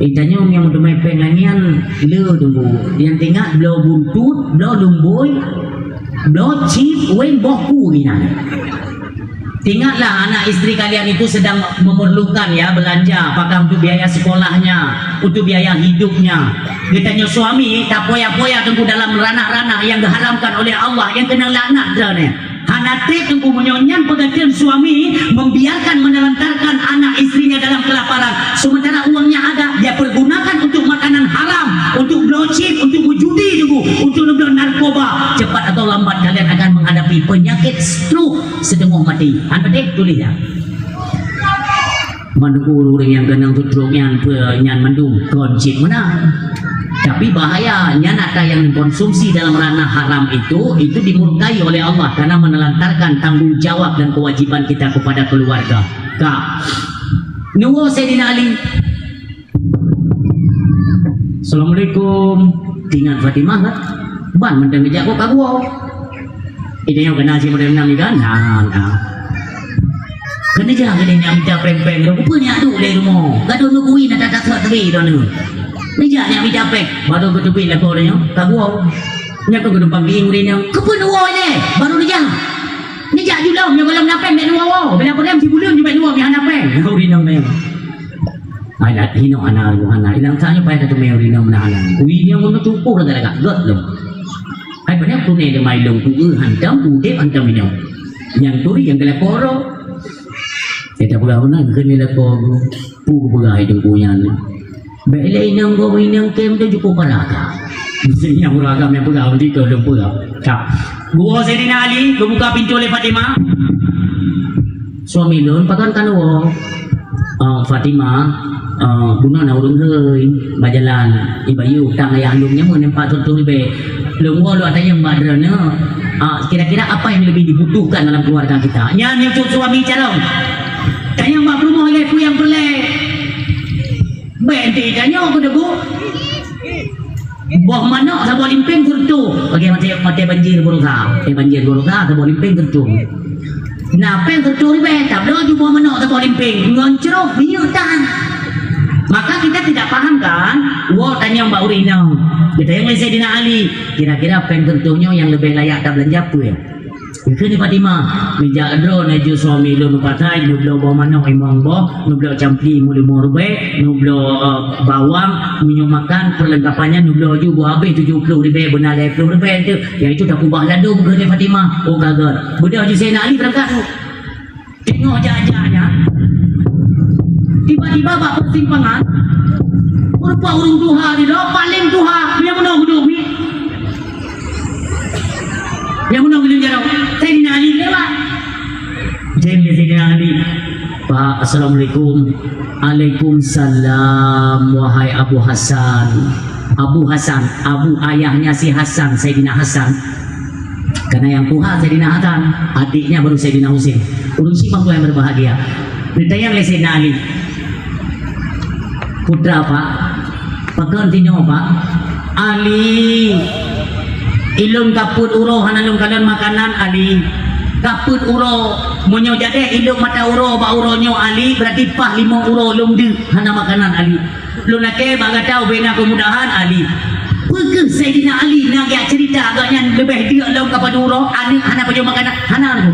Eh, tanyoe nyang meuteumé pèng lagèe nyan le teungku. Nyang teuingat bloe buntut, bloe lumbôi, bloe chip, wéng boh ku inan. Ingatlah, anak istri kalian itu sedang memerlukan, ya, belanja, apakah untuk biaya sekolahnya, untuk biaya hidupnya. Geutanyoe suami tapoya-poya teungku dalam ranah-ranah yang diharamkan oleh Allah, yang kena laknat droeneuh. Hana trép teungku meunyoe nyan peugateun suami membiarkan, menelantarkan anak istrinya dalam kelaparan, sementara uangnya ada, dia pergunakan untuk makanan haram, untuk bloe chip, untuk berjudi teungku, untuk neubloe narkoba. Cepat atau lambat kalian akan menghadapi penyakit stroke, seuteumoh maté. Han patéh tuléh nyan. Mandum ureueng nyang keunong stroke nyan peue nyan mandum kon cit meunan. Tapi bahaya, nyan atra yang dikonsumsi dalam ranah haram itu, itu dimurkai oleh Allah karena menelantarkan tanggung jawab dan kewajiban kita kepada keluarga. Ka. Neuwoe Saidina Ali. "Assalamualaikum." Teuingat Fatimah lah. Ban mantong geujak kok ka geuwoe. Eh, tanyoe keunan si model nyan kan? Nah, nah. Keuneuk jak keuneuk nyak mita pèng-pèng, dah kupeue nyak duek lé rumoh. Gadôh neuk kui na tatat sot teubi droeneuh. Neujak nyak mita pèng, baru geuteubiet lakoe nyoe, ka geuwoe. Nyan keuh geudumpang di ureueng nyoe. Keupeue neuwoe lé? Baru neujak. Neujak julom, nyoe gohlom na pèng bèk neuwoe-woe. Bila peudam sibuleuen jih bèk neuwoe, meuhana pèng. Ureueng nyoe. Hai, dak hinoe hana, hana. Ilang sa nyoe payah tateumé ureueng nyoe meunan hana. Ureueng nyoe meutumpôh lagak-lagak, gèt lom. Hai, banyak tunai lemai lôn kueu hantom, udép hantom inong. Nyang turi nyang geulakoe uroe. Saya tak peugah beuna, keuneuk lakoe ku. Peue kupeugah hai teungku nyan. Bèk lé inong gob inong kém tu cukup parah ka. Mesti nyang ureueng agam nyang peugah, mesti keu lôn peugah. Ka. Geuwoe Saidina Ali, geubuka pintoe lé Fatimah. Suami lôn, pakon ka neuwoe? "Ah, Fatimah, ah, bunoe na ureueng hôi bak jalan. Ibayeue utang ayah lôn nyan meunan pat reutôh ribèe. Lôn woe lôn atanyong bak droeneuh, ah, kira-kira apa yang lebih dibutuhkan dalam keluarga kita?" Nyan nyoe cut suami carông. Tanyong bak peurumoh lé peue nyang peureulèe. Bèk tanyoe keu debu. Boh manok saboh limpéng sireutoh. Bagi maté, maté banjir beurasa. Maté banjir beurasa saboh limpéng sireutoh. Na péng sireutoh ribèe, tabloe ju boh manok saboh limpéng. Ngon crok minyeuk tan. Maka kita tidak paham kan? Woe tanyong bak ureueng inong. Geutanyong lé Saidina Ali, kira-kira péng sireutoh nyoe nyang leubeh layak tabeulanja peue? Kheun Fatimah, neujak droeneuh ju suami lôn u pasai, neubloe boh manok limong boh, neubloe campli limong ribèe, neubloe, eh, bawang, minyeuk makan, perlengkapannya neubloe ju boh habéh tujoh ploh ribèe, beuna lhèe ploh ribèe tu. Nyang itu takubah ladôm, kheun Fatimah. Oh, ka gèt. Beudôh ju Saidina Ali beurangkat tu. Teungoh jak-jak nyan, tiba-tiba bak persimpangan, meurumpok ureueng tuha di droe, paléng tuha, nyang meunoe geuduek mi. Nyang meunoe geuduek jaroe, Saidina Ali lewat. Jém lé Saidina Ali, "Pak, assalamualaikum." "Waalaikumsalam, wahai Abu Hasan." Abu Hasan, abu ayahnya si Hasan, Saidina Hasan. Karena yang tuha Saidina Hasan, adiknya baru Saidina Husain. Ureueng simong tuha yang berbahagia. Ditanyong lé Saidina Ali, "Putra, Pak, pakon tinyoe, Pak?" "Ali, ilôn kapeuet uroe hana lôn kalon makanan, Ali. Kapeuet uroe, meunyoe jadeh ilôn mata uroe bak uroe nyoe, Ali, berarti paih limong uroe lôn deuh hana makanan, Ali." Lôn lakèe bak gata ubena keumudahan, Ali. Peu kheueh Saidina Ali na geujak ceurita gobnyan leubeh deuk lom kapadub uroe, aneuk hana pajoh makanan, hana lom.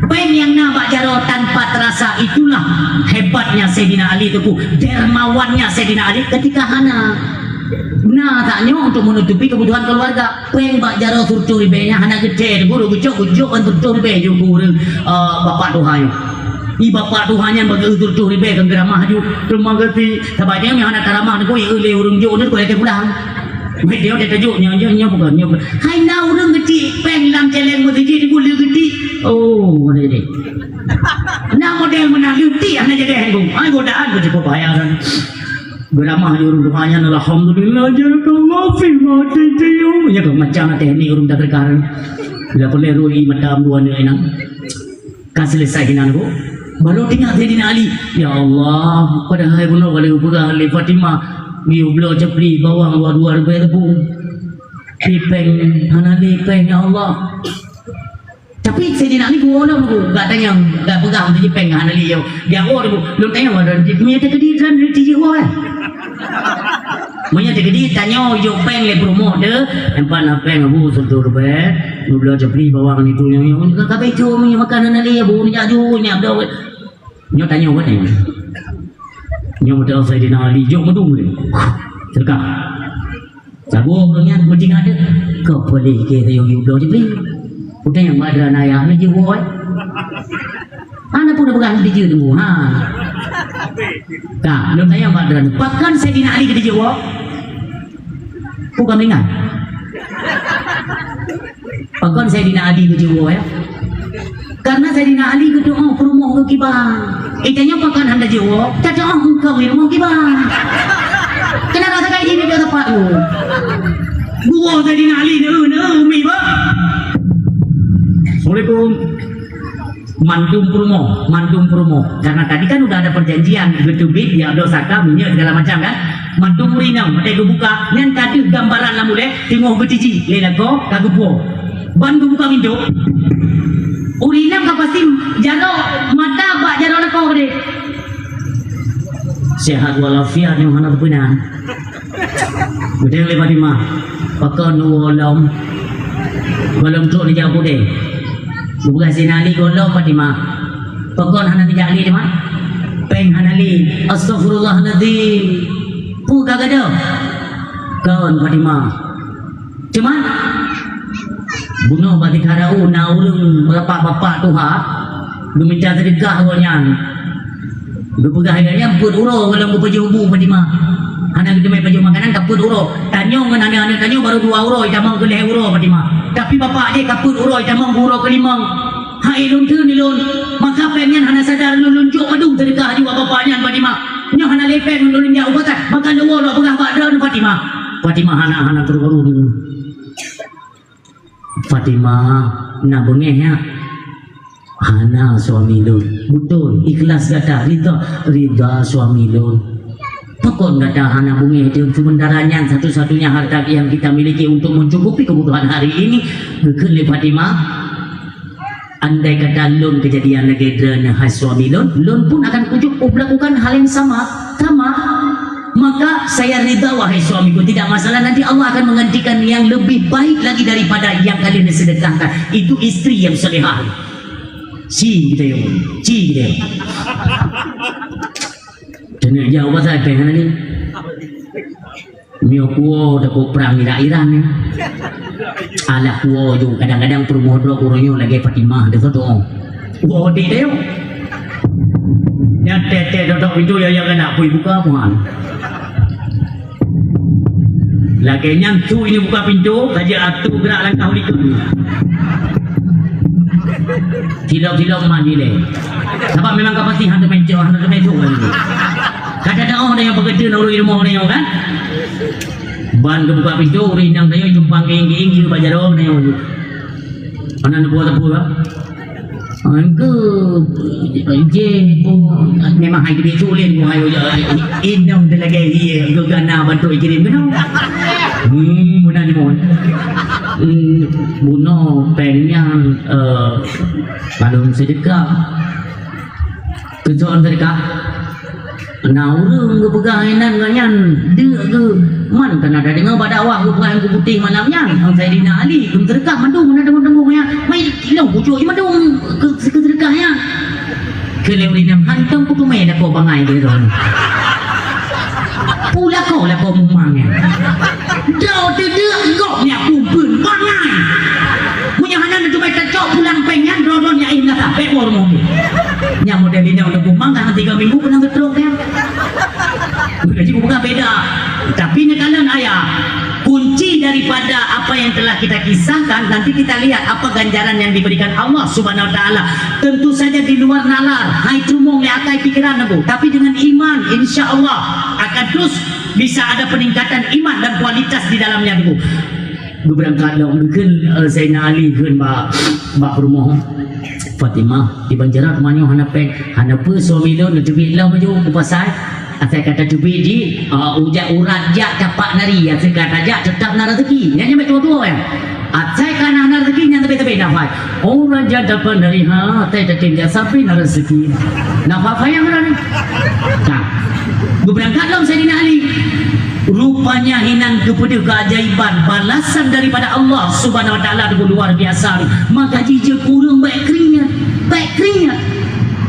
Péng nyang na bak jaroe tanpa terasa, itulah hebatnya Saidina Ali, Teungku, dermawannya Saidina Ali ketika hana. Na tanyoe untuk menutupi kebutuhan keluarga. Péng bak jaroe sireutoh ribèe nyan hana geucok, Teungku, geucok, geucok ban sireutoh ribèe ju keu ureueng, eh, bapak tuha nyoe. Ih, bapak tuha nyan bak geuh sireutoh ribèe kan geuramah ju. Terima kasih. Sabab nyan hana taramah, Teungku, lé ureueng jok nyan, Teungku, pulang. Weh, dia udah tajuk nyoe, nyoe, nyoe bukan, nyoe bukan. Hai na ureueng geucok péng lam céléng meuseujid, Teungku, lé geucok. Oh, ada jadi. Na model meunan leutik hana jadi, Teungku. Ai, godaan tu cukup bahaya kan. Geuramah di ureueng tuha nyan, alhamdulillah, jazakallahu fi ma atayta. Nya keuh macam teknik ureueng takeureuka. Bila peureulèe rui mata dua aneuk inong. Ka selesai hinan, Bu. Baru teuingat Saidina Ali. Ya Allah, padahai bunoe ka lheueh geupeugah lé Fatimah, geuyue bloe campli bawang dua ribèe teupeue. Tapi péng hana lé péng, ya Allah. Tapi Saidina Ali geuwoe lom, Bu, gak tanyong, gak peugah untuk jipéng hana lé, yo. Dia woe, Bu, lôn tanyong, meunyoe teukeudi teuh, lôn tijeuet woe, eh. Meunyoe teukeudi tanyoe jok péng lé peurumoh teuh, empat na péng, Bu, sireutoh ribèe, dua belas campli bawang itu, nyoe, nyoe, ka, ka beutôi, meunyoe makan hana lé, Bu, nyak ju, nyak dok. Nyoe tanyoe, Bu, tanyoe. Nyoe beutôi Saidina Ali, jok meudung dia. Sedekah. Saboh ureueng nyan meutinggai deuh, keu peulih keu sayong yue bloe jibli. Peue nyang bak droeneuh ayah nyoe jiwoe. Hana peue neupeugah dijeuet teungku, ha. Ka, lôn tanyong bak droeneuh, pakon Saidina Ali keu dijeuet woe? Peue ka meuingat? Pakon Saidina Ali geujeuet woe, ya? Karena Saidina Ali geutu'oh peurumoh geuh kiban. Eh, tanyoe pakon hana jeuet woe? Tatu'oh engkau i rumoh kiban. Keunapak sagai jih neujak sapat woe? Geuwoe Saidina Ali, neu, neu, umi, bah. Assalamualaikum. Mandum peurumoh, mandum peurumoh. Karena tadi kan udah ada perjanjian, geuteubiet, ya, bloe saka, minyeuk, segala macam, kan? Mandum ureueng inong, watèe geubuka, nyan ka deuh gambaran lam ulèe, teungoh geutiji lé lakoe, ka geupuwoe. Ban geubuka pintô, ureueng inong ka pasti jaroe mata bak jaroe lakoe keudéh. Sehat walafiat nyoe hana teupeu na. Geutanyong lé Fatimah, "Pakon neuwoe lom?" "Gohlom trok neujak u keudè." Geupeugah Saidina Ali, "Gohlom, Fatimah." "Pakon hana neujak lé, Fatimah?" "Péng hana lé." "Astaghfirullahalazim. Peue ka gadôh?" "Kon, Fatimah. Cuma bunoe bak Tikarau na ureueng bapak-bapak tuha geumita seudeukah gobnyan. Geupeugah lagèe nyan peuet uroe gohlom geupajoh bu Fatimah. Hana geuteumé pajoh makanan, ka peuet uroe. Tanyoe ngon aneuk-aneuk tanyoe barô dua uroe, jitamong keu lhèe uroe, Fatimah. Tapi bapak jih ka peuet uroe, jitamong keu uroe keulimong. Hai lôn kheun lôn, maka péng nyan hana sadar lôn, lôn jok padum seudeukah aju bak bapak nyan, Fatimah. Nyoe hana lé péng lôn jak u pasai, maka lôn woe lôn peugah bak droeneuh, Fatimah. Fatimah hana, hana teururu. Fatimah, na beungéh nyak? Hana suami lôn. Beutôi, ikhlas gata, ridha, ridha suami lôn. Pakon gata hana beungéh teuh, sementara nyan satu-satunya harta yang kita miliki untuk mencukupi kebutuhan hari ini? Geukheun lé Fatimah, andai kata lôn keujadian lagèe droeneuh hai suami lôn, lôn pun akan kujuk melakukan hal yang sama. Sama. Maka saya ridha, wahai suamiku, tidak masalah, nanti Allah akan menggantikan yang lebih baik lagi daripada yang kalian sedekahkan. Itu istri yang salihah. Ci kita yuk, ci kita yuk. Teuneuk jauh pasal teh lagi. Mio kuo takut perang Irak Iran ni. Alah kuo ju kadang-kadang perumoh droe uroe nyoe lagèe Fatimah dekat tu. Kuo di dia. Nyan teh-teh dodok pintu ya, ya kena kui buka puhan. Lagèe nyan tu ini buka pintu, saja atu gerak langkah ulikun. Silap-silap mandi leh. Sebab memang kapasih hantu mencok, hantu mencok kan. Kadang-kadang oh, ada yang pekerja nak urus rumah orang kan. Ban ke buka pintu, urus inang tanya, jumpang giing-giing, dia baca doa, tanya. Mana nak buat apa lah? Engke je pun memang hai gede sulit pun hai uja. Inong teu lagèe ie, engke gana bantu kirim keunoe. Hmm, beuna ni mon. Hmm, bunoe péng nyan, eh, kalau sedekah. Keusokan sedekah. Na ureueng geupeugah inan ngon nyan, deuk geuh, man kana tadeungoe bak dakwah geupeugah nyang keu putéh malam nyan, ngon Saidina Ali, geuseudeukah mandum na teungoh-teungoh nyan, mai ilong pucuk jih mandum keu, keu seudeukah nyan. Keu lheueh ureueng nyan hantom kuteumé lakoe bangai di droe. Pu lakoe, lakoe mumang nyan. Droe teudeuk gob nyan pumpeuen bangai. Meunyoe hana neuteumé tacok pulang péng nyan, droe-droe nyan ih meunasah, bèk woe rumoh. Nyan model inong teupumang, tahan tiga minggu keunan stroke nyan. Jadi bukan beda. Tapi neukalon ayah, kunci daripada apa yang telah kita kisahkan, nanti kita lihat apa ganjaran yang diberikan Allah Subhanahu wa Taala. Tentu saja di luar nalar, hai teumong lé akai pikiran, Bu. Tapi dengan iman, insya Allah akan terus bisa ada peningkatan iman dan kualitas di dalamnya, Bu. Geubeurangkat lom, geukheun, eh, Zainal Ali kheun bak, bak peurumoh Fatimah, di Banjarah teuma nyoe hana péng, hana peue suami lôn, neuteubiet lom laju u pasai. Asai ka tateubiet jih, ah, ujak urat jak tapak nari, asai ka tajak teutap na raseuki. Nyan nyang bèk tuwoe-tuwoe, ya. Asai ka na, na raseuki, nyan sabé-sabé nafai. Urat jak tapak nari, ha, asai tatem jak sabe na raseuki. Nafai payah na ni. Nah, geubeurangkat lom Saidina Ali. Rupanya hinan geupeudeuh keajaiban balasan daripada Allah Subhanahu wa Taala, luar biasa. Maka jijeuet ureueng bèk kringat, bèk kringat.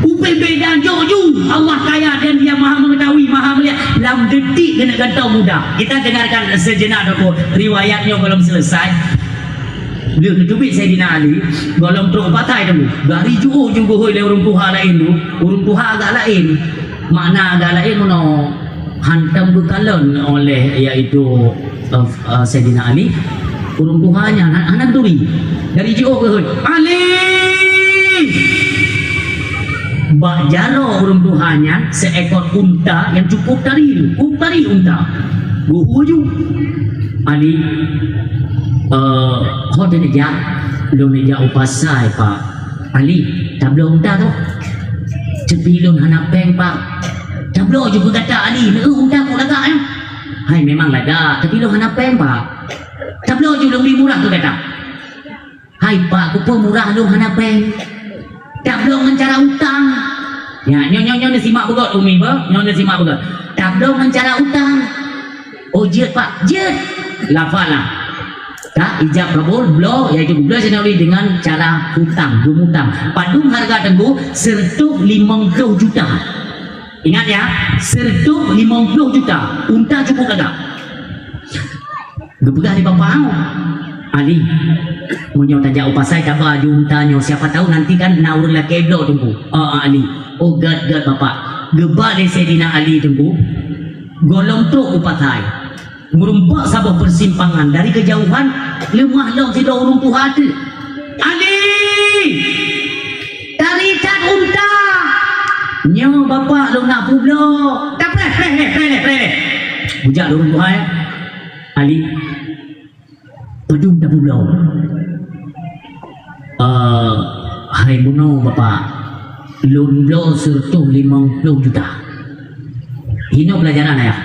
Ubé beda jok ju, Allah kaya dan Dia Maha Mengetahui, Maha Melihat. Lam detik keuneuk gantoe muda. Kita dengarkan sejenak dulu riwayat nyoe belum selesai. Lheueh neuteubiet Saidina Ali, gohlom trok u pasai teungku. Dari jiôh ju geuhôi lé ureueng tuha laén tu, ureueng tuha agak laén. Makna agak laén meunoe, hantom geukalon oleh, yaitu, eh, eh, Saidina Ali. Ureueng tuha nyan han-, hana geuturi. Dari jiôh geuhôi, "Ali!" Bak jaroe ureueng tuha nyan, seekor unta nyang cukup tari, cukup tari unta. Geuhôi ju. Ali, eh, ho teuneuk jak? Lôn neuk jak u pasai, Pak. Ali, tabloe unta tu. Tapi lôn hana péng, Pak. Tabloe ju keu gata, Ali. Neu unta kok lagak, eh? Hai, memang lagak, tapi lôn hana péng, Pak. Tabloe ju lôn bri murah keu gata. Hai, Pak, keupeue murah lôn hana péng? Tabloe ngon cara utang. Ya, nyoe, nyoe, nyoe neusimak beugöt, Umi, beuh. Nyoe neusimak beugöt. Tabloe ngon cara utang. Oh, jeuet, Pak. Jeuet. Lafala. Ka, ijab kabul, bloe, yaitu bloe Saidina Ali dengan cara utang, geumutang. Padum harga teungku? Seureutôh limong ploh juta. Ingat ya, seureutôh limong ploh juta. Unta cukup lagak. Geupeugah lé bapak, "Ali, meunyoe tajak u pasai, taba aju unta nyoe, siapa tahu nanti kan na ureueng lakèe bloe teungku." "Oh, Ali." "Oh, gèt, gèt, Bapak." Geuba lé Saidina Ali teungku. Gohlom trok u pasai. Meurumpok saboh peusimpangan, dari keujauhan leumah lom sidroe ureueng tuha teuk. "Ali! Tari that unta!" "Nyoe, Bapak, lôn na peubloe." "Tapreh, preh lé, preh lé, preh lé!" Bujak lé ureueng tuha, "Ali, padum tapeubloe?" "Eh, hai bunoe, Bapak, lôn bloe seureutôh limong ploh juta." "Hinoe peulajaran, Ayah."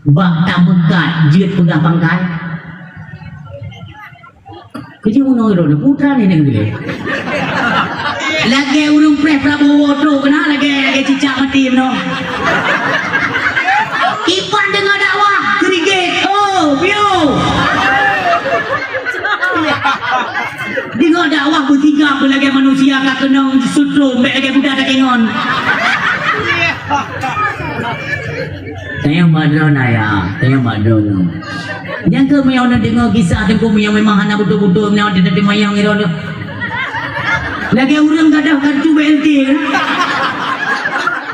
"Bak tameukat jeuet peugah pangkai." Keujieb bunoe droeneuh, putra ni neng geude. Lagèe ureueng preh Prabowo trok keunan, lagèe, lagèe cicak maté bunoe. Iban deungoe dakwah, keurigét. Oh, piôh. Deungoe dakwah beusigap lagèe manusia ka keunong sutrom, bèk lagèe guda takengon. Tanyong bak droeneuh, Ayah, tanyong bak droeneuh. Nyang keuh meunyoe neudeungoe kisah Teungku meunyoe memang hana beutôi-beutôi, meunyoe teumayang droeneuh. Lagèe ureueng gadôh kartu B L T kan?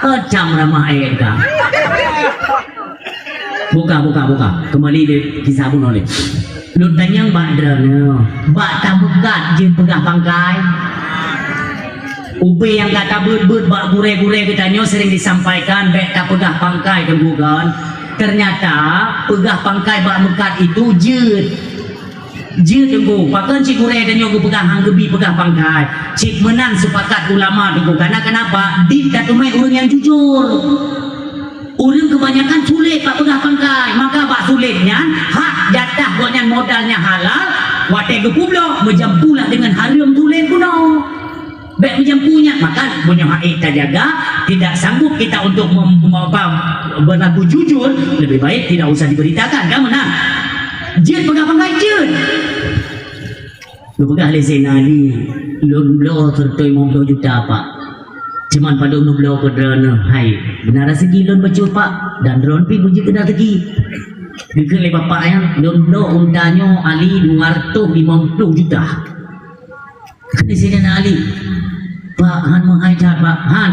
Oh, cam ramah ayat ka. Buka, buka, buka. Kembali di kisah bunoe lé. Lôn tanyong bak droeneuh, bak tameukat jeuet peugah pangkai? Ubé nyang ka tabeuet-beuet bak gurèe-gurèe geutanyoe sering disampaikan, bèk tapeugah pangkai Teungku kan. Ternyata peugah pangkai bak meukat itu jeuet. Jeuet Teungku, pakon cit gurèe tanyoe geupeugah han geubi peugah pangkai. Cit meunan sepakat ulama Teungku, karena kenapa? Di tateumé ureueng nyang jujur. Ureueng keubanyakan sulet bak peugah pangkai, maka bak sulet nyan hak jatah gobnyan modal nyang halal, watèe geupeubloe meujampu lah deungon hareuem sulet bunoe. Bèk meujampu nyan, maka meunyoe hak ék tajaga, tidak sanggup kita untuk mem-, mem-, apa, berlaku jujur, lebih baik tidak usah diberitakan, kan meunan? Jeuet peugah pangkai jeuet. Geupeugah lé Zainal Ali, "Lôn bloe seureutôh limong ploh juta, Pak. Cuman padum lôn bloe keu droeneuh, hai, beuna raseuki lôn bacut, Pak, dan droeneuh pih beujeuet keu raseuki." Geukheun lé bapak nyan, "Lôn bloe unta nyoe, Ali, dua reutôh limong ploh juta." Kheun lé Zainal Ali, "Pak, han meuhai that, Pak, han,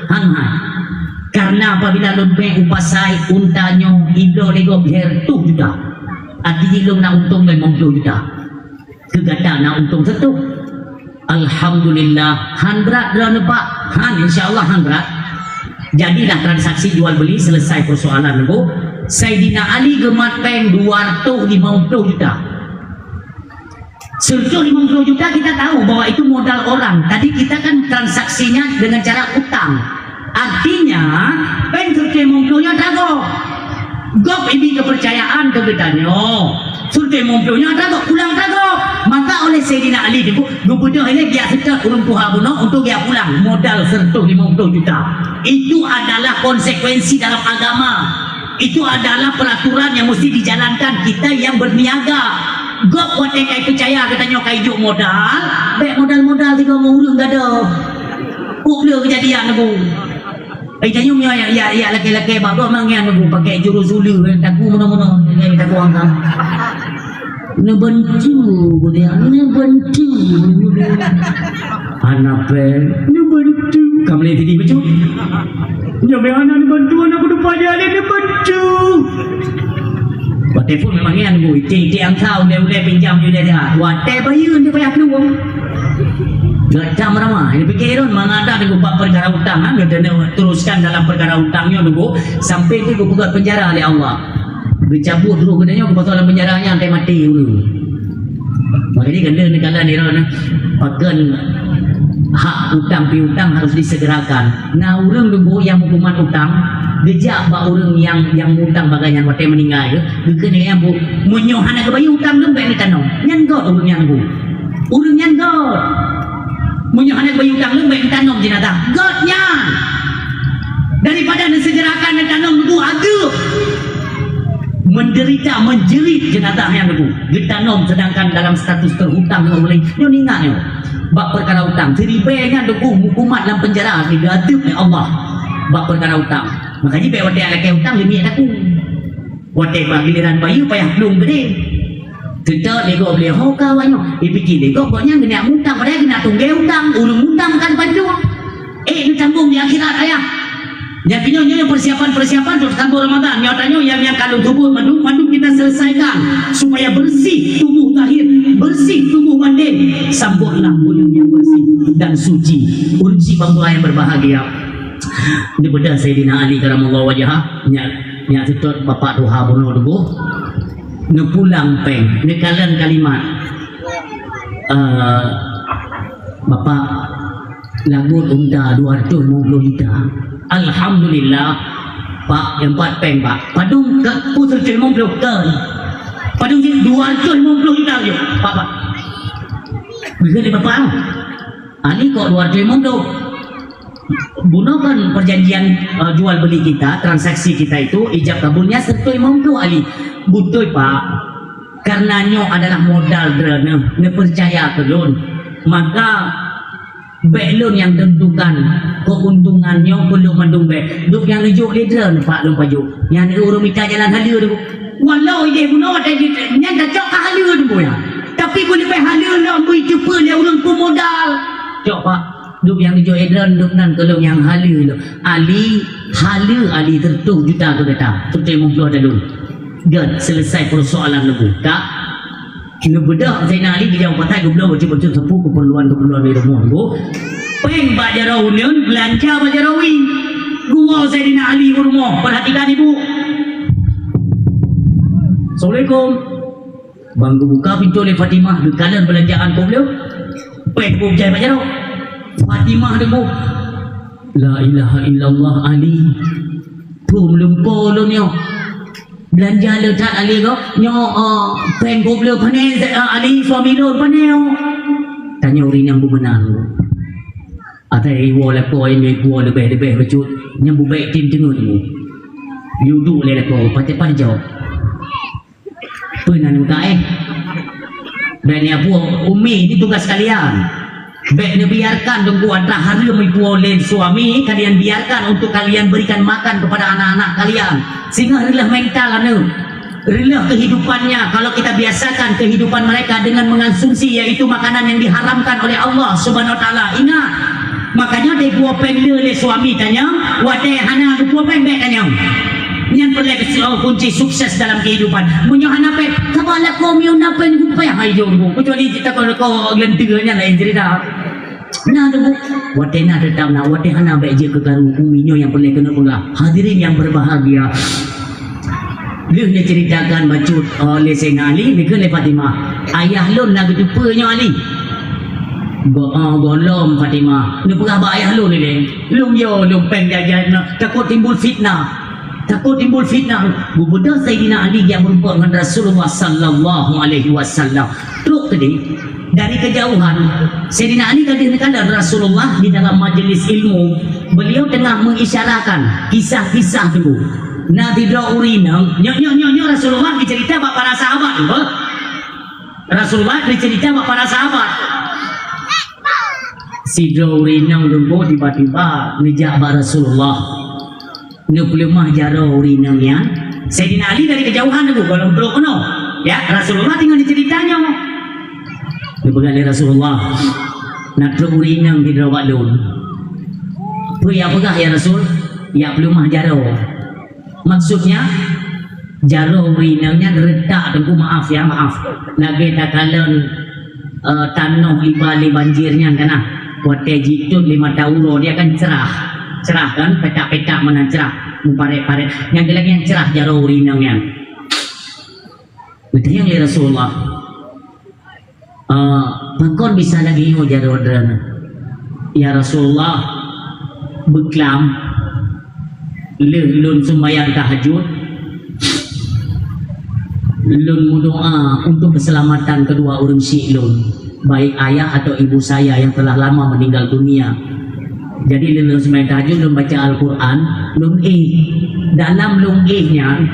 han meuhai. Karena apabila lôn bèe u pasai unta nyoe, ibloe lé gob lhèe reutôh juta. Arti jih lôn na untông limong ploh juta." Keu gata na untông seureutôh. Alhamdulillah, han brat droeneuh, Pak. Han, insya Allah han brat. Jadilah transaksi jual beli, selesai persoalan, Bu. Saidina Ali geumat péng dua reutôh limong ploh juta. Seureutôh limong ploh juta kita tahu bahwa itu modal orang. Tadi kita kan transaksinya dengan cara utang. Artinya, péng seureutôh limong ploh nyoe atra gob. Gob ibi keupeurcayaan keu geutanyoe. Seureutôh limong ploh nyoe atra gob, pulang atra gob. Maka oleh Saidina Ali Teungku, geubeudôh ilèe biak seutôt ureueng tuha bunoe untuk biak pulang modal seureutôh limong ploh juta. Itu adalah konsekuensi dalam agama. Itu adalah peraturan yang mesti dijalankan kita yang berniaga. Gob watèe ka ipeucaya geutanyoe ka ijok modal, bèk modal-modal sigoe ngon ureueng gadôh. Peue kejadian Teungku. Eh, tanyoe meunyoe ya, ya, ya, lakèe-lakèe bak gob mangat Teungku, pakèk jurus uleue, eh, taku meunoe-meunoe, eh, taku angkang. Neubantu, geutanyoe, neubantu. Hana péng, neubantu. Ka mulai jadi bacut. Nyoe meuhana neubantu, aneuk kudu pajan lé neubantu. Watèe phôn memang nyan, Bu, iték-iték angka, ulèe-ulèe pinjam, ulèe jahat. Watèe bayeue, nyoe payah plueng. Gata meurama, ini pikir lôn, mangat dak Teungku bak peukara utang, ha, gata teruskan dalam peukara utang nyoe, Teungku, sampai Teungku geupeugöt peunjara lé Allah. Geucabut roh geutanyoe, geupasoe lam peunjara nyan, teuh maté ureueng. Makajih kan lheueh neukalon droeneuh, pakon hak utang piutang harus disegerakan. Na ureueng Teungku nyang meuhuköman utang, geujak bak ureueng nyang, nyang mutang bak gobnyan watèe meuninggai geuh, geukheun lé gobnyan, "Bu, meunyoe hana geubayeue utang lôn, bèk neutanom." Nyan göt ureueng nyan, Bu. Ureueng nyan göt. Meunyoe hana geubayeue utang lôn, bèk neutanom jeunazah. Göt nyan. Daripada neusegerakan neutanom, Bu, ageueb. Menderita, menjerit jeunazah nyan, Bu. Geutanom sedangkan dalam status terhutang ngon ureueng laén. Nyoe ingat nyoe. Bak peukara utang, siribèe nyan, Bu, meuhuköman lam peunjara, geuadeueb lé Allah. Bak peukara utang. Makajih bèk watèe lakèe utang, leumiek taku. Watèe bak giliran bayeue payah plueng geude. Teutap lé gob lé ho ka awak nyoe. Ipike lé gob, gobnyan geuneuk mutang, padahai geuneuk tunggé utang, ureueng mutang kan pancong. Eh, neutanggong di akhirat, Ayah. Nyan keunoe nyoe persiapan-persiapan untuk sambot Ramadan. Nyoe tanyoe nyang, nyang ka lôn tubuh mandum, mandum kita selesaikan supaya bersih tubuh zahir, bersih tubuh batin. Sambotlah buleuen nyang bersih dan suci. Ureueng syiek bantuan yang berbahagia. Di bedah Saidina Ali karamallahu wajhah, nyak, nyak seutôt Bapak Tuha bunoe tuboh. Neupulang péng, neukalon kalimat. Eh, Bapak, lagot unta dua ratus lima puluh juta. Alhamdulillah, Pak, empat péng, Pak. Padum ka, peuet ratus lima puluh kan? Padum jih dua ratus lima puluh juta je, Pak, Pak. Bisa ni, Bapak? Ali kok dua ratus lima puluh? Bunoe kan perjanjian, eh, jual beli kita, transaksi kita itu, ijab kabulnya seratus lima puluh, Ali. Beutôi, Pak. Karena nyoe adalah modal droeneuh, neupeucaya keu lôn. Maka, bék lôn nyang tentukan keuntungan nyoe keu lôn mandum bék. Duek nyang neujok lé droeneuh, Pak, lôn pajoh. Nyan ureueng mita jalan haleue tu. Walau idéh bunoe watée jih, nyan tacok ka haleue tu, ya. Tapi beuleubeh haleue lom beuiteupeue lé ureueng peumodal. Cok, Pak. Duek nyang neujok lé droeneuh, duek nan keu lôn nyang haleue lom. Ali, haleue Ali seratus juta keu gata. Seratus lima puluh ata lôn. Gét, selesai persoalan lôn. Ka? Neubeudôh Zainal Ali geujaweueb patai geubloe bacut-bacut sapeue keperluan-keperluan di rumoh nyoe. Péng bak jaroe uneuen, beulanja bak jaroe wie. Geuwoe Saidina Ali u rumoh, perhatikan ibu. Assalamualaikum. Ban geubuka pintoe lé Fatimah, geukalon beulanjaan keu beliau. Péng beuh jai bak jaroe. Fatimah deungoe. La ilaha illallah Ali. Phom lumpo lôn nyoe. Beulanja le that Ali gob. Nyoe, eh, péng gob le pane, eh, Ali suami lôn pane nyoe. Tanyoe ureueng nyang beumeunan. Atai iwoe lakoe nyoe ipuwoe leubeh-leubeh bacut. Nyang bubek tim teungeut nyoe. Yue duek lé lakoe, patéh pan jaweueb. Peue nan muka eh? Bék ni apu, umi ni tugas kalian. Bék neubiarkan teungku atra hareuem ipuwoe lé suami, kalian biarkan untuk kalian berikan makan kepada anak-anak kalian. Singoh reuloh mental aneuk. Reuloh kehidupannya, kalau kita biasakan kehidupan mereka dengan mengonsumsi, yaitu makanan yang diharamkan oleh Allah Subhanahu Wa Taala. Ingat, makanya dipuwoe péng lé suami tanyong, watée hana geupuwoe péng bék tanyong. Nyan peureulée keu, oh, kunci sukses dalam kehidupan. Meunyoe hana péng, saban lakoe meunyoe na péng geupeugah hai jong bu. Kecuali cit takon lakoe leunteu nyan laén cerita. Na tu bu. Watée na teutap na, watée hana bék jeuet keu karu umi nyoe nyang peureulée keuneuk peugah. Hadirin yang berbahagia. Lheueh neuceritakan bacut, oh, lé Saidina Ali, neukheun lé Fatimah. Ayah lôn na geuteupeue nyoe Ali. Go, oh, gohlom Fatimah. Neupeugah bak ayah lôn ilée. Lôn yo, lôn péng jajan na. Takot timbul fitnah. Takot timbul fitnah. Geubeudôh Saidina Ali jak meurumpok ngon Rasulullah sallallahu alaihi wasallam. Trok keudeh, dari kejauhan, Saidina Ali ka deuh neukalon Rasulullah di dalam majelis ilmu. Beliau tengah mengisyarakan kisah-kisah dulu. Na sidroe ureueng inong, nyoe, nyoe, nyoe, nyoe Rasulullah geucerita bak para sahabat, beuh. Rasulullah geucerita bak para sahabat. Sidroe ureueng inong leumbot tiba-tiba neujak bak Rasulullah. Neupeuleumah jaroe ureueng inong nyan. Saidina Ali dari kejauhan tu, gohlom trok keunoe. Ya, Rasulullah teungoh neucerita nyoe. Neupeugah lé Rasulullah, "Na trok ureueng inong sidroe bak lôn." "Peue jak peugah, ya Rasul?" "Jak peuleumah jaroe." Maksudnya, jaroe ureueng inong nyan retak teungku, maaf ya, maaf. Lagée takalon, eh, tanoh iba lé banjir nyan kan, ah. Watée jitot lé mata uroe, dia kan cerah. Cerah kan, petak-petak meunan cerah, meuparet-paret. Nyan lagée nyan cerah jaroe ureueng inong nyan. Geutanyong lé Rasulullah, "Ah, pakon bisa lagée nyoe jaroe droeneuh?" "Ya Rasulullah, beuklam, lheueh lôn seumayang tahajud, lôn meudoá untuk keuseulamatan keudua ureueng syiek lôn, baik ayah atau ibu saya yang telah lama meninggal dunia. Jadi, lheueh lôn seumayang tahajud, lôn baca Al-Quran, lôn éh. Dalam lôn éh nyan,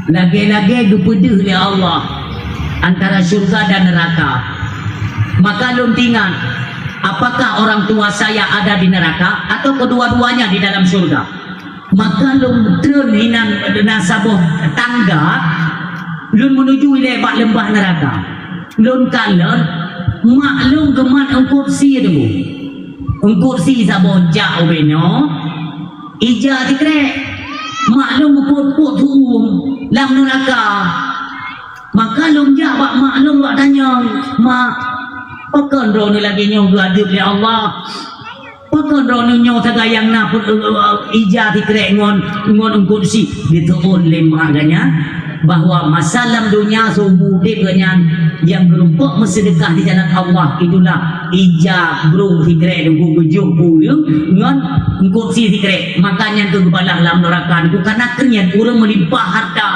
lagée-lagée geupeudeuh lé Allah antara syurga dan neuraka. Maka lôn teuingat, apakah orang tua saya ada di neraka atau kedua-duanya di dalam syurga? Maka lôn treun hinan na saboh tangga, lôn meunuju ilée bak leumbah neuraka. Lôn kalon, mak lôn geumat eungkôt sie teungku. Eungkôt sie saboh jak ubé nyoe, Ija sikrek, mak lôn geupot-pot tu'uem lam neuraka. Maka lôn jak bak mak lôn bak tanyong, "Mak, pakon droeneuh lagée nyoe geuadeueb lé Allah? Pakon droeneuh nyoe sagai nyang na peuet, ija sikrek ngon, ngon eungkot si?" Geuteu'ôt lé mak geuh nyan bahwa masa lam donya seumur udeb geuh nyan nyang geurumpok meuseudeukah di jalan Allah, itulah ija brong sikrek teungku geujok ureuëng ngon eungkot si sikrek. Maka nyan keuh geubalah lam neuraka teungku, karena keu nyan ureuëng meulimpah harta,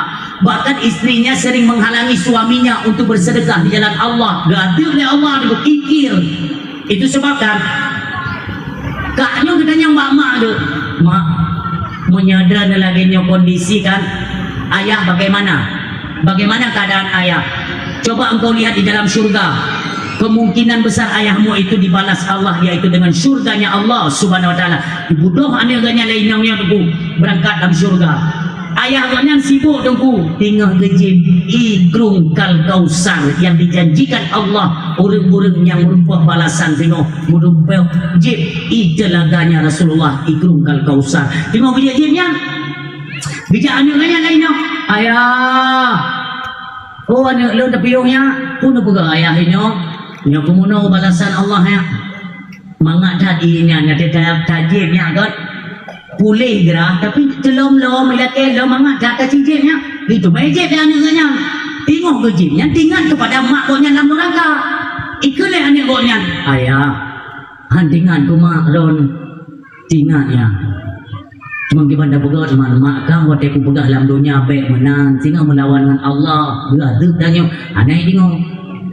bahkan istrinya sering menghalangi suaminya untuk bersedekah di jalan Allah. Geuadeueb lé Allah teungku, kikir. Itu sebabkan, kak nyoe geutanyong bak mak tu, "Mak, meunyoe droeneuh lagée nyoe kondisi kan, ayah bagaimana? Bagaimana keadaan ayah? Coba engkau lihat di dalam syurga. Kemungkinan besar ayahmu itu dibalas Allah, yaitu dengan syurganya Allah Subhanahu wa Taala." Budôh aneuëk geuh nyan lé inong nyoe teungku beurangkat lam syurga. Ayah geuh nyan sibok teungku, teungoh geujieb ié krông Kal Kausar nyang dijanjikan Allah ureuëng-ureuëng nyang meurumpok balasan teungoh meurumpok jieb ié teulaganya Rasulullah, ié krông Kal Kausar. Teungoh geujieb-jieb nyan, geujak aneuëk geuh nyan lé inong, "Ayah, oh aneuëk lôn tapiôh nyak, peue neupeugah ayah inong? Nyoe keuh meunoe balasan Allah nyak." Mangat that ié nyan, na teutab tajieb nyak göt. Puléh grah, tapi teulom-lom, ilakée lom mangat that tacijieb nyak. Itu meujieb lé aneuëk geuh nyan. Teungoh geujieb nyan, teuingat keupada mak gobnyan lam neuraka. Ikheun lé aneuëk gobnyan, "Ayah, han teuingat keu mak lôn." "Teuingat nyak. Cuma kiban tapeugah teuma mak kah watée kupeugah lam donya bék meunan, singoh meulawan ngon Allah, geuadeueb tanyoe." "Hana deungoe.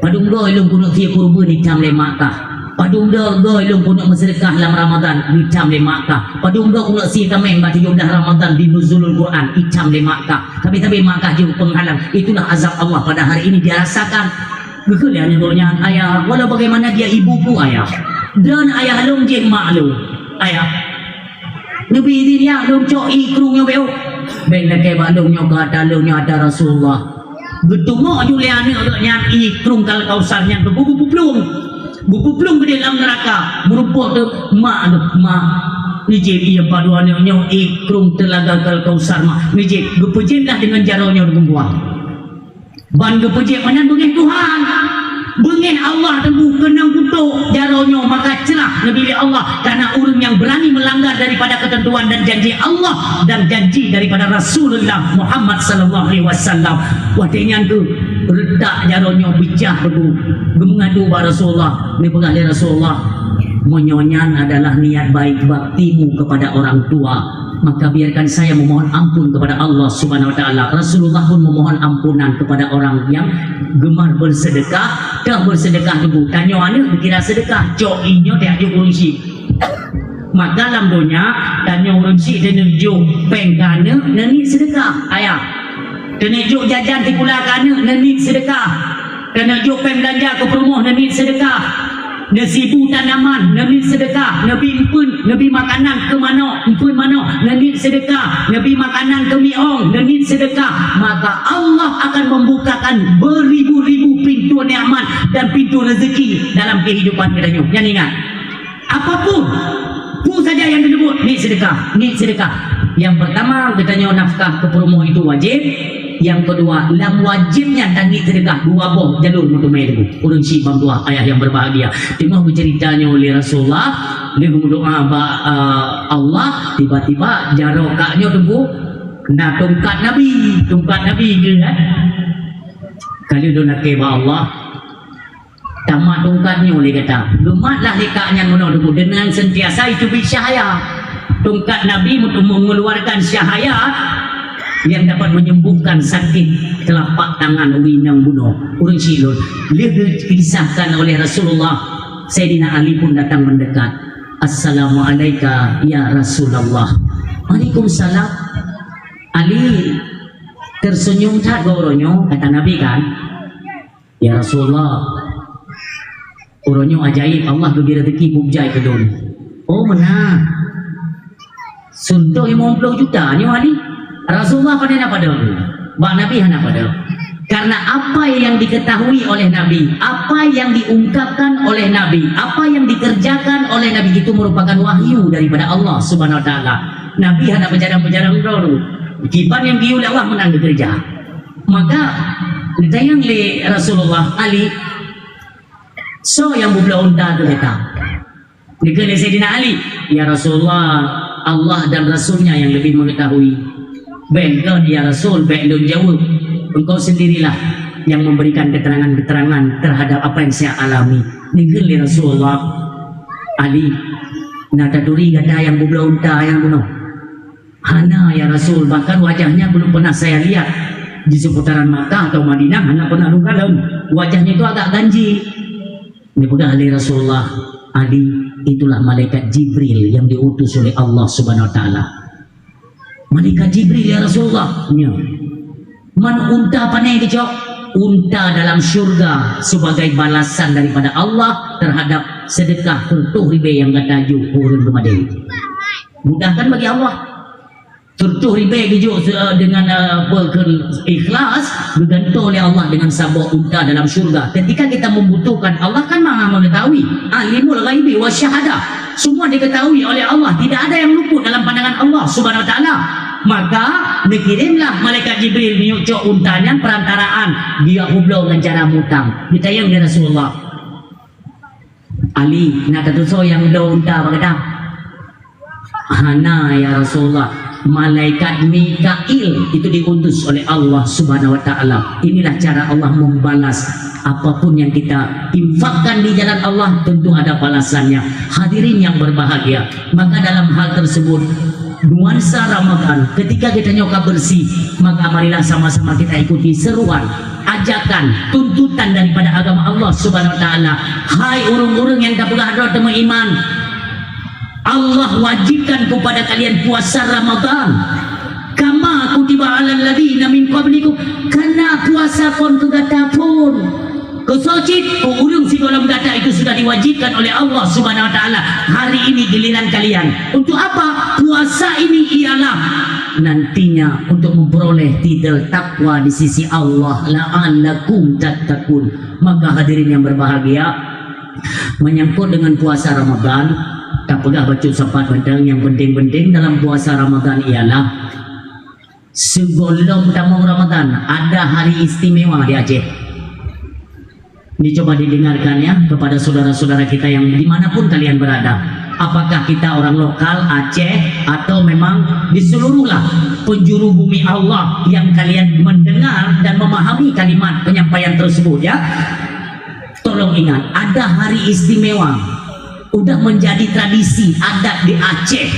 Padum goe lôn keuneuk sie kurban, itam lé mak kah. Padum goe lôn keuneuk meuseudeukah lam Ramadan, itam lé mak kah. Padum goe keuneuk sie tameng bak tujoh blah Ramadan di Nuzulul Quran, itam lé mak kah. Tapi-tapi mak kah jeuet peunghalang." Itulah azab Allah pada hari ini dia rasakan. Geukheun lé aneuëk gobnyan, "Ayah, walau bagaimana dia ibuku, Ayah. Dan ayah lôn jih mak lôn, Ayah. Neubi idin nyak lôn cok ié krông nyoe bék." "Bék lakée bak lôn, nyoe keu ata lôn, nyoe ata Rasulullah." Geuteumok ju lé aneuëk geuh nyan ié krông Kal Kausar nyan, beupeuplueng. Beupeuplueng keudeh lam neuraka, meurumpok teuk mak lôn, "Mak, neujieb ié padum aneuëk nyoe ié krông teulaga Kal Kausar, Mak. Neujieb." Geupeujieb lah deungon jaroe nyoe, deungon buah. Ban geupeujieb meunan beungéh Tuhan. Beungéh Allah teungku keunong kutok jaroe nyoe, maka ceulah neubi lé Allah karena ureuëng nyang beurani meulanggar daripada keuteuntuan dan janji Allah dan janji daripada Rasulullah Muhammad sallallahu alaihi wasallam. Watée nyan keuh reutak jaroe nyoe beujah teungku, geumeungadu bak Rasulullah, neupeugah lé Rasulullah, "Meunyoe nyan adalah niat baik baktimu kepada orang tua, maka biarkan saya memohon ampun kepada Allah Subhanahu wa Taala." Rasulullah pun memohon ampunan kepada orang yang gemar bersedekah. Kah bersedekah teungku, tanyoe aneuëk geukira sedekah, cok ié nyoe tajok ureuëng syiek. Maka lam donya, tanyoe ureuëng syiek taneuk jok péng keu aneuëk, neuniet sedekah, ayah. Taneuk jok jajan sikula keu aneuëk, neuniet sedekah. Taneuk jok péng beulanja keu peurumoh, neuniet sedekah. Neusibu tanaman, neuniet sedekah, neubi eumpeuen, neubi makanan keu manok, eumpeuen manok, neuniet sedekah, neubi makanan keu miong, neuniet sedekah, maka Allah akan membukakan beribu-ribu pintu nikmat dan pintu rezeki dalam kehidupan geutanyoe. Nyan ingat, apapun, peue saja nyang teuseubut, niet sedekah, niet sedekah. Nyang pertama, geutanyoe nafkah keu peurumoh itu wajéb. Nyang keudua, lam wajéb nyan dan niet sedekah, dua boh jalur meuteumé teungku. Ureuëng syiek bantuan, ayah yang berbahagia. Teungoh geuceurita nyoe lé Rasulullah, lheueh geumeudoá bak, eh, Allah, tiba-tiba jaroe kak nyoe teungku, na tungkat Nabi, tungkat Nabi tu kan. Ka lheueh lôn lakée bak Allah, tamat tungkat nyoe lé gata. Geumat lah lé kak nyan meunoe teungku, dengan sentiasa itu bit cahaya. Tungkat Nabi untuk mengeluarkan cahaya yang dapat menyembuhkan sakit telapak tangan ureuëng inong bunoe. Ureuëng syiek lôn, lheueh geukisahkan oleh Rasulullah, Saidina Ali pun datang mendekat. "Assalamualaika ya Rasulullah." "Waalaikumsalam." Ali tersenyum that bak uroe nyoe, kata Nabi kan. "Ya Rasulullah, uroe nyoe ajaéb, Allah geubri rezeki pup jai keu lôn." "Oh, meunan. Suntoh limong ploh juta nyoe, Ali?" Rasulullah pane na padub. Bak Nabi hana padub. Karena apa yang diketahui oleh Nabi, apa yang diungkapkan oleh Nabi, apa yang dikerjakan oleh Nabi itu merupakan wahyu daripada Allah Subhanahu wa Taala. Nabi hana peujarang-peujarang droe. Kiban nyang geuyue lé Allah meunan geukeureuja. Maka geutanyong lé Rasulullah, "Ali, soe nyang peubloe unta keu gata?" Geukheun lé Saidina Ali, "Ya Rasulullah, Allah dan Rasul-Nya yang lebih mengetahui." "Bék kon, ya Rasul, bék lôn jaweueb. Engkau sendirilah yang memberikan keterangan-keterangan terhadap apa yang saya alami." Geukheun lé Rasulullah, "Ali, na taturi gata nyang peubloe unta nyan bunoe?" "Hana, ya Rasul, bahkan wajahnya belum pernah saya lihat. Di seputaran Makkah atau Madinah hana pernah lôn kalon. Wajahnya itu agak ganjil." Dipeugah lé Rasulullah, "Ali, itulah malaikat Jibril yang diutus oleh Allah Subhanahu wa Taala." "Malaikat Jibril, ya Rasulullah?" "Nyo." "Man unta pané geucok?" "Unta dalam syurga sebagai balasan daripada Allah terhadap sedekah seratus ribèe nyang gata jok keu ureueng geumadé." Mudah kan bagi Allah? Seratus ribèe geujok se-, dengan, eh, apa, keu ikhlas, geugantoe lé Allah dengan saboh unta dalam syurga. Ketika kita membutuhkan, Allah kan Maha Mengetahui, Alimul Ghaibi wa Syahadah. Semua diketahui oleh Allah, tidak ada yang luput dalam pandangan Allah Subhanahu wa Taala. Maka, neukirimlah malaikat Jibril meunyoe cok unta nyan perantaraan dia peubloe ngon cara mutang. Geutanyong lé Rasulullah, "Ali, na tatusoe nyang bloe unta bak gata?" "Hana, ya Rasulullah. Malaikat Mikail itu diutus oleh Allah Subhanahu wa Taala." Inilah cara Allah membalas apapun yang kita infakkan di jalan Allah, tentu ada balasannya. Hadirin yang berbahagia, maka dalam hal tersebut, nuansa Ramadan, ketika geutanyoe ka bersih, maka marilah sama-sama kita ikuti seruan, ajakan, tuntutan daripada agama Allah Subhanahu wa Taala. Hai ureueng-ureueng nyang tapeugah droe teumeuiman, Allah wajibkan kepada kalian puasa Ramadan. Kama kutiba alal ladzina min qablikum, kana puasa kon keu gata phon. Keu soe cit, keu ureueng sigohlom gata itu sudah diwajibkan oleh Allah Subhanahu wa Taala. Hari ini giliran kalian. Untuk apa? Puasa ini ialah nantinya untuk memperoleh titel takwa di sisi Allah, la'allakum tattaqun. Maka hadirin yang berbahagia, menyangkut dengan puasa Ramadan, tapeugah bacut sapat mantong, yang penting-penting dalam puasa Ramadan ialah sigohlom tamong Ramadan, ada hari istimewa di Aceh. Ini coba didengarkan ya kepada saudara-saudara kita yang dimanapun kalian berada. Apakah kita orang lokal Aceh atau memang di seluruhlah penjuru bumi Allah yang kalian mendengar dan memahami kalimat penyampaian tersebut ya? Tolong ingat, ada hari istimewa. Udah menjadi tradisi adat di Aceh.